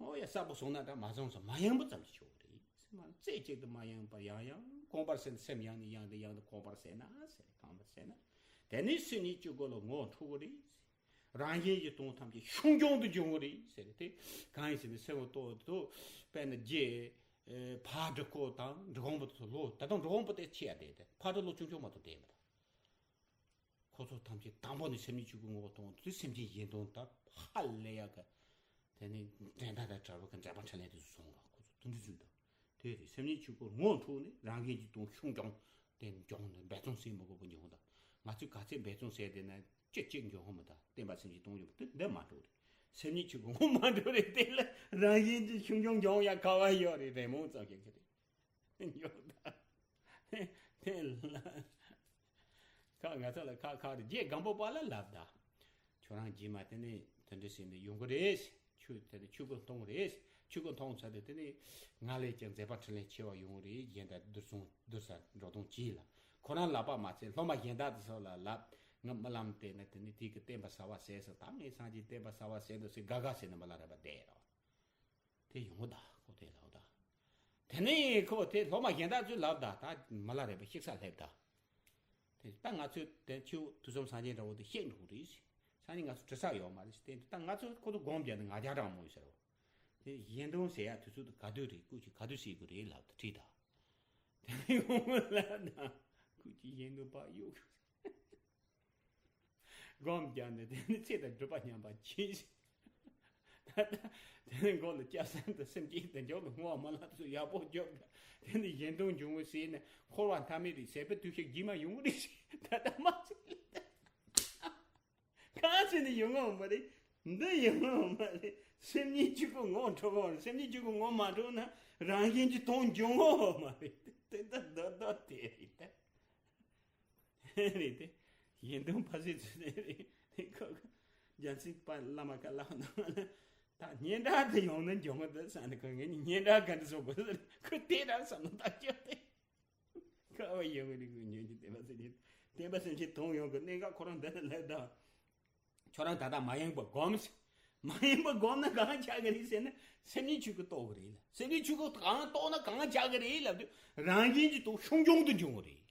ཨོ་ཡ་གསལ་པོ་སོང་ན་འདྲ་མ་སོང་ཙང་མ་ཡེངས་པ་ཙམ་གྱིས་ཆོག་གི་རེད། སེམས་མ་རྩེ་གཅིག་ཏུ་མ་ཡེངས་པར་ཡང་ཡང་གོམས་པར་སེམས་སེམས་ཡང་ནས་ཡང་དུ་ཡང་དུ་གོམས་པར་སེམས་ན་ཟེར་གོམས་པར་སེམས་ན། དེ་ནས་སེམས་ཉིད་གཅིག་པོ་ལ་ངོ་འཕྲོད་གི་རེད། རང་བཞིན་གྱིས་སྟོང་ཐམས་ཅད་ཤུགས་འབྱུང་དུ་འབྱུང་གི་རེད་ཟེར་ཏེ། གང་ཡིན་ཟེར་ན་སེམས་པ་ཏོག་ཏོག་དཔེར་ན་རྗེ་ཕ་འབྲི་ཀོ་དང་འབྲི་གོང་པོ་དེ་ཚོ་ལོ་ད་དུང་འབྲི་གོང་པོ་དེ་ཆེ་ཡ་དེ་དེ་ཕ་འབྲི་ལོ་ཆུང་ཆུང་མ་གཏོགས་བསྡད་མི་ཐུབ། ཁོ་ཚོ་ཐམས་ཅད་དང་པོ་ནས་སེམས་ཉིད་གཅིག་པོའི་ངོ་བོ་མཐོང་དུས་སེམས་ཅན་གཞན་དོན་དག་ཧ་ལས་ཡག་གི་ དེ་ནས་འགྲན་ཟླ་དང་བྲལ་བ་གི་འགྲེལ་པ་འཕྲིན་ལས་དེ་ཚོ་སོང་བ། ཁོ་ཚོ་དེ་འདྲ་ཚོ་དང་། དེ་རེད། སེམས་ཉིད་ཆོས་སྐུ་ངོ་འཕྲོད་ནས་རང་གཞན་གྱི་དོན་ཤུགས་འབྱུང་། དེ་འབྱུང་ནས་འབད་བརྩོན་བྱེད་མི་དགོས་པ་འབྱུང་དང་། ང་ཚོས་ག་ཚད་འབད་བརྩོན་བྱས་བསྡད་ན་ཅི་གཅིག་འབྱུང་ཧོ་མི་ད། བསྟན་པ་སེམས་ཀྱི་དོན་ཡོད་པ་དེ་འདི་མ་འགྲོ་རེད། སེམས་ཉིད་ཆོས་སྐུ་ངོ་མ་འགྲོ་རེད། དེ་ལ་རང་གཞན་གྱི་ཤུགས་འབྱུང་འབྱུང་ཡ་ག་བ་ཡོད་རེད། རེ་མོ་ཙམ་ཞིག་གི་རེད། ཡོད་ད། དེ་ལ། ཁ་ང་ཚོ་ལ་ཁ་ཁ་རེ་རྗེ་སྒམ་པོ་པ་ལ་ལབ་ད། ཁྱོད་རང་རྗེས་མ་དེ་ནས་དེ་འདྲ་བྱས་ནས་ཡོང་གི་རེད། ཆོས་དེ་ནས་ཆོས་སྐུ་མཐོང་རེད། ཆོས་སྐུ་མཐོང་ཚར་དུས་དེ་ནས་ང་ལས་ཀྱང་མཛད་པ་འཕྲིན་ལས་ཆེ་བ་ཡོང་རེད། གཞན་དག་བསྡུར་སོང་བསྡུར་ས་འགྲོ་སྟངས་གྱིས་ལ། ཁོ་རང་ལབ་པ་མ་ཚད་སློབ་མ་གཞན་དག་དེ་ཚོ་ལ་ལབ། ང་རྨི་ལམ་དེ་ནས་དེ་ནས་དེ་གི་བསྟན་པ་གསར་བ་ཟེར་ཟེར། ད་ངས་སངས་རྒྱས་བསྟན་པ་གསར་བ་ཟེར་འདུག་ཟེར་དགའ་དགའ་ཟེར་ནས་མི་ལ་རས་པ་བསྡད་རོགས། དེ་ཡོང་གི་ད་ཁོ་དེ་ལབ་ད། དེ་ནས་ཁོ་དེ་སློབ་མ་གཞན་དག་ཚོས་ལབ་ད། ད་མི་ལ་རས་པ་ཤིག་ས་སླེབས་ད། དེ་ད་ང་ཚོས་དེ་ཆུ་དུས་གསུམ་སངས་རྒྱས་འདྲ་བོ་དེ་བཤད་འགྲོ་གི་རེད། སང་ཉིན་ང་ཚོ་དྲི་ས་ཡོད་མ་རེད། དེ་ད་ང་ཚོས་ཁོ་ཚོ་སྒོམ་བརྒྱབ་ནས་ང་རྒྱལ་དྲག་མོ་ཡོད་ཟེར་རོ། དེ་གཞན་དོན་ཟེར་ཡ་དུས་ཚོད་དེ་ག་དུས་རེད། སྐུ་མཁྱེན་ག་དུས་ཟེར་དགོས་རེད་ལབ་ད་དྲིས་ད། དེ་ནས་ཡོང་གི་ལབ་ད། སྐུ་མཁྱེན་གཞན་དོན་བག་ཡོད་གི། སྒོམ་བརྒྱབ་ནས་དེ་ནི་ཚེ་དང་སྒྲུབ་པ་མཉམ་པར་གྱིས། ད་ལྟ་དེ་ནི་མགོ་ལ་སྐྱབས་སེམས་དང་སེམས་བསྐྱེད་དང་འཇོག་ལ་བསྔོ་བ་སྨོན་ལམ་སོགས་ཡག་པོ་རྒྱོབ་དང་། དེ་ནི་གཞན་དོན་འབྱུང་བ་ཟེར་ནས་འཁོར་བ་མཐའ་མེད་རེད། ཟད་པའི་དུས་ཤིག་རྗེས་མ་ཡོང་གི་རེད། ད་ལྟ་མ་ཚིག་ལ་ད་གང་བྱས་ནས་ཡོང་ངམ་མ་རེད། འདི་ཡོང་ངམ་མ་རེད། སེམས་ཉིད་གཅིག་པུ་ངོ་འཕྲོད་པ་རེད། སེམས་ཉིད་གཅིག་པུ་ངོ་མ་འཕྲོད་ན་རང་བཞིན་གྱིས་དོན་འབྱུང་ངམ་མ་རེད། དེ་ལྟར་རྡོག་རྡོག་དེ་རེད་ད། རེད་དེ། གཞན་དོན་ཕ་སྲིད་ཚུལ་དེ་རེད། དེ་ཁོ་ཁོ་རྒྱལ་སྲས་པ་བླ་མ་ཀ་ལ་ཧོ་ནང་ལ་ད་སྙན་གྲགས་དེ་ཡོང་ན་འཇོག་མི་འདུག་ས་ནི་ཁོ་ངས་ནི་སྙན་གྲགས་ག་འདྲ་བཟོ་དགོས་ཟེར། ཁོ་དེ་རང་བསམ་བློ་བཏང་ཆོག་དེ། ཁ་བ་ཡོང་གི་རིག་གི་ཉོན་གྱི་བསྟན་པ་སེམས་ཅན། བསྟན་པ་སེམས་ཅན་དོན་ཡོང་གི་གནད་འགག་ཁོ་རང་འདི་ནས་ལབ་ད། ཁྱོད་རང་ད་ལྟ་མ་ཡེངས་པར་སྒོམས། མ་ཡེངས་པར་སྒོམ་ན་གང་ཆགས་ཀྱི་རེད་ཟེར་ན། སེམས་ཉིད་ཆོས་སྐུ་རྟོགས་ཀྱི་རེད་ལ། སེམས་ཉིད་ཆོས་སྐུ་གང་རྟོགས་ན་གང་ཆགས་ཀྱི་རེད་ལབ་དུས། རང་བཞིན་གྱིས་དོན་ཤུགས་འབྱུང་དུ་འབྱུང་གི་རེད་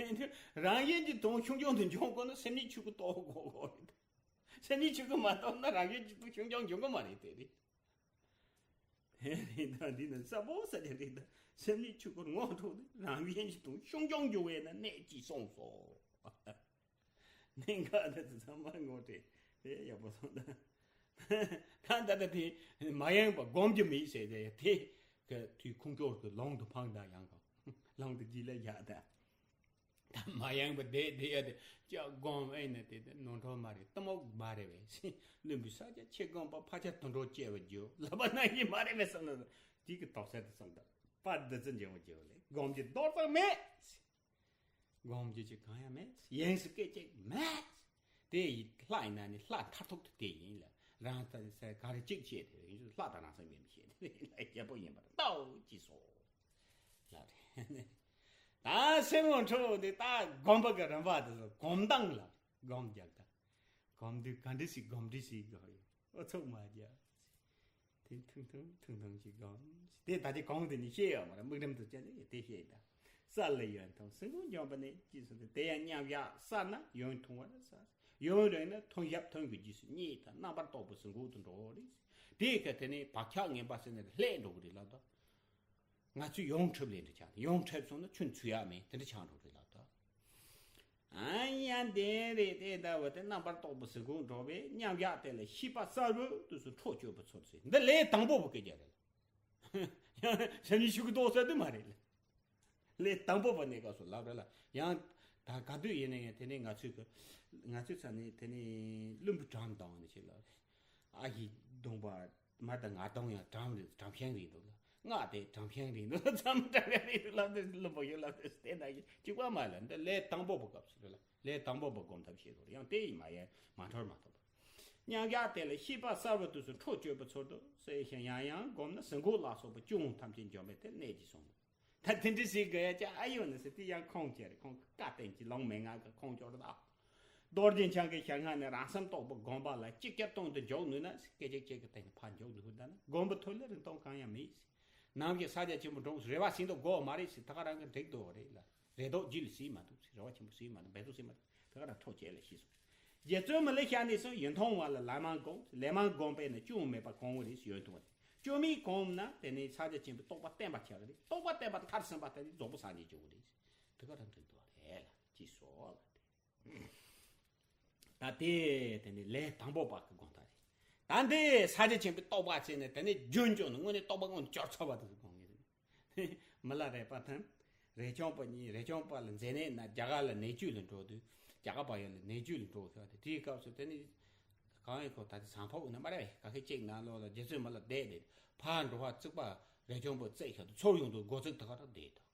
ལ། རང་བཞིན་གྱིས་དོན་ཤུགས་འབྱུང་དུ་འབྱུང་དགོས་ན་སེམས་ཉིད་ཆོས་སྐུ་རྟོགས་དགོས་དགོས་རེད། སེམས་ཉིད་ཆོས་སྐུ་མ་རྟོགས་ན་རང་བཞིན་གྱིས་དོན་ཤུགས་འབྱུང་འབྱུང་གི་མ་རེད། དེ་རེད། དེ་རེད་ད། འདི་ནི་གསལ་པོ་གསལ་རྒྱུ་རེད་ད། སེམས་ཉིད་ཆོས་སྐུར་ངོ་འཕྲོད་དེ་རང་བཞིན་གྱིས་དོན་ཤུགས་འབྱུང་འགྱུར་བས་ན་གནད་ཀྱིས་གསུངས་སོ། གནད་འགག་དེ་ཚོ་ཚང་མ་ངོ་སྤྲད་དེ་ཡག་པོ་སོང་ད། ད་ད་ད་དེ་མ་ཡེངས་པར་སྒོམ་རྒྱུ་མེད་ཟེར་ཏེ་དེ་གི་དུས་ཁུངས་སྐྱོར་གི་ལུང་དུ་འཕངས་ད་ཡང་གང་ལུང་དུ་རྗེས་ལ་བཞག་ད། ད་མ་ཡེངས་པར་བསྡད་བསྡད་ཡ་དེ་ཅག་སྒོམ་ཨེ་ནས་དེ་དེ་ནོར་འཁྲུལ་མ་རེད། གཏི་མུག་མ་རེད་བས། བླུན་པོའི་ས་ཆ་ཆེ་སྒོམ་པ་ཕ་ཆ་དུད་འགྲོ་སྐྱེ་བར་འགྱུར་ལབ་པ་ནང་བཞིན་མ་རེད་བས་བསམ་ན། དེ་གི་དོགས་སེལ་དུ་སོང་ད། པར་འདི་ཚོ་འཇལ་བ་འཇལ་བ་ལས་སྒོམ་གྱི་མདོ་ཙམ་མེད། སྒོམ་རྒྱུ་ཅིག་གང་ཡང་མེད། ཡེངས་སུ་སྐད་ཅིག་མེད། དེ་ཡི་ལྷ་ཡིན་ན་ནི་ལྷ་མཐར་ཐུག་ཏུ་དེ་ཡིན་ལ། རང་ལྟ་ནི་ས་ག་རེ་གཅིག་བྱེད་དེ་ཡིན་ལྷ་དང་རང་སེམས་མེད་མི་ཤེས་དེ་ལ་རྒྱལ་པོ་ཡིན་པར་ལྟའོ་ཅེས་སོ། ལ་རེ། ད་སེམས་ངོ་འཕྲོད་དེ་ད་སྒོམ་པ་གི་རིམ་པ་དེ་ཚོ་སྒོམ་སྟངས་ལ་སྒོམ་རྒྱག་ད། སྒོམ་དུས་ག་འདྲ་ཞིག་སྒོམ་འདྲ་ཞིག་དགོས་ཡོད། ཨུ་ཚུགས་མ་རྒྱག་དེ་ཐུང་ཐུང་ཐུང་ཐུང་ཞིག་སྒོམ། དེ་ད་ཅི་གོང་དུ་ནི་བཤད་ཡོད་མ་རེད། དམིགས་རིམ་དུ་བཅད་ནས་དེ་བཤད་ད། ས་ལ་ཡོན་ཐུང་སེ་གོལ་འཇོམས་པ་ནི་ཅེས་གསུངས་ཏེ། དེ་ཡང་མཉམ་བཞག་ས་ན་ཡོན་ཐུང་བ་ལ་ས། ཡུན་རིང་ན་ཐུན་བཞག་ཐུན་གྱི་རྗེས་སུ་གཉིད་དང་རྣམ་པར་རྟོག་པའི་གཟུགས་སྒོ་དུ་འགྲོ་བ་རེད། དེའི་ཁ་དེ་ནས་བག་ཆགས་ངན་པ་ཟེར་ནས་ལྷད་འགྲོ་གི་རེད་ལབ་དོ། ང་ཚོས་ཡོངས་གྲུབ་ལས་འདྲ་ཆགས་ཡོངས་གྲུབ་སོང་ན་ཆུ་འཚོལ་ཡག་མེད་དེ་འདྲ་ཆགས་འགྲོ་རེད་ལབ་དོ། ཨ་ཡ་དེ་རེད་དེ་ལྟ་བུ་དེ་རྣམ་པར་རྟོག་པའི་གཟུགས་སྒོ་འགྲོ་བས་མཉམ་བཞག་དེ་ལ་ཤེས་པ་གསར་བུ་དུས་སུ་འཕྲོ་གཅོད་པའི་ཚུལ་ཟེར། འདི་ལས་དང་པོ་བུ་སྐད་རྒྱག་རེད་ལ། ཡང་སེམས་ཉིད་ཆོས་སྐུ་རྟོགས་ས་དེ་མ་རེད་ལ། ལས་དང་པོ་བ་གནས་སྐབས་སུ་ལབ་རེད་ལ། ཡང་ད་ག་དུས་ཡིན་ན་ཡང་དེ་ནས་ང་ཚོས་གི་ང་ཚོའི་ས་ནས་དེ་ནས་བླུན་པོའི་གྲངས་བཏང་ནས་ཆེ་ལབ་རེད། ཨ་ཞེ་གདོང་པ་མ་དང་ང་གདོང་ཡང་གྲངས་རེད། གྲངས་ཤིང་རེད་འདུག་ལ། ང་དེ་གྲངས་ཤིང་རེད་འདུག་ལ། མཚམས་གྲངས་ཤིང་རེད་འདུག་ལབ་དེ་བླུན་པོ་ཡོད་ལབ་དེ་དེ་ན་ཡིན་གཅིག་པ་མ་ལ་འདི་ལས་དང་པོ་བ་སྐབས་སུ་རེད་ལ། ལས་དང་པོ་བ་སྒོམ་ཐབས་ཤེས་དགོས་རེད། ཡང་དེ་ཡིན་མ་ཡིན་མ་འཁྲུལ་མ་ཐོབ། མཉམ་བཞག་དེ་ལ་ཤེས་པ་གསར་བུ་དུས་སུ་འཕྲོ་གཅོད་པའི་ཚུལ་དུ་གསལ་ཞིང་ཡང་ཡང་བསྒོམས་ན་གཟུགས་སྒོ་ལ་སོགས་པ་བཅུ་ཐམས་ཅད་འཇོམས་པས་དེ་གནད་ཀྱིས་གསུངས། ད་དེ་འདྲ་ཞིག་དགོས་ཡ་ཅག་ཨ་ཡོད་ནི་ཟེར་དེ་ཡང་ཁུངས་སྐྱེལ་རེད། ཁོང་གི་བཀའ་བསྟན་གྱི་ལུང་མན་ངག་གི་ཁུངས་སྐྱོར་ད། རྡོ་རྗེ་འཆང་གི་ཞལ་སྔ་ནས་རང་སེམས་རྟོགས་པའི་སྒོམ་པ་ལ་ཅི་སྐྱེར་སྟོང་དུ་འཇོག་ནུས་ན་སྐད་ཅིག་གཅིག་གི་སྟེང་ནས་ཕར་འཇོག་ནུས་ད་ན་སྒོམ་པའི་ཐོག་ལ་རིང་སྟོང་གང་ཡང་མེད། ནམ་ཞིག་ས་ཆ་ཆེན་པོ་འགྲོ་རེ་བ་ཟིན་དུ་དགོས་མ་རེད་ཟེར་ད་ག་རང་གི་འགྲིག་འདུག་རེད་ལ། རེ་དོགས་རྒྱུད་ལ་ཟིན་མ་འདུག་ཟེར། རེ་བ་ཆེན་པོ་ཟིན་མ་འདུག་འབད་རྩོལ་ཟིན་མ་འདུག་ད་ག་རང་འཕྲོ་བཅད་ལ་ཤེས་སོང་། རྗེ་བཙུན་མི་ལའི་ཞལ་ནས་སུ་ཡུན་ཐུང་བ་ལ་ལན་མང་བསྒོམ། ལན་མང་བསྒོམས་པས་ན་སྐྱོན་མེད་པ་གོང་བུ་རེད་ཟེར། ཡུན་ཐུང་བ་དེ་སྐྱོན་མེད་གོམས་ན་དེ་ནས་ས་ཆ་ཆེན་པོའི་རྟོགས་པ་བརྟན་པ་ཆགས་ཀྱི་རེད། རྟོགས་པ་བརྟན་པ་མཐར་ཕྱིན་པ་དེ་ནི་རྫོགས་པའི་སངས་རྒྱས་འབྱུང་གི་རེད། དེ་ག་རང་འགྲིག་འདུག་རེད་ལ་ཅེས་སོ་ལ་དེ། ད་དེ་དེ་ནི་ལས་དང་པོ་བ་གི་དགོངས་དག་རེད། ད་འདི་ས་སྐྱ་ཆེན་པོའི་རྟོགས་པ་བྱས་ནས་དེ་ནས་རྒྱུན་སྐྱོང་ནས་དངོས་གནས་རྟོགས་པ་དངོས་གནས་སྐྱོར་ཚར་བ་དེ་ཚོ་གང་ངེས་རེད། མི་ལ་རས་པ་དང་། རས་ཆུང་པ་གཉིས། རས་ཆུང་པ་ལ་མཛེ་ནད་ན་རྒྱ་གར་ལ་ནད་བཅོས་ལ་འགྲོ་དུས། རྒྱ་གར་བ་ཡོད་ལ་ནད་བཅོས་ལ་འགྲོ་ཤག་དེ་དེའི་སྐབས་སུ་དེ་ནི། གང་ཡིན་ཁོ་ད་དེ་ཟང་ཕོག་ན་མ་རེད། ག་ཁེ་གཅིག་ནང་ལོགས་ལ་རྗེ་བཙུན་མི་ལ་བསྡད་དེ། ཕར་འགྲོ་བ་བརྩིགས་པ་རས་ཆུང་པ་བརྩིགས་ཤག་ཏུ་ཚུར་ཡོང་དུས་སྒོ་བརྩིགས་དེ་ག་ར་བསྡད་དོ།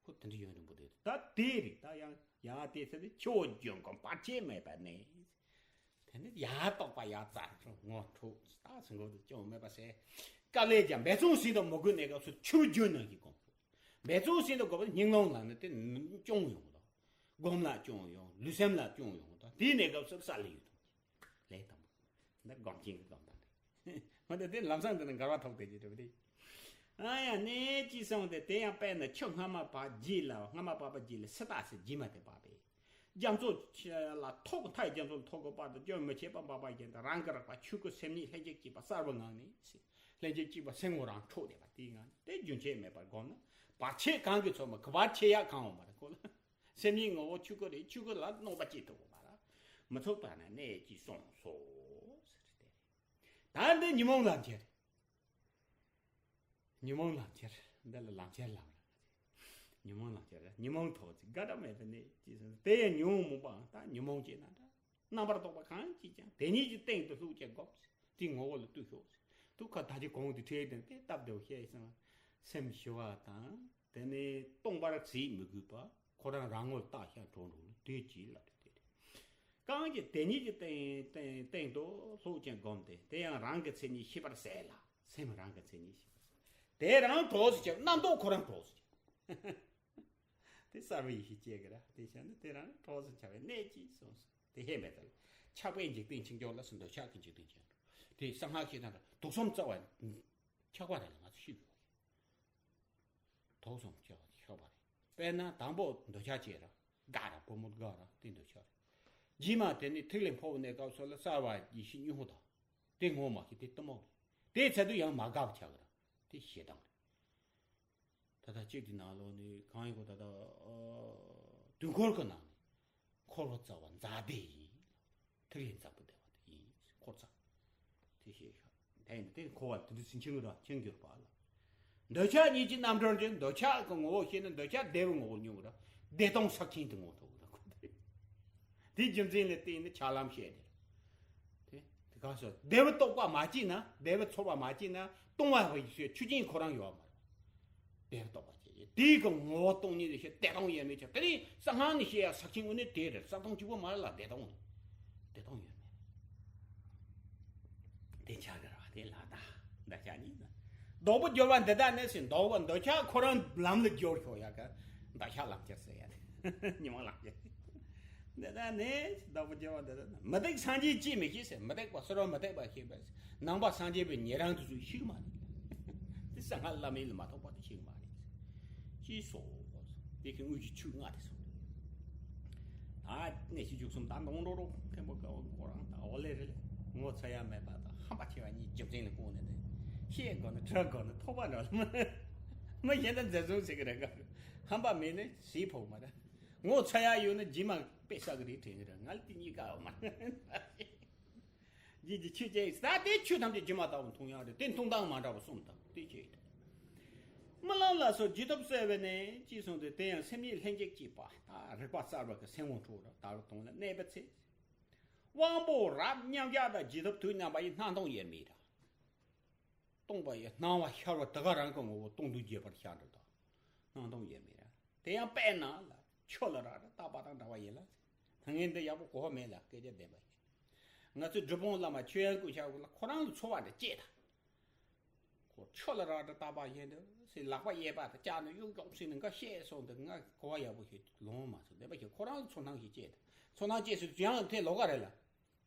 ཁོ་དེ་འདྲ་ཡུན་རིང་པོ་བསྡད་དོ། ད་དེ་རིགས་ད་ཡང་ཡང་དེ་ཚེ་དེ་ཆུ་བོ་རྒྱུན་གོམས་བར་ཆད་མེད་པ་ནས། དེ་ནི་ཡར་རྟོགས་པ་ཡར་བཙལ་འགྲོ་ངོ་འཕྲོད་ད་ཟིན་གོ་དུ་ཅུང་མེད་པ་ཟེར། དཀའ་ལས་ཀྱང་འབད་བརྩོན་ཟིན་དུ་མི་དགོས་གནས་སྐབས་སུ་ཆུ་རྒྱུན་ནང་གི་གོམས་འཕྲོད། འབད་བརྩོན་ཟིན་དུ་དགོས་པ་སྙིང་རླུང་ལ་ནི་དེ་སྐྱོང་ཡོང་དོ། སྒོམ་ལ་སྐྱོང་ཡོང་། ལུས་སེམས་ལ་སྐྱོང་ཡོང་དོ། དེའི་གནས་སྐབས་སུ་ས་ལ་ཡོད་དོ། ལས་དང་པོ། འདི་སྒོམ་ཆེན་གྱི་སྒོམ་དང་། འོ་ན་དེ་ལམ་སང་དེ་ནི་འགལ་བ་ཐོག་དེ་ཅི་འགྲུབ་དེ། ཨ་ཡ་ནས་ཅི་སོང་སྟེ། དེ་ཡང་དཔེར་ན་ཆུ་སྔ་མ་བབས་རྗེས་ལ། སྔ་མ་བབས་པ་རྗེས་ལ་སི་ཏ་སི་རྗེས་མ་དེ་བབས་པས། རྒྱ་མཚོ་ལ་ཐོགས། མཐའི་རྒྱ་མཚོ་ལ་ཐོགས་དགོས་པར་དུ་སྐྱོན་མི་བྱེད་པ་འབབ་པ་བཞིན་དུ། རང་གི་རེག་པ་ཆོས་སྐུ་སེམས་ཉིད་ལྷན་སྐྱེས་གཅིག་པ་གསལ་བའི་ངང་ནས། ལྷན་སྐྱེས་གཅིག་པ་སེམས་ངོ་རང་འཕྲོད་བསྡད་པ་དེའི་ངང་ནས་དེ་རྒྱུན་ཆད་མེད་པར་བསྒོམས་ན། བར་ཆད་གང་གིས་ཚོར་མ། གི་བར་ཆད་ཡག་གང་འོང་མ་རེད་ཁོ་ལ། སེམས་ཉིད་ངོ་བོ་ཆོས་སྐུ་རེད། ཆོས་སྐུ་ལ་གནོད་པ་སྐྱེལ་ཐུབ་པ་མ་རེད། མི་ཚུགས་པ་ན་གནས་ཀྱིས་སོང་སོ་ཟེར་ཏེ། ད་འདི་ཉོན་མོངས་ལམ་ཁྱེར། ཉོན་མོངས་ལམ་ཁྱེར། འདི་ལ་ལམ་ཁྱེར་ལམ་རེད། ཉོན་མོངས་ལམ་ཁྱེར་རེད། ཉོན་མོངས་ཐོག་ཅིག་དགའ་དྲག་མེད་པའི་གནས་ཀྱིས་སོང་། དེ་ཡང་ཉོན་མོངས་པའང་ད་ཉོན་མོངས་ཅེ་ན་འདྲ། རྣམ་པར་རྟོག་པ་གང་ཅིས་ཀྱང་དེ་ཉིད་ཀྱི་སྟེང་དུ་ལྷུག་ཅེས་བསྒོམས། དེའི་ངོ་བོ་ལ་ལྟོས་ཤོག། དུ་ཁ་ད་ཅི་གོང་དུ་ཁྲིད་དེ་དེ་སྟབས་བདེ་བོ་བཤད་སོང་། སེམས་ཞི་བ་དང་། དེ་ནས་སྟོང་པར་བྱེད་མི་དགོས་པ། ཁོ་རང་རང་ངོ་ལ་བལྟ་ཤར་འགྲོ་འགྲོ་ལ་དེ་ཅིའི་ལ་དེ་དེ། གང་གི་དེ་ཉིད་ཀྱི་སྟེང་སྟེང་སྟེང་དུ་ལྷུག་ཅིང་བསྒོམས་ཏེ། དེ་ཡང་རང་གི་མཚན་ཉིད་ཤེས་པར་ཟད་ལ། སེམས་རང་གི་མཚན་ཉིད་ཤེས་པར་ཟད། དེ་རང་གྲོགས་སུ་བྱེད། རྣམ་རྟོག་ཁོ་རང་གྲོགས་སུ་བྱེད། དེ་གསལ་བའི་ཡེ་ཤེས་སྐྱེ་གི་ར། དེ་བྱས་ན་དེ་རང་གྲོགས་སུ་བྱ་བའི་གནད་ཀྱིས་སོང་སོང་། དེ་ཧེ་མེད་དལ། ཆགས་པའི་འཇིག་རྟེན་ཆིག་འཇོག་ལ་སོགས་འདོད་ཆགས་ཀྱི་འཇིག་རྟེན་ཆེན་པོ། དེ་གསང་སྔགས་ཤེས་དང་འདྲ། དུག་གསུམ་རྩ་བ་ཆགས་པ་རེད་ལ་ང་ཚོ་ཤི་དགོས། དུག་གསུམ་ཆགས་ཆགས་པ་རེད། དཔེར་ན་དང་པོ་འདོད་ཆགས་སྐྱེ་ར། དགའ་ར། བུ་མོ་དགའ་ར། དེ་འདོད་ཆགས་རེད། རྗེས་མ་དེ་ནི་ཐིག་ལེ་འཕོ་བའི་གནས་སྐབས་སུ་ལ་གསལ་བ་ཡེ་ཤེས་སྨྱུ་གུ་དང་། དེ་ངོ་མ་ཤེས་དེ་གཏི་མུག་རེད། དེའི་ཚེ་དུ་ཡང་མ་དགའ་བ་ཆགས་ར། དེ་ཞེ་སྡང་རེད། ད་ལྟ་གཅིག་གི་ནང་ལོགས་ནས་གང་ཡིན་གོ། ད་ལྟ་ཨ་དུས་འཁོར་གྱི་ནང་ནས་འཁོར་བ་རྩ་བ་འཛག་བདེ་ཡིན། ཐིག་ལེ་འཛག་པོ་བདེ་བ་དེ་ཡིན། འཁོར་རྩ་དེ་ཤེས་ཤག། དེ་ཡིན་དེ་འཁོར་བ་དེ་དུས་སུ་འཆིང་ར་འཆིང་གྱུར་པ་ལ། འདོད་ཆགས་གཉིས་ཀྱི་རྣམ་གྲོལ་གྱི། འདོད་ཆགས་ཀྱི་ངོ་བོ་ཤེས་ན་འདོད་ཆགས་བདེ་བའི་ངོ་བོ་མྱོང་གི་ར། བདེ་སྟོང་ཟག་ཆེན་དུ་ངོ་ཐུག་གི་ར་ཁོ་དེ། དེའི་རྒྱུ་མཚན་ལ་བརྟེན་ནས་ཆགས་ལམ་བཤད་དེ། དེ་དེ་ག་སོ་བདེ་བའི་རྟོག་པ་མ་སྐྱེས་ན། བདེ་བའི་ཚོར་བ་མ་སྐྱེས་ན་སྟོང་པ་བའི་ཆོས་ཆོས་ཅན་ཁོ་རང་ཡོད་མ་རེད། བདེ་བའི་རྟོག་པ་སྐྱེས། དེའི་གི་ངོ་བོ་སྟོང་ཉིད་དུ་ཤེས། བདེ་སྟོང་དབྱེར་མེད་ཆགས། དེ་ནི་གསང་སྔགས་ནས་བཤད་ཡ་ཟག་ཆེན་དངོས་གནས་དེ་རེད། ཟག་སྟོང་གཅིག་པོ་མ་རེད་ལ་བདེ་སྟོང་རེད། བདེ་སྟོང་དབྱེར་མེད་རེད། དེ་ཆགས་ཀྱི་རེད་བ། དེ་ལ་ད་འདོད་ཆགས་གཉིས་ན། ལྡོག་པའི་སྦྱོར་བ་འདི་དག་ནི་ཟེར། ལྡོག་པ་འདོད་ཆགས་ཁོ་རང་ལམ་ལ་སྦྱོར་ཤོག་ཡ་ག་འདོད་ཆགས་ལམ་ཁྱེར་ཟེར་ཡ་དེ་ཉོན་མོངས་ལམ་ཁྱེར། འདི་དག་ནི་ལྡོག་པའི་སྦྱོར་བ་འདི་དག་ནི། མུ་སྟེགས་སངས་རྒྱས་ཀྱིས་མི་ཤེས་ཟེར། མུ་སྟེགས་པ་སོ་སོར་མུ་སྟེགས་པ་ཤེས་པས་ནང་པ་སངས་རྒྱས་པའི་ཉན་རང་དེ་ཚོས་ཤེས་མ་རེད། དེ་གསང་སྔགས་བླ་མེད་ལ་མ་གཏོགས་པ་དེ་ཤེས་མ་རེད། ཅེས་སོ། དེ་གི་དངོས་ཀྱི་ཆོས་ལྔ་དེ་སོང་། ད་གནས་ཤིང་བཅུ་གསུམ་ད་འདོང་འགྲོ་རོགས་མཁན་པོ་ཀ་བ་ཁོ་རང་ད་འོ་ལེ་རེད་ལེ། ངོ་ཚ་ཡ་མེད་པ་དང་ཧམ་པ་ཆེ་བ་གཉིས་རྒྱུ་མཚན་ལ་བཀོད་ནས་དེ་བཤད་དགོས་ན་གྲག་དགོས་ན་ཐོགས་པ་འགྲོ་ལ་མི་མི་གཞན་དང་འཛིན་བཟུང་བྱེད་ཀྱི་རེད་ག་ཧམ་པ་མེད་ན་ཟས་ཕོག་མ་རེད། ངོ་ཚ་ཡ་ཡོད་ན་རྗེས་མ་དཔེ་བསགས་ཀྱི་རེད་དྲན་གྱི་རེད། ང་ལ་དེ་གཉིས་ཀ་བ་མ་རེད། རྗེས་ཀྱི་ཆོས་ཅན། ད་དེ་ཆོས་ཐམས་ཅད་སྒྱུ་མ་ལྟ་བུ་མཐོང་ཡག་རེད། དེ་མཐོང་སྟངས་མ་འདྲ་བ་གསུམ་དང་དེ་ཆོས་ཡིན། རྨི་ལམ་ལ་སོགས་བརྗེད་ཐབས་གསལ་བས་ནི་ཅེས་གསུངས་ཏེ། དེ་ཡང་སེམས་ཉིད་ལྷན་སྐྱེས་སྐྱེས་པ་དང་རིག་པ་གསལ་བ་གི་སེམས་ངོ་འཕྲོད་ར་དག་གི་དོན་ལ་གནས་པའི་ཚེ། དབང་པོ་རབ་མཉམ་གཞག་དང་བརྗེད་ཐབས་དུས་མཉམ་པ་ཡི་སྣང་སྟོང་དབྱེར་མེད་ར། སྟོང་པ་ཡི་སྣང་བ་ཤར་བ་དེ་ག་རང་གི་ངོ་བོ་སྟོང་ཐུན་རྒྱས་པར་ཤར་འགྲོ་དང་། སྣང་སྟོང་དབྱེར་མེད་ར། དེ་ཡང་དཔེར་ན་ལ་ཆུ་ལ་རག་ར་ལྟ་བ་དང་འདྲ་བ་ཡིན་ལ། ད་ངས་འདི་ཡག་པོ་གོ་བ་མེད་ལ་སྐད་ཆ་བདེན་པ་ཡིན། ང་ཚོའི་སྒྲུབ་དཔང་བླ་མ་ཆོས་དབྱིངས་སྐུ་ཞབས་ལ་ཁོ་རང་ལ་ཚོར་བ་འདྲ་སྐྱེས་ད། ཁོ་ཆུ་ལ་རག་ར་ལྟ་བ་ཡིན་འདུག་ཟེར་ལག་པ་གཡས་པ་དང་བཅག་ནས་གཡུག་གཡུག་ཟེར་ནས་འགའ་བཤད་སོང་འདུག་ང་གོ་བ་ཡག་པོ་ཞིག་ལོང་མ་སོང་། བདེན་པ་ཞིག་ཁོ་རང་ལ་ཚོར་སྣང་ཞིག་སྐྱེས་ད། ཚོར་སྣང་སྐྱེས་ཟེར་དུས་ཡང་དེ་ལོགས་ཀ་རེད་ལ།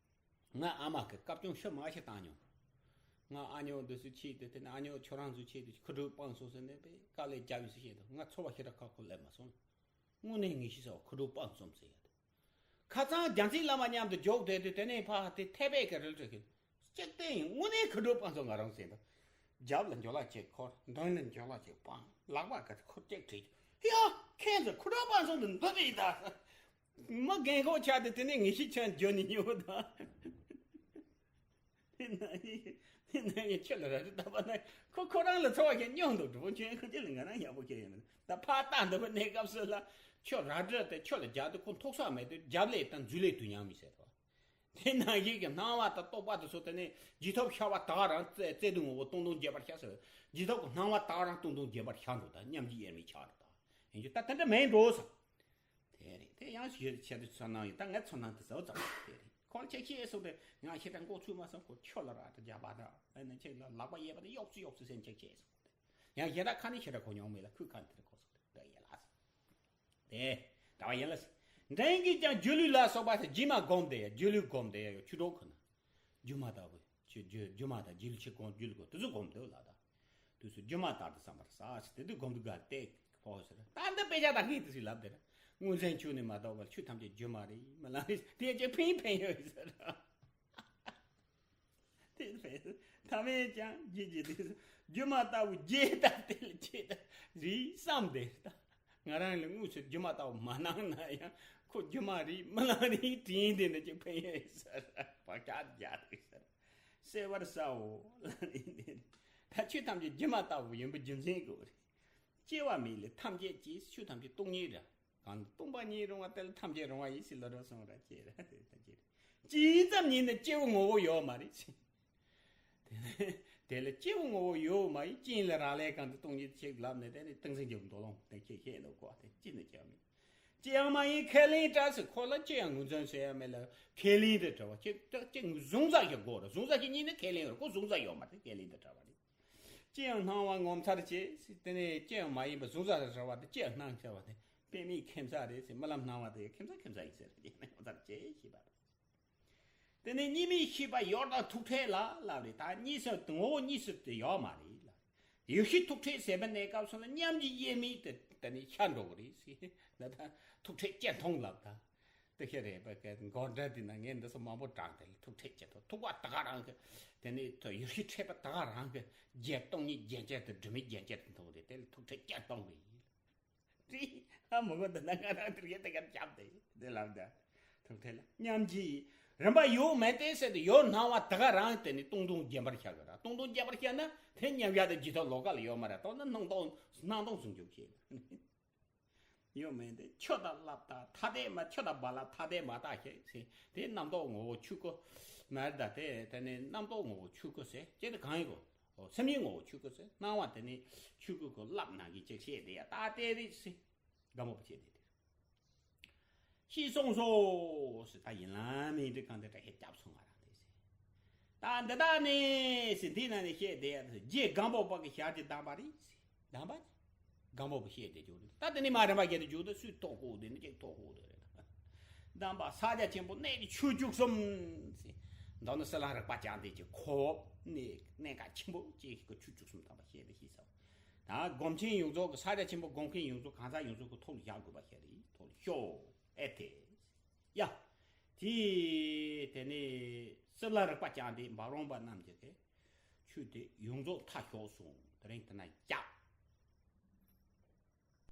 ང་ཨ་མ་གི་སྐབས་བྱུང་ཤི་མ་ཤི་བཏང་མྱོང་། ང་ཨ་ཉོ་འདི་སུ་ཆེད་དུ་དེ་ནས་ཨ་ཉོ་ཁྱོད་རང་ཚོ་ཆེད་དུ་ཁུ་དྲོ་སྤངས་སོང་ཟེར་ནས་པས་དཀའ་ལས་རྒྱབ་ཡོད་ཟེར་བཤད་དུ་ང་ཚོར་བ་ཞེ་དྲག་ཁག་ཁོ་སླེབས་མ་སོང་། དངོས་གནས་ངེས་ཤེས་ཟེར་བ་ཁུ་དྲོ་སྤངས་སོང་ཟེར་ཡ་དེ། ཁ་སང་རྒྱལ་མཚན་བླ་མ་མཉམ་དུ་འཇོག་བསྡད་དུས་དེ་ནས་ཕ་དེ་ཐེ་པེ་གི་རིལ་ཁྲི་གི་གཅིག་བསྟན་ཡིན། དངོས་གནས་ཁུ་དྲོ་སྤངས་སོང་ང་རང་ཟེར་དུ། རྒྱབ་ལ་འཇོ་ལ་ཅིག་འཁོར། མདུན་ལ་འཇོ་ལ་ཅིག་སྤངས། ལག་པ་གི་ཁུར་ཅིག་བྲིས། ཡ། ཁྱེད་ཚོ་ཁུ་དྲོ་སྤངས་སོང་དུ་འདུག་རེད་ད། མི་རྒན་གོག་ཆགས་དེ་དེ་ནས་ངེས་ཤེས་ཆགས་འགྱོ་ནི་ཉོ་དང་། དེ་ན་ཡིན་དེ་ན་ཡིན་ཁྱོད་ལ་ར་རི་ལྟ་བ་ན་ཁོ་ཁོ་རང་ལ་ཚོར་བ་ཞིག་མྱོང་འདུག་གྲུབ་པོ་ཁྱོད་ཁོ་ཁྱོད་ལ་ང་རང་ཡག་པོ་ཁྱོད་ཡིན་ད་ཕ་ལྟ་འདི་བ་གནས་སྐབས་སུ་ལ་ཁྱོད་ར་རི་དེ་ཁྱོད་ལ་རྒྱག་དུས་ཁོ་ཐོགས་ས་མེད་དུས་རྒྱབ་ལས་དང་འཛུལ་ལས་དུས་མཉམ་མི་ཟེར་བ། དེ་ནང་བཞིན་གྱི་སྣང་བ་དང་རྟོག་པ་དེ་ཚོ་དེ་ནས་རྗེས་ཐོབ་ཤར་བ་དག་རང་བཙལ་བཙལ་དུས་ངོ་བོ་སྟོང་སྟོང་རྒྱས་པར་ཤར་ཟེར། རྗེས་ཐོབ་ཀྱི་སྣང་བ་དག་རང་སྟོང་སྟོང་རྒྱས་པར་ཤར་འགྲོ་དང་མཉམ་གྱི་དབྱེར་མེད་ཆགས་འགྲོ་དང་ཡིན་རྒྱུ་ད་དེ་འདྲ་མེད་འགྲོ་ཟེར། དེ་རེད་དེ་ཡང་ཞུ་བྱེད་དུ་ཚོར་སྣང་ཡོད་ད་ངས་ཚོར་སྣང་དེ་ཟེར་བ་ཙམ་དེ་རེད་ཁོ་ལ་ཆེ་ཤེས་སོང་དེ་ང་ཞེ་དྲག་མགོ་ཚོས་མ་སོང་ཁོ་ཁྱོད་ལ་ར་ད་རྒྱ་པ་ད་ཨ་ནི་ཁྱེད་ལ་ལག་པ་གཡས་པ་དེ་གཡོག་ཚུ་གཡོག་ཚུ་སེམས་ཆེ་ཤེས་སོང་དེ་ཡང་ཞེ་དྲག་ཁ་ནས་ཞེ་དྲག་གོ་མྱོང་མེད་ལ་ཁོས་ཁ་ནས་དེ་རེད་གོ་སོང་དེ་འདྲ་ཡིན་ལ། དེ་གྲྭ་བ་ཡིན་ལ། འདྲེན་གྱིས་ཀྱང་སྒྱུ་ལུས་ལ་སོགས་པ་དེ་སྒྱུ་མ་སྒོམ་དེ་ཡ་སྒྱུ་ལུས་སྒོམ་དེ་ཡ་ཡོད་ཆུ་གྲོགས་ཁོ་ན། སྒྱུ་མ་ལྟ་བུ་ཆུ་སྒྱུ་སྒྱུ་མ་དང་སྒྱུ་ལུས་ཆུ་སྒོམ་སྒྱུ་ལུས་སྒོམ་དེ་ཚོ་སྒོམ་དེ་ལ་དང་། དུས་སུ་སྒྱུ་མ་ལྟར་དུ་བསམ་པར་ཟག་ཟེར་དེ་དུས་སྒོམ་དུ་དགའ་སྟེ་ཕོ་ཟེར་ད་འདི་དཔེ་ཆ་དང་ངས་དུས་སུ་ལབ་དེ་ར་དངོས་མཚན་ཆོས་ནི་མ་གཏོགས་པར་ཆོས་ཐམས་ཅད་སྒྱུ་མ་རེད་མ་ལ་རེད་དེ་ཅེ་ཕིང་ཕིང་ཡོད་ཟེར། དེ་རེད། ཐ་མས་ཀྱང་རྗེས་ཀྱི་དུས་སུ་སྒྱུ་མ་ལྟ་བུ་རྗེས་ལྟར་དེ་ལ་ཆེད་དུ་རིག་བསམ་དེ་ལྟ། ང་རང་ལ་དངོས་སུ་སྒྱུ་མ་ལྟ་བུ་མ་སྣང་ན་ཡང་ཁོ་སྒྱུ་མ་རེད་མི་ལང་རེད་དྲིན་དེ་འདྲ་ཅིག་ཕན་ཡོད་ཟེར་བག་ཆགས་རྒྱག་དུས་ཟེར། གསལ་བར་གསལ་བོ་ལ་ནི་ད་ཆོས་ཐམས་ཅད་སྒྱུ་མ་ལྟ་བུ་ཡིན་པའི་རྒྱུ་མཚན་གོ་རེད། སྐྱེ་བ་མེད་ལས་ཐམས་ཅད་སྐྱེ་ཆོས་ཐམས་ཅད་སྟོང་ཉིད་རེད། གང་སྟོང་པ་ཉིད་རུང་བ་དེ་ལ་ཐམས་ཅད་རུང་བ་ཡིན་ཞེས་ལ་རོ་གསུངས་ར་ཅེས་ར་དེ་ལྟ་ཅི་རེད། ཇི་ཙམ་ཉིད་ནི་སྐྱེ་བོ་ངོ་བོ་ཡོད་མ་རེད་ཅེས། དེ་ནས་དེ་ལ་སྐྱེ་བོ་ངོ་བོ་ཡོད་མ་ཡིན་ཅིན་ལ་རག་ལས་གང་དུ་སྟོང་ཉིད་ཅེས་ལབ་ནས་དེ་ནི་ཏིང་འཛིན་གྱི་མདོ་ལོང་དེ་ཁྱེད་ཤེས་ལོ་གོ་དེ་ཅི་ནི་ཅི་ཡང་མིན། ཅི་ཡང་མ་ཡིན་ཁས་ལེན་བྲལ་ཟེར་ཁོ་ལ་ཅི་ཡང་ངོས་འཛིན་ཟེར་ཡ་མེད་ལ་ཁས་ལེན་དུ་བྲལ་བ་ཅི་ཅི་གཟུང་ས་ཞིག་དགོས་རེད་གཟུང་ས་ཞིག་ཉིད་ནི་ཁས་ལེན་རེད་ཁོ་གཟུང་ས་ཡོད་མ་རེད་ཁས་ལེན་དུ་བྲལ་བ་རེད། ཅི་ཡང་སྣང་བ་ངོ་མཚར་ཆེ། དེ་ནས་ཅི་ཡང་མ་ཡིན་པ་གཟུང་ས་རེད་ཟེར་བ་དེ་ཅི་ཡང་སྣང་ཟེར་བ་དེ་དཔེ་མེད་ཁྱིམ་ས་རེད་ཟེར་རྨི་ལམ་སྣང་བ་དེ་ཁྱིམ་ས་ཁྱིམ་ས་ཡིན་ཟེར་ཡིན་ན་ངོ་མཚར་ཆེ་ཞེས་པ་དང་། དེ་ནས་གཉིས་མེད་ཤེས་པ་ཡོད་དང་ཐུག་འཕྲད་ལ་ལབ་རེད་ད་གཉིས་སུ་ངོ་བོ་གཉིས་སུ་དེ་ཡོད་མ་རེད་ལ། ཡུལ་ཤེས་ཐུག་འཕྲད་ཟེར་བ་གནས་སྐབས་སུ་ལ་མཉམ་གྱི་དབྱེར་མེད་དེ་དེ་ནས་ཤར་འགྲོ་གི་རེད་ཟེར་ད་ད་ཐུག་འཕྲད་སྐྱེ་མཐོང་ལབ་ད། དེ་ཤེས་རེད་པ་ག་འགོར་འདྲ་དེ་ན་ངས་འདི་ཚོ་མང་པོ་དྲངས་ཏེ་ཐུག་འཕྲད་ཅེས་ཐུག་ཐུག་པ་ད་ག་རང་གི་དེ་ནས་ཐུག་ཡུལ་ཤེས་འཕྲད་པ་ད་ག་རང་གི་རྒྱན་སྟོང་ཉིད་རྒྱན་ཅན་དུ་སྒྲིབ་མེད་རྒྱན་ཅན་དུ་མཐོང་རེད་དེ་ལ་ཐུག་འཕྲད་ཀྱང་སྟོང་བས་ཡིན། ཧྲི་ཧ་མི་གོ་འདི་ན་ང་རང་དེ་རྒྱན་དེ་གར་བརྒྱབ་སྟེ་དེ་ལབ་ད་ཐུག་འཕྲད་ལ་མཉམ་གྱི་རིམ་པ་ཡོད་མེད་དེ་ཟེར་ཏེ་ཡོད་སྣང་བ་ད་ག་རང་དེ་ནས་སྟོང་སྟོང་རྒྱན་པར་ཤར་གི་ར་སྟོང་སྟོང་རྒྱན་པར་ཤར་ན་དེ་མཉམ་ཡ་དེ་ཇི་ཐོག་ལོ་ཀ་ལ་ཡོད་མ་རེད་སྟོང་ན་སྣང་སྟོང་སྣང་སྟོང་ཟུང་འཇུག་བྱེད། ཡོད་མེད་དེ་ཆུ་དང་རླབས་དང་ཐ་དད་མ་ཆུ་དང་རྦ་རླབས་ཐ་དད་མ་བརྟགས་ཤིང་ཟེར་དེ་རྣམ་རྟོག་ངོ་བོ་ཆོས་སྐུ་མེད་ད་དེ་དེ་ནི་རྣམ་རྟོག་ངོ་བོ་ཆོས་སྐུ་ཟེར་ཅེས་དེ་གང་ཡིན་གོ་ཨོ་སེམས་ཉིད་ངོ་བོ་ཆོས་སྐུ་ཟེར་སྣང་བ་དེ་ནི་ཆོས་སྐུ་གི་རླབས་ནང་གི་ཅིག་བཤད་དེ་ཡ་ད་དེ་རེད་ཟེར་སྒམ་པོ་བཤད་དེ་དེ་ཤེས་སོང་སོ་ཟེར་ད་ཡིན་ལ་མིན་འདྲི་གང་དེ་འདྲ་ཤེས་རྒྱབ་སོང་ང་རང་དེ་ཟེར། ད་འདི་དག་ནི་ཟེར་འདི་ན་ནི་བཤད་བསྡད་ཡ་རེད་རྗེ་སྒམ་པོ་པ་གི་ཞལ་གྱི་གདམས་པ་རེད་ཟེར་གདམས་པ་ནི་སྒམ་པོ་པ་བཤད་བསྡད་རྒྱུ་རེད་ད་དེ་ནི་མ་རིམ་པ་བརྒྱད་དུ་འཇུག་ད་སུས་ཐོག་ཁུག་དེ་ནི་ཅིག་ཐོག་ཁུག་དེ་རེད་ད། གདམས་པ་ཕྱག་རྒྱ་ཆེན་པོ་གནས་ཀྱི་ཆོས་བཅུ་གསུམ་ཟེར་མདོར་ན་གསེར་ལྷ་རིག་པ་བཅས་འདི་ཀྱི་ཁོག་གནས་གནས་ཀ་ཆེན་པོ་ཅིག་གི་ཆོས་བཅུ་གསུམ་དམ་པ་བཤད་དེ་ཤེས་སོང་ད་སྒོམ་ཆེན་ཡོངས་རྫོགས་ཀྱི་ཕྱག་རྒྱ་ཆེན་པོ་སྒོམ་མཁན་ཡོངས་རྫོགས་ཀྱི་ཐོག་ལ་བཞག་དགོས་པ་བཤད་དེ་ཐོག་ལ་ཤོག་ཨེ་དེ། ཡ། དེ་དེ་ནས་སྲིབ་ལ་རིག་པ་ཅན་དེ་འབའ་རོམ་པ་རྣམས་ཀྱི་གི་ཆོས་དེ་ཡོངས་རྫོགས་མཐའ་ཞོག་སོང་དེ་རིང་དེ་ན་རྒྱབ་